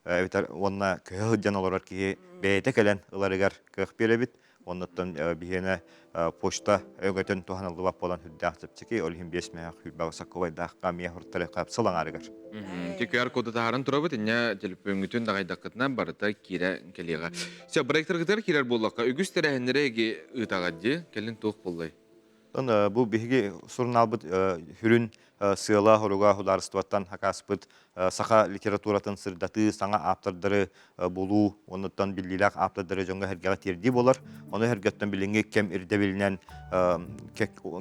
эбэтэр уонна көһө сылдьан олорор киһи бэйэтэ кэлэн ыларыгар кыах биэрэбит. Оннуттан биһиэнэ почта өҥөтүн туһаныллыбат буолан үрдээх чэпчэки, ол иһин биэс мэһэх сүүрбэҕи сокуобайдаахха эмиэ хортарыахха сыл аҥаарыгар. Ити QR коду таһааран турабыт, инньэ төлөпүөҥҥүтүн даҕайдаххытына барыта киирэ кэлиэҕэ. Все, проекторгытыгар киирэр буоллахха, үгүс тэрээһиннэри эги ыытаҕыт дии, кэлин туох буоллай? Онон бу биһиги сурунаалбыт сүрүн сыала-соруга судаарыстыбаттан хакааспыт саха литературатын сырдатыы, саҥа ааптардары булуу, оннуттан биллиилээх ааптардары дьоҥҥо-сэргэҕэ тиэрдии буолар. Ону сэргэттэн билиҥҥи кэм ирдэбилинэн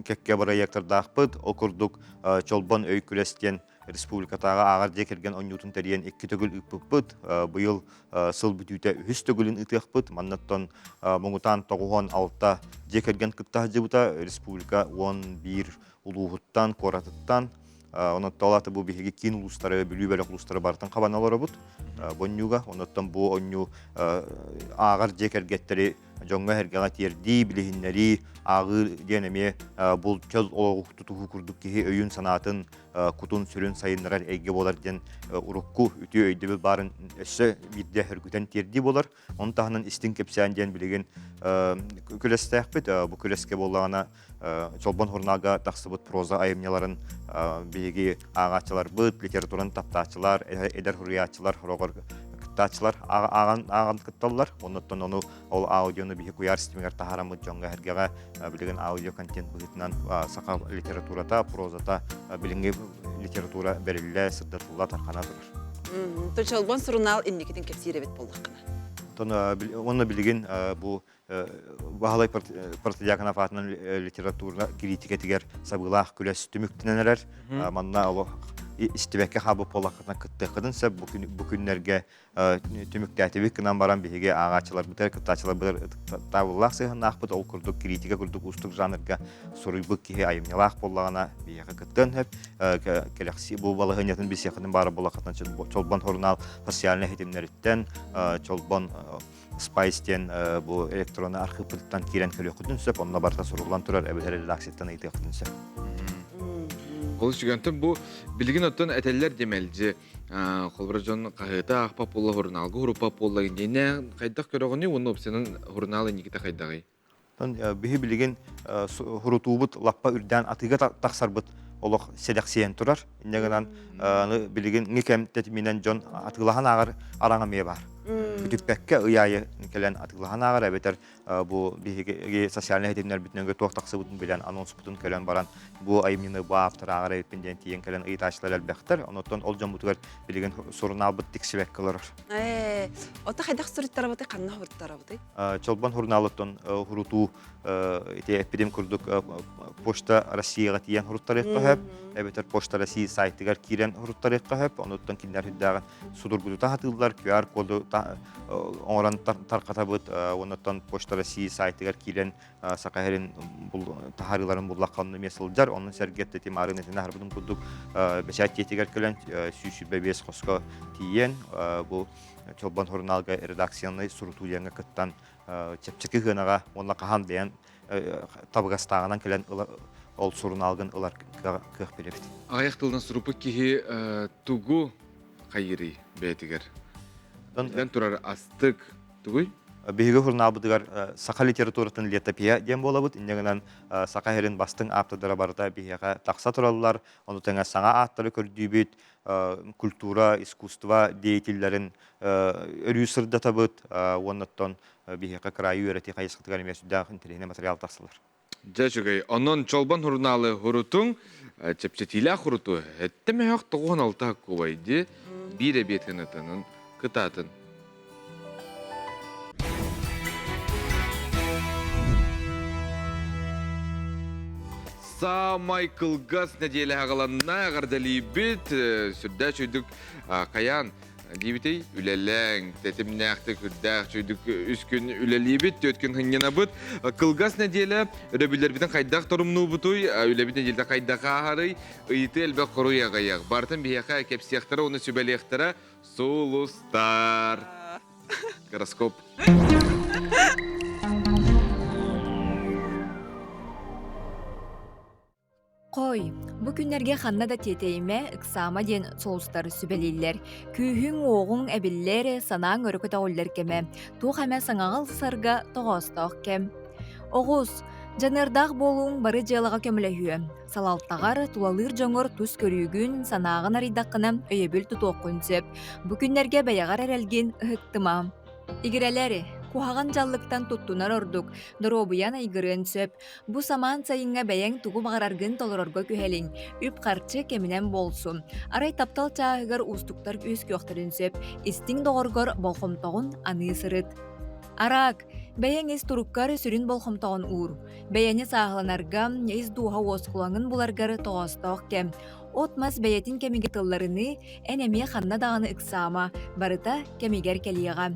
кэккэ бырайыактардаахпыт. Ол курдук Чолбон өй күрэс диэн республикатааҕы ааҕар дьиэ кэргэн оонньуутун тэрийэн икки төгүл ыыппыппыт. Быйыл сыл бүтүүтэ үһүс төгүлүн ыытыахпыт. Маннаттан муҥутаан 96 дьиэ кэргэн кытта сылдьыбыта. Республика 11 улууһуттан, куоратыттан. Онон ата бу биһиги киин улуустары, Бүлүү бөлөх улуустары барытын хабан олоробут бу онньууга. Оннуттан бу онньуу ааҕар дьиэ кэргэттэри дьоҥҥо-сэргэҕэ тиэрдии, билиһиннэрии, ааҕыы диэн эмиэ бул чөл олоҕу тутуһуу курдук киһи өйүн-санаатын кутун-сүрүн сайыннарар эйгэ буолар диэн урукку үтүө өйдөбүл баарын өссө биирдэ өргүтэн тиэрдии буолар. Ону таһынан истиҥ кэпсээн диэн билигин күрэстээхпит. Бу күрэскэ буоллаҕына Чолбон журналга тахсыбыт проза айымньыларын биһиги ааҕааччыларбыт, литератураны таптааччылар, эдэр суруйааччылар сороҕор кыттааччылар ааҕан ааҕан кытталлар. Оннуттан ону ол аудиону биһи куйаар ситимигэр таһаараммыт дьоҥҥо-сэргэҕэ билигин аудио контент быһыытынан саха литературата, прозата билиҥҥи литература бэриллэ, сырдатылла, тархана турар. Чолбон сурунаал инникитин кэпсиир эбит буоллаххына. Онно билигин бу Баһылай Протодьяконов аатынан литература кириитикэтигэр сабыылаах күрэс түмүктэнэн эрэр. Манна олох истибэккэ хаалбыт буоллаххытына кыттыаххытын сөп. Бу күннэргэ түмүктээтибит гынан баран биһиги ааҕааччыларбытыгар, кыттааччыларбытыгар ытыктабыллаах сыһыаннаахпыт. Ол курдук критика курдук уустук жанрга суруйбут киһи айымньылаах буоллаҕына биһиэхэ кыттыан сөп. Кэлэхси бу балаһыанньатын билсиэххитин баара буоллаххытына Чолбон журнал социальнай ситимнэриттэн Чолбон Spice диэн бу электронный архыыппытыттан киирэн көрүөххүтүн сөп, онно барыта суруллан турар эбэтэр редакцияттан ыйытыаххытын сөп. Ол үчүгэнтэн бу билигин оттон этэллэр дэмэлдьи холобура дьон хаһыата аахпат буолла, журналга уһуруппат буолла диэнэ хайдах көрөҕүнүй уонна опциянан журнал инникитэ хайдаҕый? Биһи билигин хурутуубут лаппа үрдээн атыыга тахсарбыт олох сэдэхсийэн турар. Инньэ гынан аны билигин кэм тэтиминэн дьон атыылаһан ааҕар араҥа эмиэ баар. Күтүппэккэ ый аайы кэлэн атыылаһан ааҕар эбэтэр бу биһиги социальнай ситимнэрбитинэн туох тахсыбытын билэн анонспутун көрөн баран бу айымньыны бу ааптар ааҕар эбиппин диэн тиийэн кэлэн ыйытааччылар элбэхтэр. Онуттан ол дьоммутугар билигин сурунаалбыт тиксибэккэ олорор. Ээ, ото хайдах суруттарабытый, ханна суруттарабытый? Чолбон журналыттан хурутуу ити эппитим курдук Почта Россияҕа тиийэн хуруттарыахха сөп, эбэтэр Почта России сайтыгар киирэн хуруттарыахха сөп. Онуттан кинилэр үрдээҕин судургутута сатыыллар, QR-коду оҥорон тарҕатабыт. Онуттан Почта России сайтыгар киирэн саха сирин таһаарыыларын буллахха онно эмиэ сылдьар. Онон сэргэ тэтим арын этин аһарбытым курдук бэчээт дьиэтигэр кэлэн 125 хоско тиийэн бу Чолбон сурунаалга редакциянай сурутуу диэҥҥэ кыттан чэпчэки сыанаҕа уонна хаһан бэйэн табыгастааҕынан кэлэн ол сурунаалгын ылар кыах биэрэбит. Аҕыйах тылынан суруппут киһи тугу хайыырый бэйэтигэр? Биллэн турар астык тугуй? Биһиги сурунаалбытыгар саха литературатын летопиһа диэн буолабыт. Инньэ гынан саха сирин бастыҥ ааптардара барыта биһиэхэ тахса тураллар. Ону тэҥэ саҥа ааттары көрдүүбүт, культура, искусство деятеллэрин өрүү сырдатабыт уонна оттон биһиэхэ кыраайы үөрэтии хайысхатыгар эмиэ сүрдээх интэриэһинэй материал тахсалар. Дьэ үчүгэй. Онон Чолбон сурунаалы хурутуҥ, чэпчэтиилээх хуруту эттэ мөһөх 96 кубайды биир эбиэт гынатынын кытаатын. Саамай кылгас нэдиэлэ аҕаланна эҕэрдэлиибит сүрдээх үчүгдүк хайаан диибитий үлэлээҥ тэтимнээхтик үрдээх үчүгдүк үс күн үлэлиибит түөрт күн хынньанабыт кылгас нэдиэлэ өрөбүллэрбитин хайдах торумнуубутуй үлэбит нэдиэлэтэ хайдах ааһарый ыйытыы элбэх хоруй аҕыйах барытын биһиэхэ кэпсиэхтэрэ уонна сүбэлиэхтэрэ сулустар. Гороскоп. Хой, бу күннэргэ ханна да тиэтэйимэ, ыксаама диэн соустар сүбэлииллэр. Күүһүҥ-уоҕуҥ эбиллэр, санааҥ өрө көтөҕүллэр кэмэ. Туох эмэ саҥаҕа ылсарга тоҕоостоох кэм. Оҕус, дьаныардаах буолууҥ бары дьыалаҕа көмөлөһүө. Салалтаҕар, тулалыыр дьоҥҥор тус көрүүгүн, санааҕын арыйдаххына өйөбүл тутуоххун сөп. Бу күннэргэ бэйэҕэр эрэлгин ыһыктыма. Игирэлэр, куһаҕан дьаллыктан туттунар ордук, доруобуйан айгырыан сөп. Бу самаан сайыҥҥа бэйэҥ тугу баҕараргын толорорго күһэлиҥ, үп-харчы кэминэн буолсун. Арай таптал чааһыгар уустуктар үөскүөхтэрин сөп, истиҥ доҕоргор болҕомтоҕун аныы сырыт. Араак, бэйэҥ ис туруккар сүрүн болҕомтоҕун уур. Бэйэни сааһыланарга, ис дууһа уоскулаҥын буларгар тоҕоостоох кэм. От-мас бэйэтин кэмигэр тылларыныы, эн эмиэ ханна даҕаны ыксаама, барыта кэмигэр кэлиэҕэ.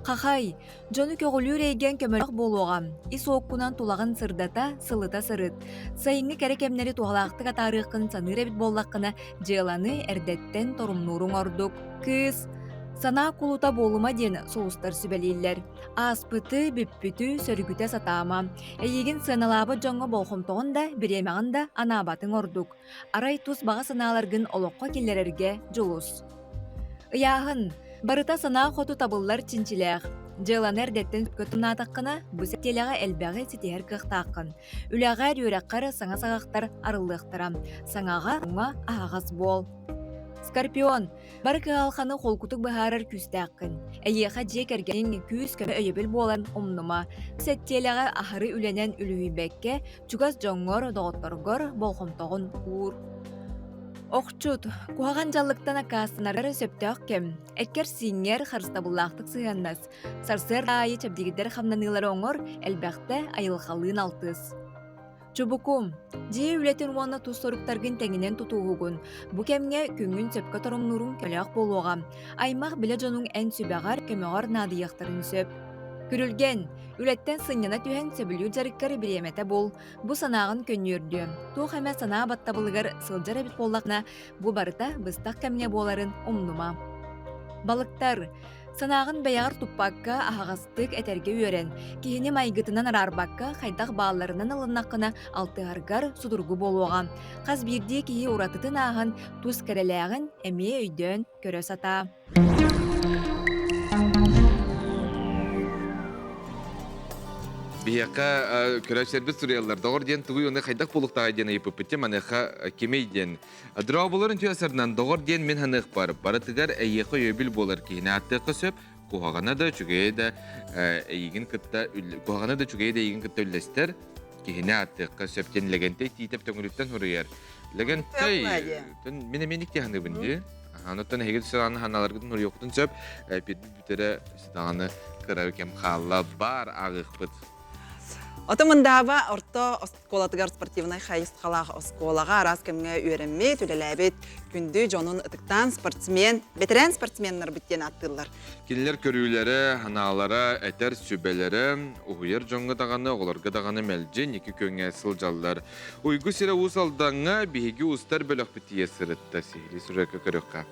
Хахай, дьону көҕүлүүр эйгэҥ көмөлөөх буолуоҕа. Ис уоккунан тулаҕын сырдата, сылыта сырыт. Сайыҥҥы кэрэ кэмнэри туһалаахтык атаарыаххын саныыр эбит буоллаххына, дьыаланы эрдэттэн торумнууруҥ ордук. Кыыс, санаа кулута буолума диэн сулустар сүбэлииллэр. Ааспыты, бүппүтү сөргүтэ сатаама. Эйигин сыаналаабыт дьоҥҥо болҕомтоҕун да, бириэмэҕин да анаабатыҥ ордук. Арай тус баҕа санааларгын олоххо киллэрэргэ дьулус. Ыйааһын. Барыта санаа хоту табыллар чинчилээх. Дьыаланы эрдэттэн сөпкө тумнаатаххына, бу сэтиэлэҕэ элбэҕи ситиһэр кыахтааххын. Үлэҕэр, үөрэххэр саҥа саҕахтар арыллыахтара. Саҥаҕа, уҥа аһаҕас буол. Скорпион. Бары кыһалҕаны холкутук быһаарар күүстээххин. Эйиэхэ дьиэ кэргэниҥ күүс-көмө өйөбүл буолан умнума. Сэттиэлэҕэ аһары үлэнэн үлүһүйбэккэ, чугас дьоҥҥор, доҕотторгор болҕомтоҕун уур. Охчут, куһаҕан дьаллыктан аккаастанаргар сөптөөх кэм. Эккэр-сииҥҥэр харыстабыллаахтык сыһыаннас. Сарсыарда аайы чэбдигирдэр хамнаныылары оҥор, элбэхтэ айылҕалыын алтыс. Чубуку, дьиэ үлэтин уонна тус соруктаргын тэҥинэн тутуһугун. Бу кэмҥэ күҥҥүн сөпкө торумнууруҥ көлөөх буолуоҕа. Аймах билэ дьонуҥ эн сүбэҕэр, көмөҕөр наадыйыахтарын сөп. Күрүлгэн, үлэттэн сынньана түһэн сөбүлүүр дьарыккар бириэмэтэ бул. Бу санааҕын көнньүөрдүө. Туох эмэ санаа баттабылыгар сылдьар эбит буоллаххына, бу барыта быстах кэмҥэ буоларын умнума. Балыктар, санааҕын бэйэҕэр туппакка аһаҕас Тык этэргэ үөрэн, киһини майгытынан араарбакка, хайдах баалларынан ылыннаххына, алтыһаргар судургу буолуоҕа. Хас биирдии киһи уратытын ааһан, тус кэрэлээҕин эмиэ өйдөөн көрө сатаа. Биһиэхэ көрөөччүлэрбит суруйаллар доҕор диэн тугуй уонна хайдах буолуохтааҕый диэн ыйыппыппыт маныаха кимий диэн Дрообуларын түөсарынан доҕор диэн мин ханыахпар барытыгар эйиэхэ өйөбүл буолар киһини ааттыахха сөп куһаҕана да үчүгэйэ да эйигин кытта куһаҕана да үчүгэйэ да эйигин кытта үллэстэр киһини ааттыахха сөп диэн Лэгэнтэй Тиитэп төҥүрүттэн суруйар. Лэгэнтэй мин эмиэ ник тиһаныбын дии. Онуттан эһиги сырааны ханаларгытын суруйуоххутун сөп. Пирбит бүтэрэ сытаҕаны кыра кэм хаалла бар ааҕыахпыт. Ото Мындааба орто оскуолатыгар спортивнай хайысхалаах оскуолаҕа араас кэмҥэ үөрэммит, үлэлээбит күндү дьонун ытыктаан спортсмен, бэтэрээн спортсменнарбыт диэн ааттыыллар. Кинилэр көрүүлэрэ, санаалара, этэр сүбэлэрэ уһуйар дьоҥҥо даҕаны, оҕолорго даҕаны мэлдьи инники күөҥҥэ сылдьаллар. Уйгу сирэ Уус Алдаҥҥа биһиги устар бөлөхпүт тиийэ сырытта. Сиһилии сюжекка көрүөххэ.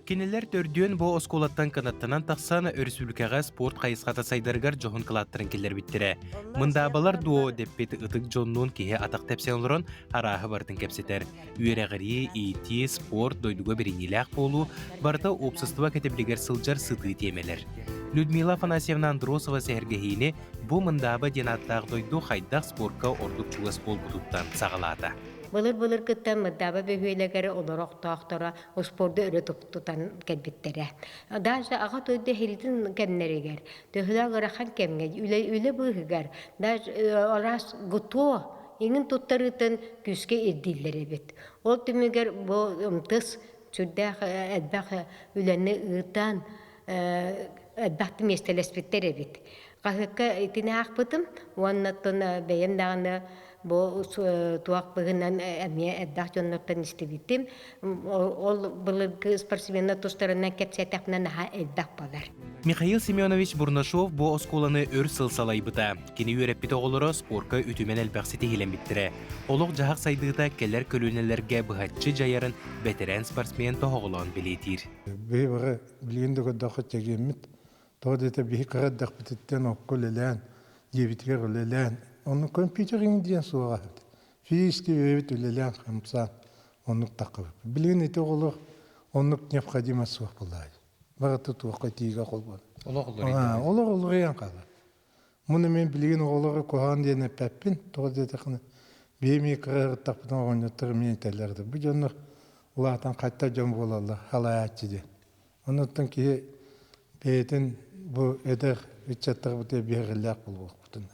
Кинилэр төрдүөн бу оскуолаттан кынаттанан тахсан, өрөспүүбүлүкэҕэ спорт хайысхата сайдарыгар дьоһун кылааттарын киллэрбиттэрэ. Мындаабалар дуо дэппит ытык дьоннуун киһи атах тэпсэн олорон арааһы барытын кэпсэтэр. Үөрэҕирии, иитии, спорт, дойдуга бэриниилээх буолуу барыта уопсастыба кэтэбилигэр сылдьар сытыы тиэмэлэр. Людмила Афанасьевна Андросова сэһэргэһиини бу Мындааба диэн ааттаах дойду хайдах спорка ордук чугас буолбутуттан саҕалаата. Былыр-былыргыттан Мырдааба бөһүөлэгэр олорохтоохторо успуорду өрө тутан кэлбиттэрэ. Даже аҕа дойду эһиилин кэмнэригэр, төһөлөөх ыарахан кэмҥэ, үлэ, үлэ быыһыгар, даже араас ГТО иҥин туттарыытын күүскэ ирдииллэр эбит. Ол түмүгэр бу МТС сүрдээх элбэх үлэни ыытан, элбэх миэстэлэспиттэр эбит. Хаһыакка итини аахпытым уонна оттон бэйэм даҕаны бу туох быһынан эмиэ элбэх дьоннортон истибитим. Ол былыргы спортсменнар тустарынан кэпсээтэхпинэ наһаа элбэх буолар. Михаил Семенович Бурнашов бу оскуоланы өр сыл салайбыта. Кини үөрэппит оҕолоро спорка үтүмэн элбэх ситиһиилэммиттэрэ. Олох-дьаһах сайдыыта кэлэр көлүөнэлэргэ быһаччы дьайарын бэтэрээн спортсмен тоһоҕолоон бэлиэтиир. Биһи бары билигин да көрдөххө чэгиэммит. Тоҕо диэтэ биһи кыра эрдэхпититтэн окко үлэлээн, дьиэбитигэр үлэлээн, онно компьютериҥ диэн суоҕа эбит. Физически бэйэбит үлэлээн хамсаан оннук таххыбыт. Билигин ити оҕолор оннук необходимо суох буоллаҕа. Барыта туохха тиигэ холбон. Олох уларыйан. Олох уларыйан хаалар. Муну мен билигин оҕолору куһаҕан диэн эппэппин. Тоҕо диэтэххинэ, биэми кыра оҕонньоттор эмиэ этэллэр да. Бу дьоннор улаатан хатта дьон буолаллар, халайааччы диэн. Онуттан киһи бэйэтин бу эдэр ыччаттарбытыгар биһирэллээх буолуохпутун.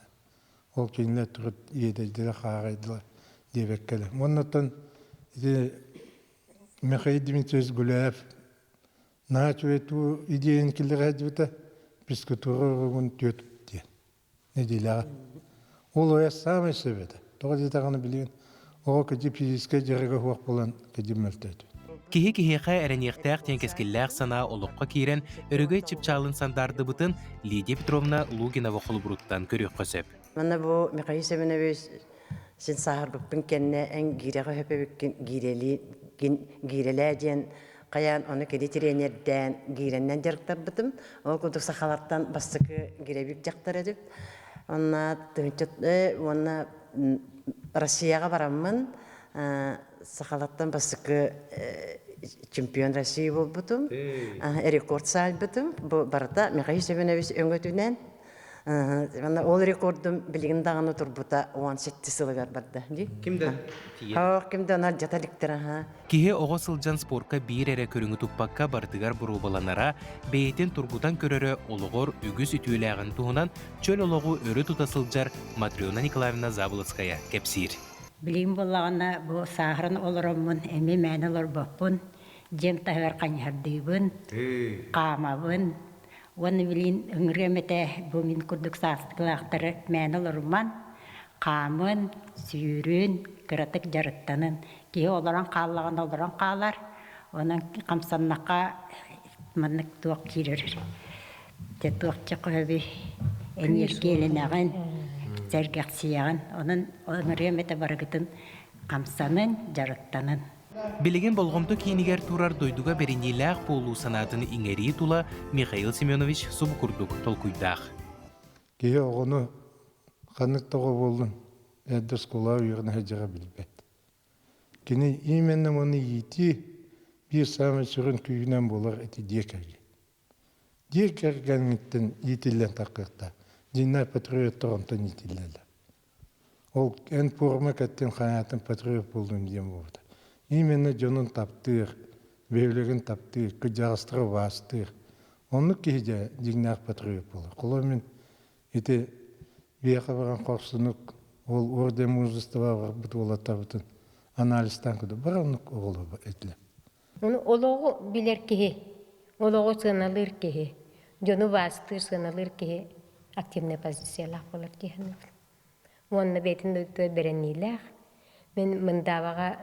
Ол кинилэр турут иэдэйдилэр, хаарайдылар диэбэккэлэр. Оннуттан ити Михаил Дмитриевич Гуляев наһаа үчүгэй туу идеяны киллэрэ сылдьыбыта физкультура уруогун түөрт диэн нэдиэлэҕэ. Ол ойо саамай сөп этэ. Тоҕо диэтэҕинэ билигин оҕо кыдьы физическэй дьарыга суох буолан кыдьы мөлтөөтө. Киһи киһиэхэ эрэниэхтээх диэн кэскиллээх санаа олоххо киирэн, өрөгөй чыпчаалын сандаардыбытын Лидия Петровна Лугинова холобуруттан көрүөххэ сөп. Манна бу Михаил Семенович син сааһырбыппын кэннэ эн гиирэҕэ өһөпөбүккүн гиирэлиигин гиирэлээ диэн хайаан ону кини тренердээн гиирэннэн дьарыктарбытым. Ол курдук сахалартан бастакы гирэбик дьахтар этим. Онна тыһыынча уонна Россияҕа бараммын сахалартан бастакы чемпион России буолбутум. Рекорд саайбытым. Бу барыта Михаил Семенович өҥөтүнэн Манна ол рекордум билигин даҕаны турбута 17 сылыгар барда дии. Ким да тиийэр. Ким да онор дьата иликтэр аха. Киһи оҕо сылдьан спорка биир эрэ көрүҥү туппакка барытыгар боруобаланара, бэйэтин тургутан көрөрө олоҕор үгүс үтүөлээҕин туһунан чөл олоҕу өрө тута сылдьар Матрена Николаевна Заболоцкая кэпсиир. Билигин буоллаҕына бу сааһыран олороммун эмиэ мээнэ олорбоппун, дьиэм таһыгар хайыһардыыбын, хаамабын, Уонна билигин ыҥырыам этэ бу мин курдук саастыылаахтары мээнэ олоруман, хаамын, сүүрүн, кыратык дьарыктанын. Киһи олорон хааллаҕына олорон хаалар, онон хамсаннахха маннык туох киирэр дьэ туох дьэ көһөбүй энергиялэнэҕин, сэргэхсийэҕин. Онон ыҥырыам этэ барыгытын хамсанын, дьарыктанын. Билигин болҕомто киинигэр турар дойдуга бэриниилээх буолуу санаатын иҥэрии тула Михаил Семенович субу курдук толкуйдаах. Киһи оҕону ханнык тоҕо буоллун эрдэ оскуолаҕа үөрэнэ сылдьара билбэт. Кини именно ону иитии биир саамай сүрүн күүһүнэн буолар ити дьиэ кэргэн. Дьиэ кэргэҥҥиттэн иитиллэн таххыахтаах. Дьиҥнээх патриоттар онтон иитиллэллэр. Ол эн пуорума кэттин хайаатын патриот буоллун диэн буолбута. Именно дьонун таптыыр, бөһүөлэгин таптыыр, кырдьаҕастары убаастыыр. Оннук киһи дьэ дьиҥнээх патриот буолар. Холобур мин ити биһиэхэ баран хорсунук ол орден мужества барбыт уолаттарбытын анализтаан көрдө. Бары оннук оҕолор этилэр. Ону олоҕу билэр киһи, олоҕу сыаналыыр киһи, дьону убаастыыр, сыаналыыр киһи активнай позициялаах буолар дии саныыбын. Уонна бэйэтин дойдутугар бэрэниилээх. Мин Мындаабаҕа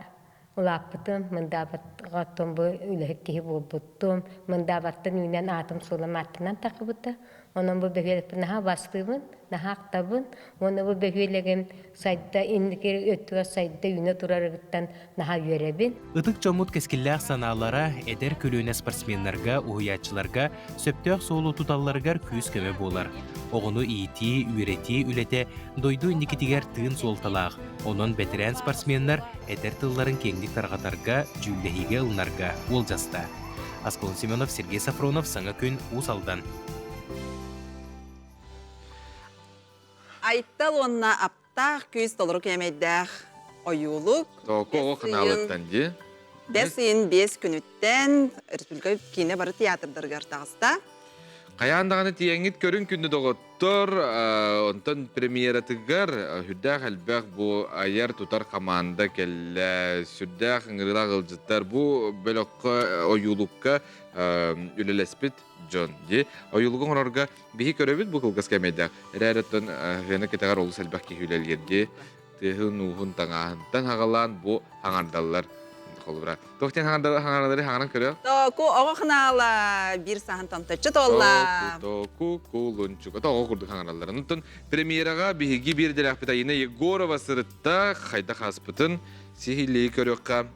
улааппытым, Мындаабаҕа оттон бу үлэһит киһи буолбуттум. Мындаабаттан үүнэн аатым-суолум ааттанан таххыбыта. Онон бу бөһүөлэкпин наһаа убаастыыбын, наһаа ахтабын. Уонна бу бөһүөлэгим сайда инники өттүгэр сайда үүнэ турарыттан наһаа үөрэбин. Ытык дьоммут кэскиллээх санаалара эдэр көлүөнэ спортсменнарга, уһуйааччыларга сөптөөх суолу туталларыгар күүс-көмө буолар. Оҕону иитии, үөрэтии үлэтэ дойду инникитигэр тыын суолталаах. Онон бэтэрээн спортсменнар этэр тылларын киэҥник тарҕатарга, дьүүллэһиигэ ылынарга уолдьаста. Аскалон Семенов, Сергей Сафронов, Саҥа күн, Уус Алдан. Айтал уонна аптаах күүс толору кээмэйдээх ойуулук. Току оҕо ханаалыттан дии. Бэс ыйын биэс күнүттэн республика киинэ бары театрдарыгар таҕыста. Хайаан даҕаны тиийэҥҥит көрүн күндү доҕоттор, онтон премьератыгар сүрдээх элбэх бу айар-тутар хамаанда кэллэ, сүрдээх ыҥырыылаах ыалдьыттар бу бөлөххө ойуулукка үлэлэспит дьон дии. Ойуулугу оҥорорго биһи көрөбүт бу кылгас кэмэйдээх. Эрээри оттон сцена кэтэҕэр олус элбэх киһи үлэлиир дии. Тыаһын-ууһун таҥааһынтан аҕалаан бу аҥардаллар. холобура. Туох диэн хаҥаралары хаҥаран көрө? Току оҕо ханаала биир саһан томточчу туолла. Току кулунчук. Тоҕо курдук хаҥараллар. Онтон премьераҕа биһиги биир идэлээхпит Айина Егорова сырытта хайдах ааспытын сиһилии көрүөххэ.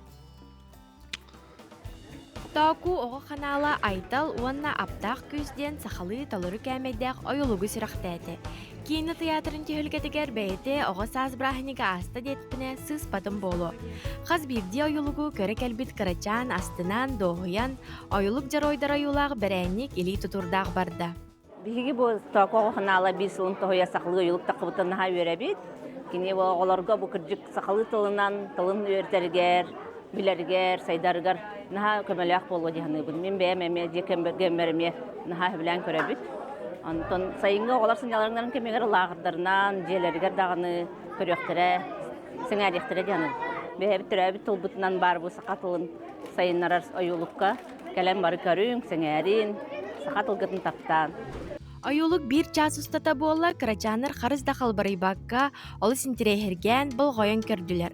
Тооку оҕо ханаала Айтал уонна Аптаах күүс диэн сахалыы толору кээмэйдээх ойулугу сүрэхтээтэ. Киинэ тыйаатырын түһүлгэтигэр бэйэтэ оҕо саас бырааһынньыга ааста диэтэхпинэ сыыспатым буолуо. Хас биирдии ойулугу көрө кэлбит кырачаан астынан, дуоһуйан, ойулук дьоруойдара ойуулаах бэрээнньик илии тутуурдаах барда. Биһиги бу Токо оҕо ханаала биир сылын тоһуйа сахалыы ойуулук таххыбытын наһаа үөрэбит. Кини бу оҕолорго бу кырдьык сахалыы тылынан тылын үөрэтэригэр, билэригэр, сайдарыгар наһаа көмөлөөх буолуо дии саныыбын. Мин бэйэм эмиэ дьиэ кэргэммэр эмиэ наһаа сөбүлээн көрөбүт. Онтон сайыҥҥы оҕолор сынньалаҥнарын кэмигэр лааҕырдарынан, дьиэлэригэр даҕаны көрүөхтэрэ, сэҥээриэхтэрэ дии саныыбын. Бэйэбит төрөөбүт тылбытынан баар бу саха тылын сайыннарар ойуулукка Кэлэн бары көрүҥ, сэҥээриин, саха тылгытын таптаан. Ойуулук биир чаас устата буолла, кырачааннар харыс да халбарыйбакка, олус интириэһиргээн, болҕойон көрдүлэр.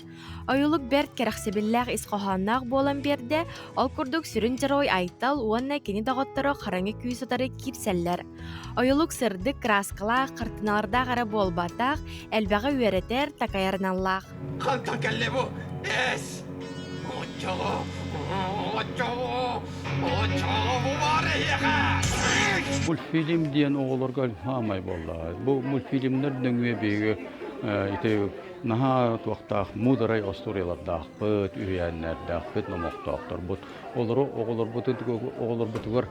Ойуулук бэрт кэрэхсэбиллээх ис хоһоонноох буолан биэрдэ, ол курдук сүрүн дьоруой Айтал уонна кини доҕотторо хараҥа күүс утары киирсэллэр. Ойуулук сырдык, кырааскалаах, хартыыналардаах эрэ буолбатах, элбэҕи үөрэтэр, такайар аналлаах. Хантан кэллэ бу? Эс! Оччоҕо, оччоҕо, оччоҕо бу баар эһиэхэ! Мультфильм диэн оҕолорго хаамай буолла. Бу мультфильмнэр нөҥүө биһиги ити наһаа туохтаах муударай остуоруйалардаахпыт, үһүйээннэрдээхпит, номохтоохторбут. Олору оҕолорбутун оҕолорбутугар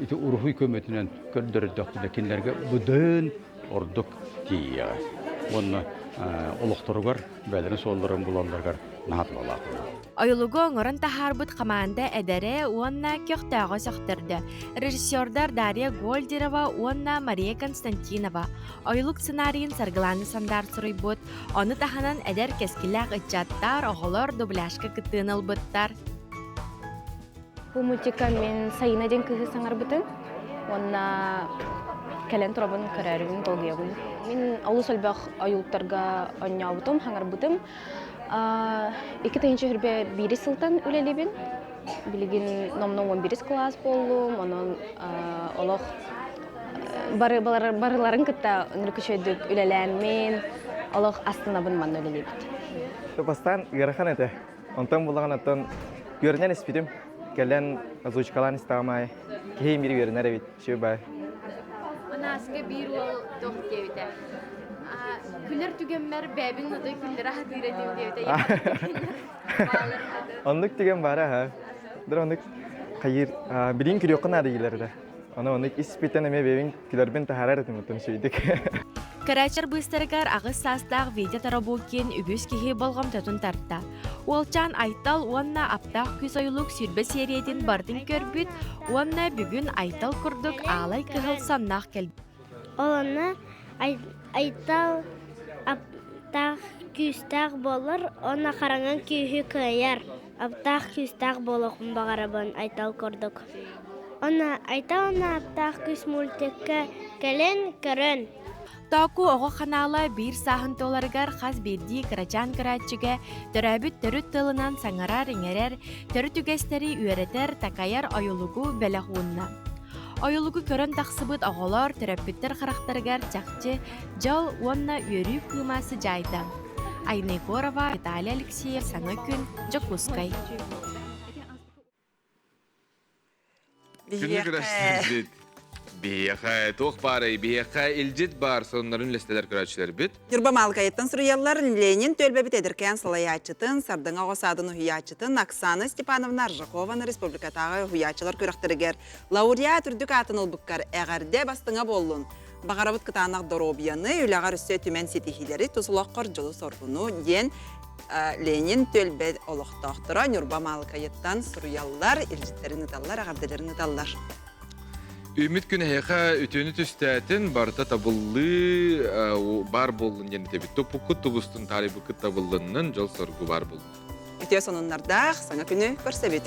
ити уруһуй көмөтүнэн көрдөрөрдөхпүнэ кинилэргэ быдан ордук тиийиэҕэ уонна олохторугар бэйэлэрин суолларын булалларыгар наһаа туһалаах буолуо. Ойулугу оҥорон таһаарбыт хамаанда эдэрэ уонна көхтөөҕө сөхтөрдө. Режиссердар Дарья Гольдерова уонна Мария Константинова ойулук сценарийын Саргылаана Сандар суруйбут, ону таһынан эдэр кэскиллээх ыччаттар, оҕолор дубляжка кыттыыны ылбыттар. Бу мультикка мин Сайына диэн кыыһы саҥарбытым уонна кэлэн турабын көрөөрүбүн долгуйабын. Мин олус элбэх ойуулуктарга оонньообутум, хаҥарбытым. 2021 сылтан үлэлиибин. Билигин номнуо 11 кылаас буоллум, онон олох бары барыларын кытта ынырык үчүгэйдик үлэлээммин, олох астынабын манна үлэлиибит. Бастаан ыарахан этэ. Онтон буллаҕын оттон үөрэнэн испитим. Кэлэн озвучкалаан истэҕим аайы киһи имири үөрэнэр эбит. Үчүгэй бай. Анааска биир уол туох диэбитэ. Күлэр түгэммэр бэйэбин отой күллэрэ сатыыр этим диэбитэ. Оннук түгэн баара аха. Дыр оннук хайыр билин күрүөххэ наада дииллэр этэ. Ону оннук испиттэн эмиэ бэйэбин күлэрбин таһаарар этим оттон үчүгэйдик. Көрөөччүлэр быыстарыгар аҕыс саастаах Витя Тарабукин үгүс киһи болҕомтотун тарта. Уолчаан Айтал уонна Аптаах күүс ойулук 20 сиэрийэтин барытын көрбүт уонна бүгүн Айтал курдук аалай кыһыл саннаах кэлбит. Ол онно Айтал аптаах күүстээх буолар уонна хараҥа күүһү кыайар. Аптаах күүстээх буолуохпун баҕарабын Айтал курдук. Уонна Айтал уонна Аптаах күүс мультикка кэлэн көрөн. Тооку оҕо ханаала биир сааһын туоларыгар хас биирдии кырачаан көрөөччүгэ төрөөбүт төрүт тылынан саҥарар-иҥэрэр, төрүт үгэстэри үөрэтэр, такайар ойулугу бэлэх уунна. Ойулугу көрөн тахсыбыт оҕолор төрөппүттэр харахтарыгар чахчы дьол уонна үөрүү кыыма сыдьаайда. Айна Егорова, Виталий Алексеев, Саҥа күн, Дьокуускай. Күнү күрэстэрбит. Биһиэхэ туох баарай? Биһиэхэ илдьит баар сонуннарын үллэстэлэр көрөөччүлэрбит. Ньурба Маалыкайыттан суруйаллар Ленин түөлбэбит эдэркээн салайааччытын, Сардаҥа оҕо саадын уһуйааччытын Оксана Степановна Аржакованы республикатааҕы уһуйааччылар күрэхтэригэр лауреат үрдүк аатын ылбыккар эҕэрдэ бастыҥа буоллун! Баҕарабыт кытаанах доруобуйаны, үлэҕэр өссө түмэн ситиһиилэри, тус олоххор дьолу-соргуну диэн Ленин түөлбэ олохтоохторо Ньурба Маалыкайыттан суруйаллар, илдьиттэрин ыталлар, эҕэрдэлэрин ыталлар. Үүммүт күн эһиэхэ үтүөнү түстээтин, барыта табыллыы баар буоллун диэн этэбит. Туппуккут тубустун, таарыйбыккыт табыллыннын, дьол-соргу баар буоллун. Үтүө сонуннардаах саҥа күнү көрсөбүт.